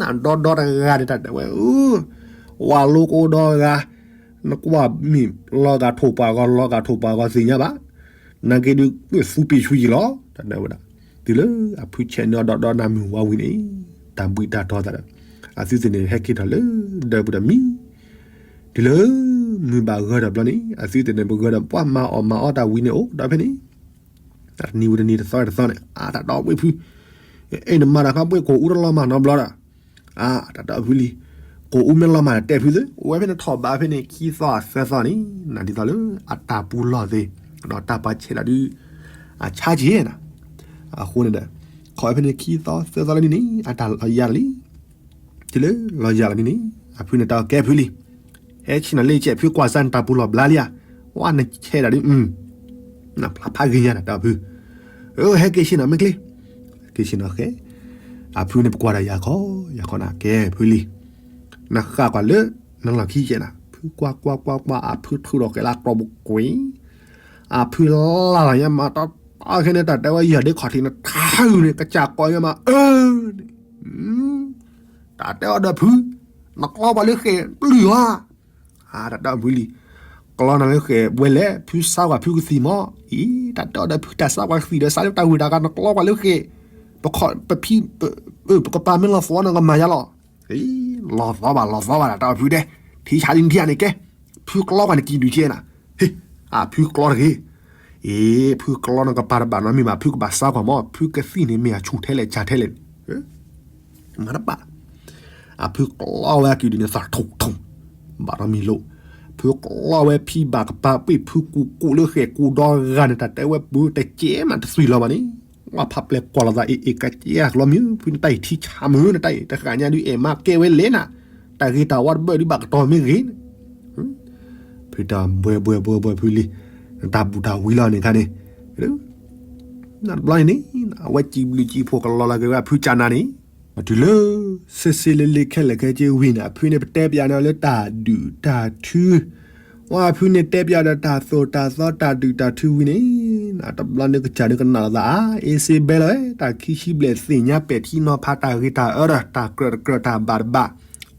နဒီဒီတဂၤန့ၣ် တၢ်တဲဝဲ, ဝါလိကိဒီဂၤ, နကွၢ်မ့ၢ်လီၤဂာ်ထိၣ်ပှၢ်ဂီၤ လီၤဂာ်ထိၣ်ပှၢ်ဂီၤသ့ၣ်ညါဘၣ်, နာ်က့ဒုးသူပ့ၢ်ဆူယံာ်လီၤ တၢ်တဲဝဲဒၣ်. တုၤလၢအဖုဆဲးန့ၢ်အီၤဒီးဒီးနၢ်မုၢ်ဝါဝံၤန့ၣ် တၢ်ဘှံးတၢ်တီၤသးဒီး အသုသ့ၣ်န့ၣ် ဟဲက့ၤထီၣ်လၢဒၢးပူၤဒီးမံ တုၤလၢမုၢ်ဘၣ်ဂၢၢ်ဒီးဘျီန့ၣ် အသုသ့ၣ်န့ၣ် ပဂၢၢ်ဒီးပှၤမၤအီၣ်မၤအီတၢ်ဝံၤန့ၣ်အိၣ်ဒီးဖဲန့ၣ် တနံၤဝံၤတနံၤ တသီတသီန့ၣ် အတၢ်ဒီးဝ့ၢ်ဖု အဲၣ်နမၤတၢ်ခါဘှ့ၣ်ကိၣ်အူတလီၤမၢ်နီတဘျီဒီး အတၢ်ဒီးဖုလံ. ကိၣ်အူမ့ၢ်လီၤမၢ်ဒီးတဲဖုသ့ အိၣ်ဝဲဖဲန့ၣ်ထီၣ်ဘးဖဲန့ၣ် ခံသီသၢသီန့ၣ် နဒ်သိးလၢအတၢ်ပူၤလီၢ်သ့ ဒီးတၢ်ပှၤဆဲးဒၣ်ဒုး အဆါက့ၤနၤ အဃိန့ၣ်ဒီး ခီဖဲန့ၣ်ခံသီသၢသီလၢန့ၣ်န့ၣ် အတၢ်လီၤယၤလီၤလံ. တုၤလၢလီၤယၤလီၤန့ၣ်န့ၣ် အဖုန့ၣ်တၢ်ကဲဖုလံ. ဟဲဆ့ၣ်နီၤလ့ၣ်ကဲး ဖုကွၢ်စၢ်နတၢ်ပူၤလီၢ်ဘျါလံဧါ. ဝဲနဆဲးဒၣ်ဒုး နဖျါဖးဂ့ၤညါနတၢ်ဖု ဟဲက့ၤဆ့ၣ်နီၤမ့ၢ်ချ့ က့ၤဆ့ၣ်နီၤဃဲ အဖုန့ၣ်ပကွၢ်ဒီးယၤခီ ယၤခီနၤကဲဖုလံ. နဃၣ်ကွၢ်လၢ နလီၢ်ခံကဲးနၤ ဖုကွၢ်ကွၢ်ကွၢ်ကွၢ် အဖုထုးဒီးဃဲလၢကျီၢ်ပူၤကွံာ် အဖုလၢ်လီၤညါမး တၢ်ခဲန့ၣ် တၢ်တဲဝဲယၤဒ့ခီၣ်ထံးန့ၣ် ထါဂုာ်န့ၣ် ကစၢ်ကီယါမး အၢ န့ၣ် တၢ်တဲအီၤဒီးဖု နကျီပှၤလၢဃဲးပျုၢ်ဧါ. တၢ်တဲအီၤဖုလံ. ကျီနၤလၢဃဲးဝဲလဲၣ် ဖုစါကွၢ်ဖုကသံၣ်မး အံၤ တၢ်တဲအီၤဒီးဖုတၢ်စါကွၢ်ကသံၣ်ဒီးစါလၢတၢ်ဝံၢ်တၢ်ကါ နကျီပှၤလၢဃဲး ပခီၣ် ပဖံ ပကပၤမ့ၢ်လီၤသီနကမၤယါလီၤ. လီၤသီဘၣ်လီၤသီဘၣ် တၢ်တဲအီၤဖုဒဲး ထံဆါလံထံယါန့ၣ်ကဲ ဖုကျီကွၢ်နကံၣ်ဒုးကဲနၤ ဟ့ အဖုကျီတဂ့ၤ အ့ ဖုကျီနကပၤတဘၣ်နီတမံၤဘၣ် ဖုကဘၣ်စါကွၢ်မး ဖုကသံၣ်န့ၣ်မ့ၢ်အဆူၣ်ထဲလဲၣ်ကၢ်ထဲလဲၣ်န့ၣ် မၤတဘၣ် အဖုကျီဝဲအကံၣ်ဒုးန့ၣ် သးထူၣ်ထူၣ် ဘၣ်နီတမံၤလိာ် ဖုကျီဝဲဖံဘၣ်ကပၤပှ့ၢ်ဖုကူၣ်ကူၣ်လၢဃဲးကူၣ်ဒီဂၤန့ၣ် တၢ်တဲဝဲပၢတကဲမးတသွံၣ်လီၤဘၣ်န့ၣ် ဝဲဖးပျဲၢ်ကွၢ်လိာ်သးအ့ၣ်အ့ၣ်ကကဲအကလီမ့ၢ် ဖုနတၢ်အံၤထံဆါမုၢ် နတၢ်အံၤတဃၣ်ညါဒုးအဲၣ်မးကဲဝဲလဲၣ်နၤ တၢ်ဂ့ၤတၢ်ဝါတဘၢၣ်ဒုးဘၣ်ကတီၢ်မ့ၢ်ဂ့ၤ ဖုတၢ်ဘှဲဘှဲဘှဲဘှဲဖုလံ နတၢ်ဘူၣ်တၢ်ဝံလီၤန့ၣ်ခါန့ၣ် နတဘျီန့ၣ်န့ၣ် အဝဲစံးဘျုးစံးဖှိၣ်ကလီၤလီၤက့ၤဝဲအဖုကၢ်နၤန့ၣ် မ့ၢ်တုၤလၢ စ့စ့လ့လ့ခဲလၢာ်ခဲဆ့ဝံၤန့ၣ် အဖုန့ၣ်ပတဲပျးန့ၢ်အီၤလၢတၢ်ဒုၣ်တၢ်ထု ဝဲအဖုန့ၣ်တဲပျးဒီးတၢ်သိၣ်တၢ်သီတၢ်ဒုၣ်တၢ်ထုဝံၤန့ၣ် တဘျီန့ၣ်ကစၢ်န့ၣ်ကနၣ်လိာ်သးအါ အ့စ့ဘဲလီၤ တၢ်ခံဆံဘျဲၣ်သ့ၣ်ညါပဲာ်ထံနီၤဖးတၢ်ဂ့ၤတၢ်အၢဒီး တၢ်ကြၢးတကြၢးတၢ်ဘၣ်တဘၣ်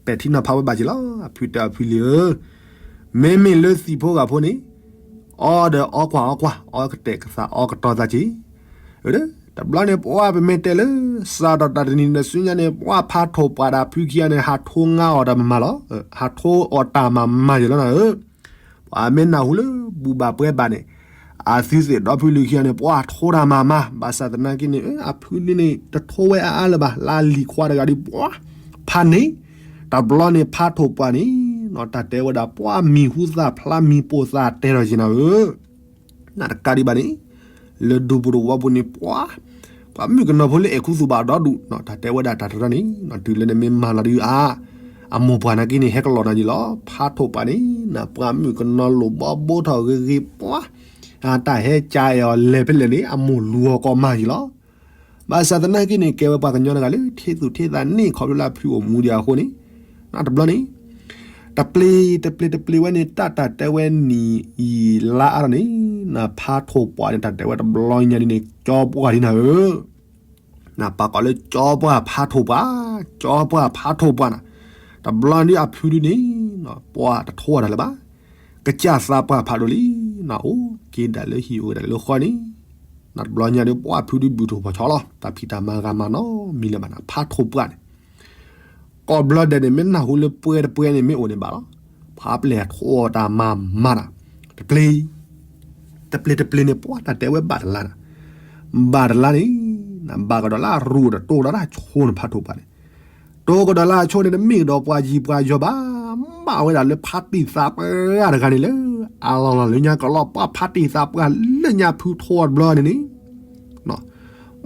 ပဲာ်ထံနီၤဖးဝဲဘၣ်က့ၤလီၤ အဖုတဲအဖုလံဧၢ မ့မ့ၢ်လၢသံၣ်ဖိဂၤဖိန့ၣ် အီဒီးအီကွၢ်အီကွၢ် အီကတဲာ်ကသးအီကတီၤသးက့ၤ တဘျီန့ၣ် ပှၤပမ့ၢ်တဲလၢ စးထီၣ်တၢ်တနံၤဒီးဆူညါန့ၣ် ပှၤဖးထိၣ်ပှၢ်ဒီးဖုခံဂၤန့ၣ် ဟးထိငါအီၤတၢ်မမၤလီၤ ဟးထိအီၤတၢ်မၤမၤယဲၢ်လီၤနၤဧၢ ပှၤမ့ၢ်နၢ်ဟူလၢဘူၣ်ဘၣ်ပှဲၤဘၣ်န့ၣ် အသုသ့ၣ်ဒီဖုလၢခံဂၤန့ၣ် ပှၤထိတၢ်မၤမၤ ဘၣ်ဆၣ်သနာ်က့န့ၣ် အဖုန့ၣ်န့ၣ် တထိဝဲအါအါလၢၤဘၣ် လၢလံၤခွါတဂၤဒီးပှၤ ဖးန့ၣ် တဘျီန့ၣ်ဖးထိၣ်ပှၢ်န့ၣ် တၢ်တဲဝဲဒၣ် ပှၤမံၤဟူသၣ်ဖျါမံၤပိာ်သၣ်တဲထီၣ်က့ၤနၤဧၢ နတကးဒံးဘၣ်န့ၣ် လၢဒူပူၤတဝီပူၤန့ၣ် ပှၤ ပှၤမုၣ်ကနီၤဖိလၢအဲၣ်ခူသူၣ်ဘၣ်ဒီဒူၣ် တၢ်တဲဝဲဒၣ်တၢ်တရၢန့ၣ် တုၤလၢနမ့ၢ်မၤလီၤဒုးအါ အမိၢ်ပှၢ်နာ်က့န့ၣ် ဟဲကလီၤနၤယံၤလီၤ ဖးထိၣ်ပှၢ်န့ၣ် နပှၤမုၣ်ကနီၤလိၣ်ဘီဘိထီၣ်ဂ့ၤဂ့ၤပှၤ တၢ်ဟဲကၠးအဲၣ်အီၤလဲၤဖဲလဲၣ်န့ၣ် အမိၢ်လူၤအီၤကီးမၤယံၤလီၤ ဘၣ်ဆၣ်သနာ်က့န့ၣ် ကဲဝဲပှၤကညီတဂၤလၢ ထံသူၣ်ထံသးန့ၣ် ခီဖျိလၢအဖုအိၣ်မူဒံးအဃိန့ၣ် တဘျီန့ၣ် တပျ့ၤတပျ့ၤတပျ့ၤဝဲန့ၣ် တၢ်တၢ်တဲဝဲနံၣ်ယံာ်လါအါထီၣ်န့ၣ် နဖးထိၣ်ပှၢ်န့ၣ် တၢ်တဲဝဲတဘျီညါဒ်န့ၣ် ကၠီပှၢ်ဒ်နၤဧၢ နပာ်ကီးလၢကၠီပှၢ်ဖးထိၣ်ပှၢ် ကၠီပှၢ်ဖးထိၣ်ပှၢ်နၤ တဘျီဒ်အဖုဒ်န့ၣ် ပှၤတထိအီၤတၢ်လၢၤဘၣ် ကစၢ်သးပှၢ်ဖးဒိၣ်လံ နအိၣ်က့ၤဒၣ်လၢဟံၣ်အိၣ်ဒၣ်လၢဃီန့ၣ် နတဘျီညါဒ်ပှၤဖုဒ်ဘုၣ်ထိၣ်ဖီၣ်ဆီလီၤ တၢ်ဖံးတၢ်မၤဂၤမၤနီတမံၤလၢၤဘၣ်နၤ ဖးထိၣ်ပှၢ်န့ၣ် ကိးဘျီဒဲးန့ၣ် မ့ၢ်နၢ်ဟူလၢပှဲၤတပှဲၤန့ၣ် မ့ၢ်အိၣ်န့ၣ်ဘၣ်လီၤ. ဖးပျဲၢ်ထိၣ်အီၤတၢ်မၤမၤနၤ တပျ့ၤ တပျ့ၤတပျ့ၤန့ၣ် ပှၤတၢ်တဲဝဲဘၣ်တလါနၤ ဘၣ်တလါန့ၣ် နဘၣ်ကဒီးလၢအရူၢ်ဒီးတိၢ်ကဒီးလၢအဆိန့ၣ် ဖးထိၣ်ပှၢ်န့ၣ် တိၢ်ကဒီးလၢအဆိန့ၣ် တမ့ၢ်ကဒီးပှၤယံၤပှၤယီၤဘၣ် ဘၣ်ဝဲဒၣ်လၢဖါတံၢ်သးပှၢ်တဂၤန့ၣ်လၢ အလီၢ်လီၢ်လၢညါကလီ ပှၤဖါတံၢ်သးပှၢ်လၢညါဖုထိၣ်အီၤတဘျီန့ၣ်န့ၣ်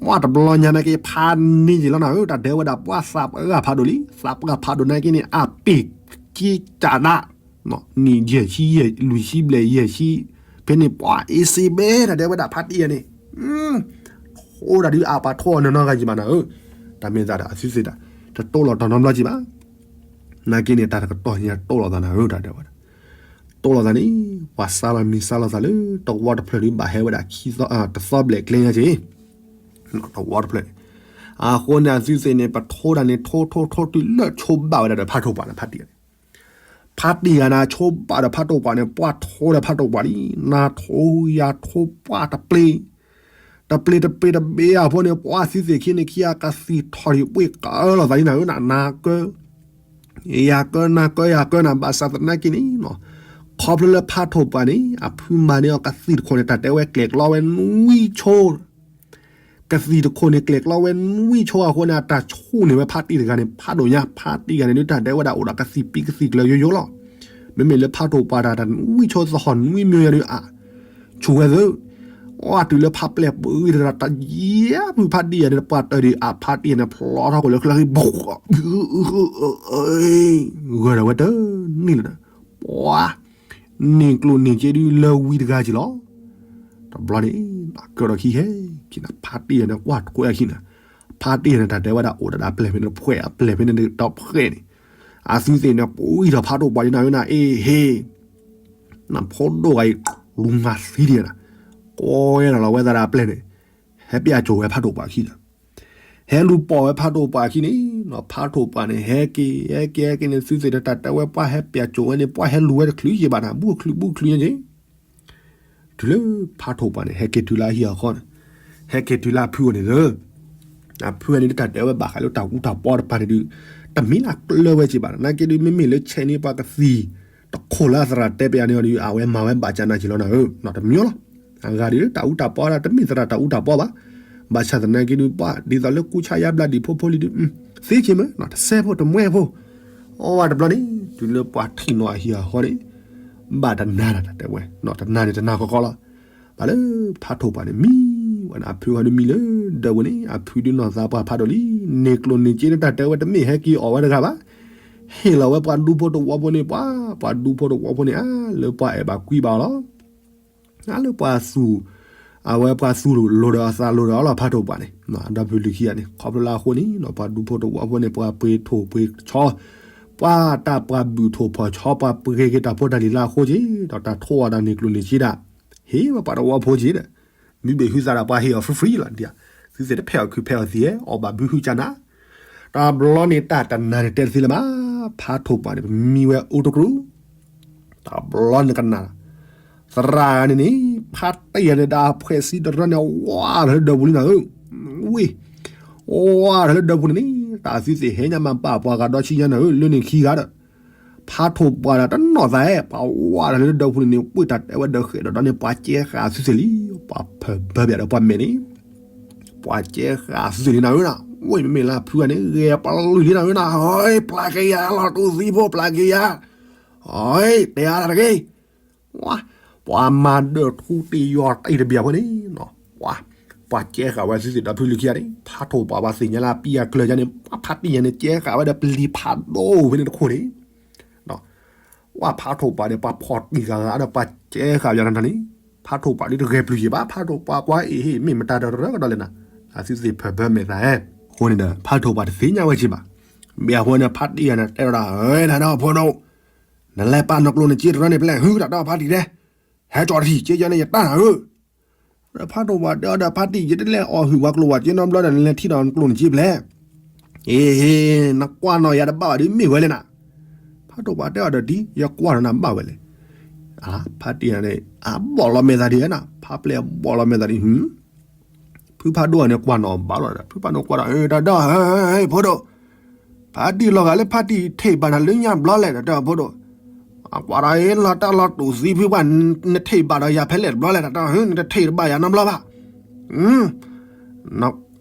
ပှၤတဘျီညါနာ်က့ ဖးန့ၢ်က့ၤလီၤနၤဧၢ တၢ်တဲဝဲဒၣ်ပှၤသးပှၢ်ဖးဒိၣ်လံ သးပှၢ်ဖးဒိၣ်နာ်က့န့ၣ် အပ့ၢ်က့တၢ်ဒၣ် နံၣ်ယဲၢ်ဆံယဲၢ် လွံၢ်ဆံဘျဲၣ်ယဲၢ်ဆံ ဖဲန့ၣ်ပှၤအ့စ့ဘဲ တၢ်တဲဝဲဒၣ်ဖါတံၢ်အံၤန့ၣ် ထိၣ်ဒၣ်ဒုးအပှၤထိၣ်အီၤနီၢ်နီၢ်ဂၤယံၤမးနၤဧၢ တၢ်မ့ၢ်သးဒီးအသုသ့ၣ်တၢ် တတိၢ်လီၤတၢ်နီတဘျီကံဘၣ် နာ်က့န့ၣ် တၢ်တကတီၢ်ညါတိၢ်လိာ်သးနၤဧၢ တၢ်တဲဝဲဒၣ် တိၢ်လိာ်သးန့ၣ် ပှၤစါလီၤမံၤစါလီၤသးလၢ တဝီတဖျၢၣ်ဒုးဘၣ်ဟဲဝဲဒၣ် တသီဘျဲၣ်ကျဲညါက့ၤ တဝီတဖျၢၣ်န့ၣ် အဃိန့ၣ် အသုသ့ၣ်န့ၣ် ပထိၣ်ဒၣ်န့ၣ် ထိၣ်ထိၣ်ထိၣ်တုၤလၢဆိဘၣ်ဝဲဒၣ်ဒီးဖးထိၣ်ပှၢ်န့ၣ် ဖါတံၢ်န့ၣ် ဖါတံၢ်ဂၤန့ၣ် ဆိဘၣ်ဒီးဖးတိၢ်ပှၢ်န့ၣ် ပှၢ်ထိဒီးဖးတိၢ်ပှၢ်လံ, နၤထိယၤထိပှၢ်တပျ့ၤ, တပျ့ၤတပျ့ၤတဘ့ၣ်အဖိန့ၣ် ပှၢ်သုသ့ၣ်ခံန့ၣ်ခံဂၤ ကသံၣ်ထီၣ်ဒံးပှ့ၤကၢလီၤသးလံနၤဧၢ, နၤကၢ ယၤကၢ နၤကၢယၤကၢနၤ ဘၣ်ဆၣ်သနာ်က့န့ၣ် ခီဖျိလၢဖးတိၢ်ပှၢ်န့ၣ် အဖုမၤန့ၢ်အီၤကသံၣ်တခိၣ်န့ၣ် တၢ်တဲဝဲကျဲၤကျီဝဲနွံဆိ ကသံၣ်တခိၣ်န့ၣ် ကျဲၤကျီဝဲနွံဆိအဃိန့ၣ် အတၢ်ဆိၣ်န့ၢ်ဝဲဖါတံၢ်တဂၤန့ၣ် ဖးဒိၣ်ညါ, ဖါတံၢ်ဂၤန့ၣ်ဒုး တၢ်ဒဲးဝဲဒၣ်အိၣ်ဒီးကသံၣ်ပံကသံၣ်ကျၢၤယိယိလီၤ. မ့မ့ၢ်လၢဖးတိၢ်ပှၢ်တၢ်တနွံဆိသဟီၣ်နွံမၢယၤဒုး အါ ဆိၣ်ဝဲသၢ, အီတုၤလၢဖးပျဲၢ်ပှ့ၤတရၣ်တယဲၢ်ဖုဖါတံၢ်ဂၤန့ၣ် ပှၢ်တၢၢ်ဒံး အဖါတံၢ်ဂၤန့ၣ် ဖျီထီၣ်ကွံာ်လၢချၢဃံ ဂၢၢ်ဒီးဝဲတန့ၢ်လၢၤဒီး ပှၤ န့ၢ်ကျိၣ်န့ၢ်စ့ဒုးလၢဝံတဂၤက့ၤလီၤ. တဘျီန့ၣ် ကၢၢ်ဒီးခံဟဲက့ၤနၤ ဖါတံၢ်ဂၤန့ၣ် ကွၢ်ထွဲအခံန့ၣ်, ဖါတံၢ်ဂၤန့ၣ် တၢ်တဲဝဲဒၣ်အိၣ်ဒၣ်ဒီးအပျဲၢ်ဖဲန့ၣ်တဖှဲး အပျဲၢ်ဖဲန့ၣ်ဒီးဖှဲးန့ၣ်, အသုသ့ၣ်န့ၣ် ပှံၢ်ထီၣ်ဖးတိၢ်ပှၢ်ဒုးနၤဝဲနၤ အ့ဟ့ နဖိဒိၣ်ဂၤအံၤ လူၤမၤသံဒံးနၤ, ကွဲဒီးလီၤဝဲသးဒီးအပျဲၢ်န့ၣ် ဟဲပျဲၢ်ကိၤဝဲဖးတိၢ်ပှၢ်ခံဒီး ဟဲလူၤပိာ်ဝဲဖးတိၢ်ပှၢ်ခံန့ၣ်, ဖးတိၢ်ပှၢ်န့ၣ် ဟဲက့ၤ ဟဲက့ၤ ဟဲက့ၤန့ၣ် သုသ့ၣ်ဒီးတၢ်တဲဝဲပှၢ်ဟဲပျဲၢ်ကိၤဝဲန့ၣ် ပှၢ်ဟဲလူၤဝဲတချုးယံၤဘၣ်နၤ ဘူးချုးဘူးချုးယံၤက့ၤ တုၤလၢဖးတိၢ်ပှၢ်န့ၣ် ဟဲက့ၤတုၤလၢအဟံၣ်အဃီန့ၣ်, ဟဲက့ၤတုၤလၢအဖုအီၤန့ၣ်လၢ အဖုအီၤန့ၣ် တၢ်တဲဝဲဘၣ်ဃးလၢတၢ်အူတၢ်ပီတပၤန့ၣ်ဒုး တမ့ၢ်လၢကျၢၤဝဲက့ၤဘၣ် နာ်က့ဒုး မ့မ့ၢ်လၢဆဲးန့ၢ်ပှၤကသံၣ်တခိၣ်လၢအသရၣ်တဲပယၤန့ၣ်အီၤဒုး အဝဲမၤဝဲဘၣ်ကနၣ်က့ၤလီၤနၤဧၢ, တမံၤလီၤ. အဂၤဒုး တၢ်အူတၢ်ပီဒၣ် တမ့ၢ်သရၣ်တၢ်အူတၢ်ပီဘၣ်. ဘၣ်ဆၣ်သနာ်က့ဒုး ပှၤဒ်သိးလၢကူၣ်ဆါယါဘျါဒံးဖိဖိလံဒုး သ့က့ၤမ့ၢ် တစဲးဖိတမှဲဖိ အဝဲတဘျီန့ၣ် တုၤလၢပှၤထံၣ်နီၤအဟံၣ်အဃီန့ၣ် ဘၣ်တနၤတၢ်တဲဝဲ တနၤန့ၣ်တနၤကီကီလီၤ. ဘၣ်လၢဖးထိၣ်ပှၢ်န့ၣ်မံဝဲန့ၣ် အဖုအီၤဒုးမံလၢဒၢးပူၤန့ၣ် အဖုဒုးနီၢ်သးပှၢ်ဖးဒိၣ်လံ, န့ၢ်ကျိၣ်န့ၢ်စ့န့ၣ် တၢ်တဲဝဲတမ့ၢ်ဟဲက့ၤအီၣ်ဝဲတဂၤဘၣ်, ဟ့ၣ်လီၤဝဲပှၤဒူဖိတဝီဖိန့ၣ်ပှၤ, ပှၤဒူဖိတဝီဖိန့ၣ် အါလၢပှၤအဲၣ်ဘၣ်ကွံဘၣ်အီၤလီၤ. အါလၢပှၤသူၣ်, အဝဲပှၤသူၣ်လိၤဒီးအသးလိၤဒီးအီၤလီၤ ဖးထိၣ်ပှၢ်န့ၣ် ဒီဖုလုၢ်ခံဂၤန့ၣ် ခီဖျိလၢအဃိန့ၣ် ပှၤဒူဖိတဝီဖိန့ၣ် ပှၤပှ့ၤထိၣ်ပှ့ၤဆီ, ပှၤတၢ်ပှၤဘုၣ်ထိၣ်ဖီၣ်ဆီ ပှၤပှ့ၤက့ၤတၢ်ဖိတၢ်လံၤလၢအဃိက့ၤ ဒီးတၢ်ထိၣ်အီၤတၢ်န့ၢ်ကျိၣ်န့ၢ်စ့ဒၣ် ဟ့ၣ်ဝဲပှၤတဝီဖိက့ၤဒီး မ့ၢ်ဘၣ်ဟုသးဒီးပှၤဟ့ၣ်အီၤ free free လီၤဒ်, သုသ့ၣ်တဖဲအီၣ်ခုဖဲအီၣ်သံ အီၣ်ဘၣ်ဘုဟုကနၤ, တဘျီန့ၣ်တၢ်တနၤန့ၣ်တဲတသ့လၢၤဘၣ်, ဖးထိၣ်ပှၢ်န့ၣ် ပမံဝဲအိၣ်တကြူၢ် တဘျီန့ၣ်ကနၣ်, သရၣ်န့ၣ်န့ၣ် ဖါတံၢ်ဂၤန့ၣ်ဒီးအဖှဲးစံတရၢန့ၣ် ဝါထီၣ်လၢဒၢးပူၤလံနၤဧၢ, ဝ့ၢ်, ဝါထီၣ်လၢဒၢးပူၤန့ၣ်န့ၣ် တၢ်သုသ့ၣ်ဟဲညါမၤဘၣ်ပှၤဂၤဒီဆံညါနၤဧၢ လၢန့ၣ်ခံဂၤဒီး ဖးထိၣ်ပှၢ်ဒီးတနီၣ်သးဧၢ, ပှၤဝါထီၣ်လၢဒၢးပူၤန့ၣ်န့ၣ် ပှ့ၤတၢ်တဲဝဲဒီးဃဲးဒီးဒီးန့ၣ် ပှၤကဲဃာ်သုသ့ၣ်လံ, ပှၤဖၢၣ်ဘၢဘၣ်ဒီးပှၤမဲာ်န့ၣ် ပှၤကဲဃာ်သုသ့ၣ်လံနၤဧၢနၤ, ဝ့ၢ်မ့မ့ၢ်လၢဖုဂၤန့ၣ် ဂဲၤပျုၢ်လံနၤဧၢနၤ, ဟဲပျၢ်က့ၤယၤလီၤ တူၢ်သံဖိပျၢ်က့ၤယၤ တဲအါတၢ်တဂ့ၤ, ပှၤမၤဒၢးထူတ့ၢ်ယီၤတ့ၢ်တဘျီဖိန့ၣ်, ပှၤကဲဃာ်ဝဲသုသ့ၣ်ဒီးဖုလုၢ်ခံဂၤန့ၣ် ဖးထိၣ်ပှၢ်ပှၤသ့ၣ်ညါလၢအပံအကျၢၤယါန့ၣ် ပှၤဖးတံၢ်ယါန့ၣ် ကဲဃာ်ဝဲဒီးပလံၤဖးဒိၣ်ဖဲန့ၣ်တခိၣ်န့ၣ် ပှၤဖးထိၣ်ပှၢ်ဒီးပှၤဖီၣ်တံၢ်ဃာ်ဃာ်ဒီးပှၤကဲဃာ်ယါနၤန့ၣ်, ဖးထိၣ်ပှၢ်ဒုးတဂဲၤပျုၢ်ယံၤဘၣ်, ဖးထိၣ်ပှၢ်ကွၢ်အ့ၣ်ဟ့ၣ် မ့ၢ်မတၤတရၢကဒီးလဲၣ်နၤ, အသုသ့ၣ်ဖၢၣ်ဘၢမဲာ်သးဟဲ, အဃိန့ၣ်ဒီး ဖးထိၣ်ပှၢ်တသ့ၣ်ညါဝဲက့ၤဘၣ်, မ့ၢ်အဃိန့ၣ် ဖးတံၢ်ယါန့ၣ် တဲဝဲဒၣ် ဧၢ တၢ်ဒီးဖိဒိၣ် နလဲၤပာ်နကျိၣ်နစ့တရၢန့ၣ်ဖဲလဲၣ် ဟုတၢ်ဒီးဖးတံၢ်တဲ, ဟဲကၠီတထံၣ်က့ယါန့ၣ် ယတၢ်နၤဧၢ, ဒီးဖးထိၣ်ပှၢ်တဲအီၤဒီး ဖးတံၢ် ယတလဲၤအီၣ်ဟုၣ်ပှၤကျိၣ်ပှၤစ့နီတဘျီဒီး နလဲၤထံၣ်ဒီးနကျိၣ်နစ့ဖဲလဲၣ်, အ့ဟ့ၣ် နကွၢ်နီၣ်ယၤတဘၣ်ဘၣ်ဒုးမ့ၢ်ဝဲလဲၣ်နၤ, ဖးထိၣ်ပှၢ်တဲအီၤဒီးဒ် ယကွၢ်ဒီးနၤဘၣ်ဝဲလဲၣ်, ဖးတံၢ်န့ၣ် အဘီၣ်လီၤမဲာ်သးဒ်နၤ, ဖးပျဲၢ်အဘီၣ်လီၤမဲာ်သးဒ် ဖုဖးဒိၣ်န့ၣ်ကွၢ်နီၣ်ဘၣ်လီၤဒီး ဖုဖးဒိၣ်ကွၢ်ဒီး တၢ်ဒီး ဖိဒိၣ်, ဖးတံၢ်လီၤဂာ်လၢဖးတံၢ်ထံၣ်ဘၣ်နၤလၢညါဘျီလဲၣ် တၢ်ဒီးဖိဒိၣ်, အကွၢ်ဒီးလီၤတၢ်လီၤတူာ်သံဖုပှၢ် နထံၣ်ဘၣ်ဒီးယၤဖဲလဲၣ်တဘျီလဲၣ် တၢ်ဒီး နတထံၣ်တဘၣ်ယၤနီတဘျီဘၣ်,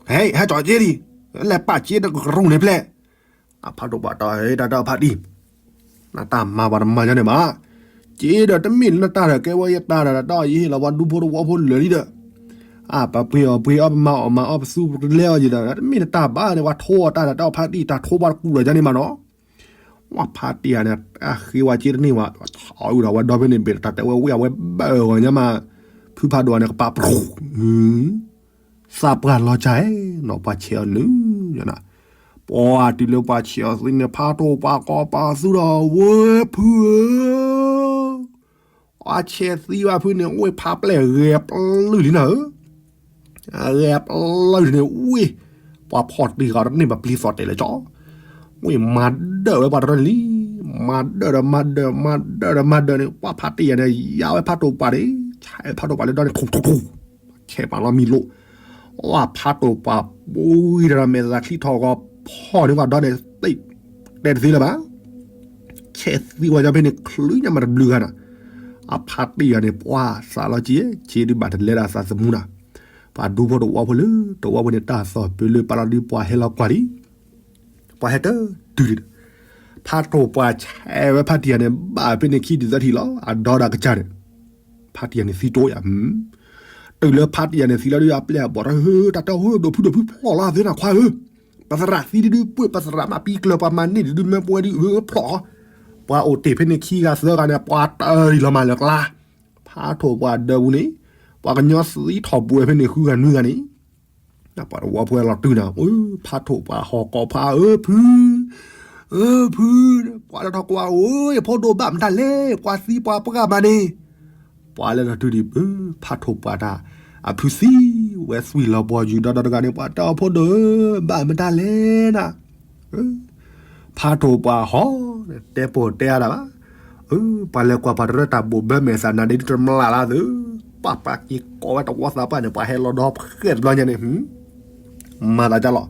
ဟဲကၠီက့ဒံး, လဲၤပာ်က့တကရူၢ်န့ၣ်ဖဲလဲၣ်, အဖးဒိၣ်ပှၢ်တဲ တၢ်ဒီးဖးတံၢ် နတၢ်မၤပှၤတမၤညါန့ၣ်ဘၣ်, က့ဒီးတမ့ၢ်လၢနတၢ်ဒီးကဲဝဲယတၢ်ဒီး တၢ်ဒီးယဟ့ၣ်လီၤပှၤဒူဖိတဝီဖိလၢာ်လံဒီး, အပပှ့ၤအီၣ်ပှ့ၤအီၣ် ပမၤအီၣ်မၤအီၣ် ပသူပကလဲအီၤယံၤဒီး တမ့ၢ်နတၢ်ဘၣ်န့ၣ် ပှၤထိအီၤတၢ်ဒီး တၢ်ဖးတံၢ် တၢ်ထိပှၤတကူၣ်ဒီးယါန့ၣ်မးနီၤ, ဝဲဖးတံၢ်ဧါန့ၣ် အဃ့ဝဲက့တန့ၢ်ဝဲ, အီၣ်အုၣ်ဒီးဝဲဒီဖဲန့ၣ်ဘ့ၣ် တၢ်တဲဝဲဝံၤအဝဲဘၣ်အဂီၢ်ညါမး, ဖုဖးဒိၣ်န့ၣ် ကပာ်ပရူၤ သးပှၢ်လီၤစၢ်ဧၢ, နီၢ်ပှၤဆဲးအီၤနုၤညါနၤ, ပှၤတုၤလၢပှၤဆဲးအီၤသံန့ၣ် ဖးဒိၣ်ပှၢ်ကီပာ်သူဒီး ဝဲဖုဧၢ, ပှၤဆဲးသံဘၣ်ဖုန့ၣ် အိၣ်ဖးပျဲၢ်ဂဲၤပျုၢ်လံနၤဧၢ, ဂဲၤပျုၢ်လံန့ၣ် ဝ့ၢ်, ပှၤဖီၣ်တံၢ်ဃာ်တန့ၢ်ဘၣ်ပျံၤသီၣ်တဲာ်လၢကၠီ, ဝ့ၢ်မၤဒၢးဝဲပှၤတရၢန့ၣ်လံ မၤဒၢၣ်ဒီးမၤဒၢၣ် မၤဒၢၣ်ဒီးမၤဒၢၣ်န့ၣ် ပှၤဖါတံၢ်ယၤန့ၣ် ယါဝဲဖးထိၣ်ပှၢ်န့ၣ် ဆဲးဖးထိၣ်ပှၢ်လၢဒီန့ၣ် ထူၣ်ထူၣ်ထူၣ် ဆဲးပာ်လီၤမံၤလိာ်, ပှၤဖးထိၣ်ပှၢ်ပူၤဒီး မဲာ်သၣ်ချံထီၣ်ဂီၤဖီၣ်န့ၢ်ပှၤဒီန့ၣ် သ့ၣ်တဲတသ့လၢၤဘၣ်, ဆဲးသံဝဲညါဖဲန့ၣ် ချုးညါမးတဘျုးဂၤနီၤ, အဖါတံၢ်ယၤန့ၣ် ပှၤသးလီၤက့ၤ ဆ့ဒုးဘၣ်တလဲဒၣ်သးသမူနီၤ, ပှၤဒူဖိတဝီဖိလၢ တဝီဖိန့ၣ် တၢ်သီၣ်ပၢလၢပာ်လီၤဒုး ပှၤဟဲလီၤကွၢ်ဒံး ပှၤဟဲတတုၤဒံး, ဖးထိၣ်ပှၢ်ဆဲးဝဲဖါတံၢ်ယၤန့ၣ် ဘၣ်ဖဲန့ၣ်ခံတသၢထံၣ်လီၤ အဒီဒီးကစၢ်န့ၣ်, ဖါတံၢ်ယၤန့ၣ်သံတိယၤ, တုၤလၢဖါတံၢ်ယၤန့ၣ်သံလီၤဒုး အပျဲၢ်အဘီၣ်ထီၣ် ဟၢ တၢ်တဲဟၢ ဒိးဖုဒိးဖုဖျီၣ်လီၤသ့နီၤခွါဧၢ, ပသရၣ်သံဒုးဒုး ပှ့ၢ်ပသရၣ်မးပံကျၢၤ ပှၤမၤန့ၢ်ဒုးဒုး မၢပဝဲဒုး ဟၢ ဖျီၣ်, ပှၤအိၣ်တ့ၢ်ဖဲန့ၣ်ခံဂၤသၢဂၤန့ၣ် ပှၤတၢ်ဒံးလီၤမးလၢကျါ, ဖးထိၣ်ပှၢ်ဒၢပူၤန့ၣ်, ပှၤကညီသံထီၣ်ပဝဲဖဲန့ၣ်ဃုဂၤနွံဂၤန့ၣ် ပှၤတဝီဖိလီၤတုၤနီၤ, ဖးထိၣ်ပှၢ်ဟီၣ်ကိးဖး အၢ ဖု, အၢ ဖု, ပှၤလၢထီၣ်ကွၢ်အိၣ် ယဖိဒိၣ်ဘၣ်မတၤလဲၣ် ပှၤသံပှၤပှၢ်မးန့ၣ်, ပှၤလၢထီၣ်တုၤဒံး ဖးထိၣ်ပှၢ်တၢ်, အဖုသံဝဲသွံၣ်လီၤဘီယူၤဒီဒီတဂၤန့ၣ် ပှၤတဲအီၤဖိဒိၣ်ဧၢ ဘၣ်မတၤလဲၣ်နၤ ဖးထိၣ်ပှၢ်ဟီၣ်, တဲပိာ်တဲအါဒၣ်ဘၣ်, ပှၤလဲၤကွၢ်ပှၤတရၢတၢ်ဘိၣ်ဘၢမဲာ်သးနၤဒ် တမျၢ်လၢ်သု, ပှၤပှၤက့ၤကိးဝဲတဝီသးပှၢ်န့ၣ် ပှၤဟဲလီၤဒီဖှဲၣ်တဘျီညါန့ၣ်, မၤသးဒ်လီၤ,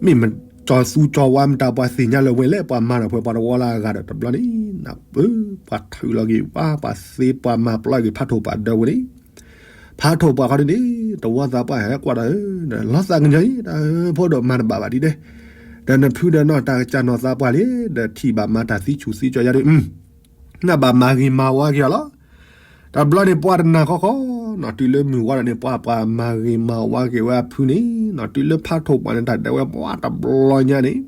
မ့ၢ်မ့ၢ်ကၠီၤသူကၠီၤဝါမတၤ ပှၤသ့ၣ်ညါလၢၤဝဲလဲၣ် ပှၤမၤဒီးဖဲပှၤတဝီလၢအဂၤဒီးတဘျီန့ၣ်, ပှၤထုးလီၤက့ၤပှၤ ပှၤသ့ပှၤမၤပျီက့ၤဖးထိၣ်ပှၢ်ဒၢဝဲန့ၣ် ဖးထိၣ်ပှၢ်ခီဒ်န့ၣ် တဝီသးပှၢ်ဟဲကွၢ်ဒီး လီၤသးကညီၤအံၤ ဒီးဖိဒိၣ်မၤတဘၣ်ဘၣ်ဒ်ဒဲး, ဒီးနဖုဒီးနီၢ်တၢ်ကစၢ်နီၢ်သးပှၢ်လံ ဒီးထံၣ်ဘၣ်မၤတၢ်သံဆူၣ်သံကၠီၤယါဒ်, နဘၣ်မၤဂ့ၤမၤဝါက့ၤအီၤလီၤ. တဘျီန့ၣ်ပှၤတနာ်ခီဃီနီၤ တုၤလၢမုၢ်ဝါဒီးန့ၣ် ပှၤပှၤမၤဂ့ၤမၤဝါက့ၤဝဲအဖုန့ၣ်နီၤ တုၤလၢဖးထိၣ်ပှၢ်န့ၣ် တၢ်ဒဲဝဲပှၤတဘျီညါန့ၣ်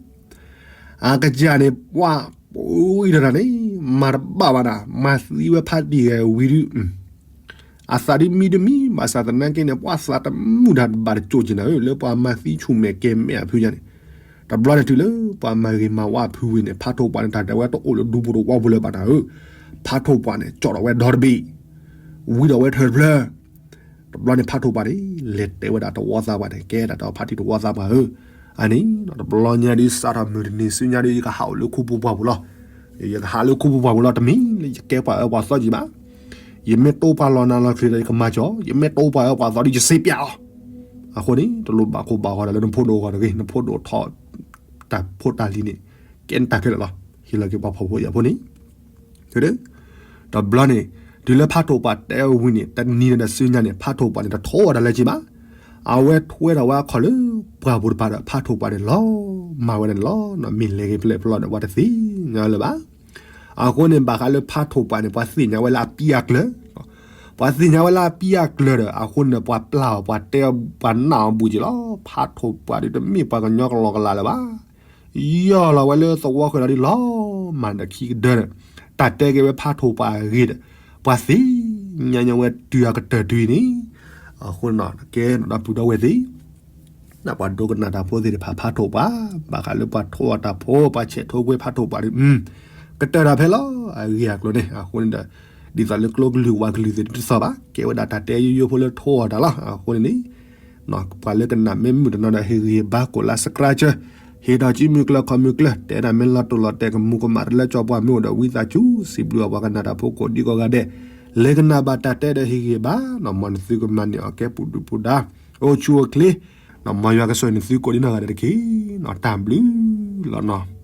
အကစၢ်န့ၣ် ပှၤပူၤအံၤဒီးတၢ်န့ၣ် မၤတဘၣ်ဘၣ်နၤ မၤသံဝဲဖးတံၢ်ဂဲၤဝံၤဒုး အသးဒ်မံတမံဘၣ်ဆၣ်သနာ်က့န့ၣ် ပှၤသးတမုာ်တၢ်ဘၣ်တကၠိၣ်က့ၤနၤဧၢ လၢပှၤမၤသံဆူၣ်မဲာ်ကဲၤမဲာ်အဖုညါန့ၣ်, တဘျီန့ၣ်တုၤလၢပှၤမၤဂ့ၤမၤဝါအဖုဝံၤန့ၣ် ဖးထိၣ်ပှၢ်န့ၣ် တၢ်ဒဲဝဲတအိၣ်လၢဒူဖိတဝီဖိလၢၤဘၣ်နၤဧၢ, ဖးထိၣ်ပှၢ်န့ၣ် ကၠီၣ်ထီၣ်ဝဲဒီတဘ့ၣ်, ဝံဒီးဝဲထၢၣ်တဖျၢၣ် တဘျီန့ၣ်ဖးထိၣ်ပှၢ်န့ၣ် လဲၤတဲဝဲဒၣ်တဝီသးပှၢ်န့ၣ် ကဲဒၣ်တၢ်ဖးတံၢ်တဝီသးပှၢ်ဧၢ, အန့ၣ် တဘျီညါဒ်စးထီၣ်မုၢ်တနံၤဆူညါဒ် ယကဟးအိၣ်လၢခိပူၤပှၢ်ပူၤလီၤ. ယကဟးလၢခိပူၤပှၢ်ပူၤလီၤ တမ့ၢ်လၢယကဲပှၤအၢပှၤသီက့ၤဘၣ်. ယမ့ၢ်တိပှၤလီၤနၤလီၤချ့ဒီး ယကမၤကၠီ, ယမ့ၢ်တိပှၤအၢပှၤသီဒီး ယစ့ပျၢ်လီၤ. အဃိန့ၣ် တလိၣ်ဘၣ်ကိၢ်ဘၣ်ဂီၤဒီးလၢနဖိဒိၣ်အဂီၢ်တဂ့ၤ, နဖိဒိၣ်ထီၣ်တၢ်ဖိတၢ်လံၤန့ၣ် ကဲနတၢ်ခဲလၢာ်လီၤ. ဟ့ၣ်လီၤက့ၤပှၤဖှီၣ်ဖိယာ်ဖိန့ၣ် တဘျီန့ၣ် တုၤလၢဖးထိၣ်ပှၢ်တဲဝံၤန့ၣ် တနံၤဒီးဆူညါန့ၣ် ဖးထိၣ်ပှၢ်န့ၣ် တထိၣ်ဝဲဒၣ်လၢၤက့ၤဘၣ်. အဝဲထွဲထီၣ်ဝဲအခီၣ်လၢပှၢ်ပူၤတပၤဒီး ဖးထိၣ်ပှၢ်န့ၣ် လီၤမၢ်ဝဲဒၣ်န့ၣ်လီၤ. မ့ၢ်လဲၤဂ့ၤဖဲလဲၣ်ဖဲလဲၣ်ဒီး ပှၤတသ့ၣ်ညါလၢၤဘၣ်. အဃိန့ၣ် ဘၣ်ဃးလၢဖးထိၣ်ပှၢ်န့ၣ် ပှၤသ့ၣ်ညါဝဲလၢအပံအကျၢၤ ပှၤသ့ၣ်ညါဝဲလၢအပံအကျၢၤဒီး အဃိန့ၣ် ပှၤပျၢ်အီၤ ပှၤတဲအီၤ ပှၤနာ်အီၤဘူးက့ၤလီၤ. ဖးထိၣ်ပှၢ်ဒုး တမ့ၢ်ပှၤကညီကလီကလီလၢၤဘၣ်. ယီၢ်လီၤဝဲလၢသဝီဃၢၤဒီး လီၤမၢ်ဒီးခံကဒၢဒီး တၢ်တဲက့ၤဝဲဖးထိၣ်ပှၢ်အဂ့ၢ်ဒီး ပှၤသ့ၣ်ညါညီဝဲတုၤအကတၢၢ်တုၤအံၤန့ၣ်, အဃိန့ၣ် ကဲဒီပုၢ်ဒီဝဲၢ်သ့ၣ် ပှၤဒိကနၣ်တၢ်ဖိသ့ၣ်တဖၣ် ဖးထိၣ်ပှၢ် ဘၣ်ဃးလၢပှၤထိၣ်အီၤတၢ်ဖိ ပှၤဆဲးထိၣ်ကွဲဖးထိၣ်ပှၢ်ဒုး ကတၢၢ်တၢ်ဖဲလီၤ အဂ့ၢ်အကျိၤန့ၣ်. အဃိန့ၣ်ဒီး ဒ်သိးလၢကျိကလုာ်ဝၣ်ကလုာ်သ့ၣ်တဖၣ်ဘၣ် ကဲဝဲဒၣ်တၢ်တဲယိယိဖိလၢထိၣ်အီၤတၢ်လီၤ. အဃိန့ၣ်န့ၣ် ပှၤလၢကနၣ်မ့ၢ်မုာ်တနီၤဒီး ဟ့ၣ်ဂံၢ်ဘါကိးလၢ subscribe ဟ့ၣ်ဒီးကံမုၢ်ကျၢၢ်ခီမုၢ်ကျၢၢ် တဲဒၣ်မ့ၢ်လီၤတိၢ်လီၤတဲာ်ကမူၤကမၣ်တလၢကၠီပှၤမ့ၢ်အိၣ်ဒီး ဝံသးစူၤစံးဘျုးအပှၤကနၣ်တၢ်ဖိကိးဒံကိးဂၤဒဲး လၢကနၣ်ဘၣ်တၢ်တဲဒီးဟ့ၣ်ဂံၢ်ဘါနီၤ မ်နသုကမၤန့ၢ်အီၤကဲပူၤဒုၣ်ပူၤဒါ အိၣ်ဆူၣ်အိၣ်ချ့ မ်ယွၤကဆိၣ်ဂ့ၤနသုကိးဒံနီၢ်ဂၤဒဲးတက့ၢ်. တၢ်ဘျုးလီၤနီၤ.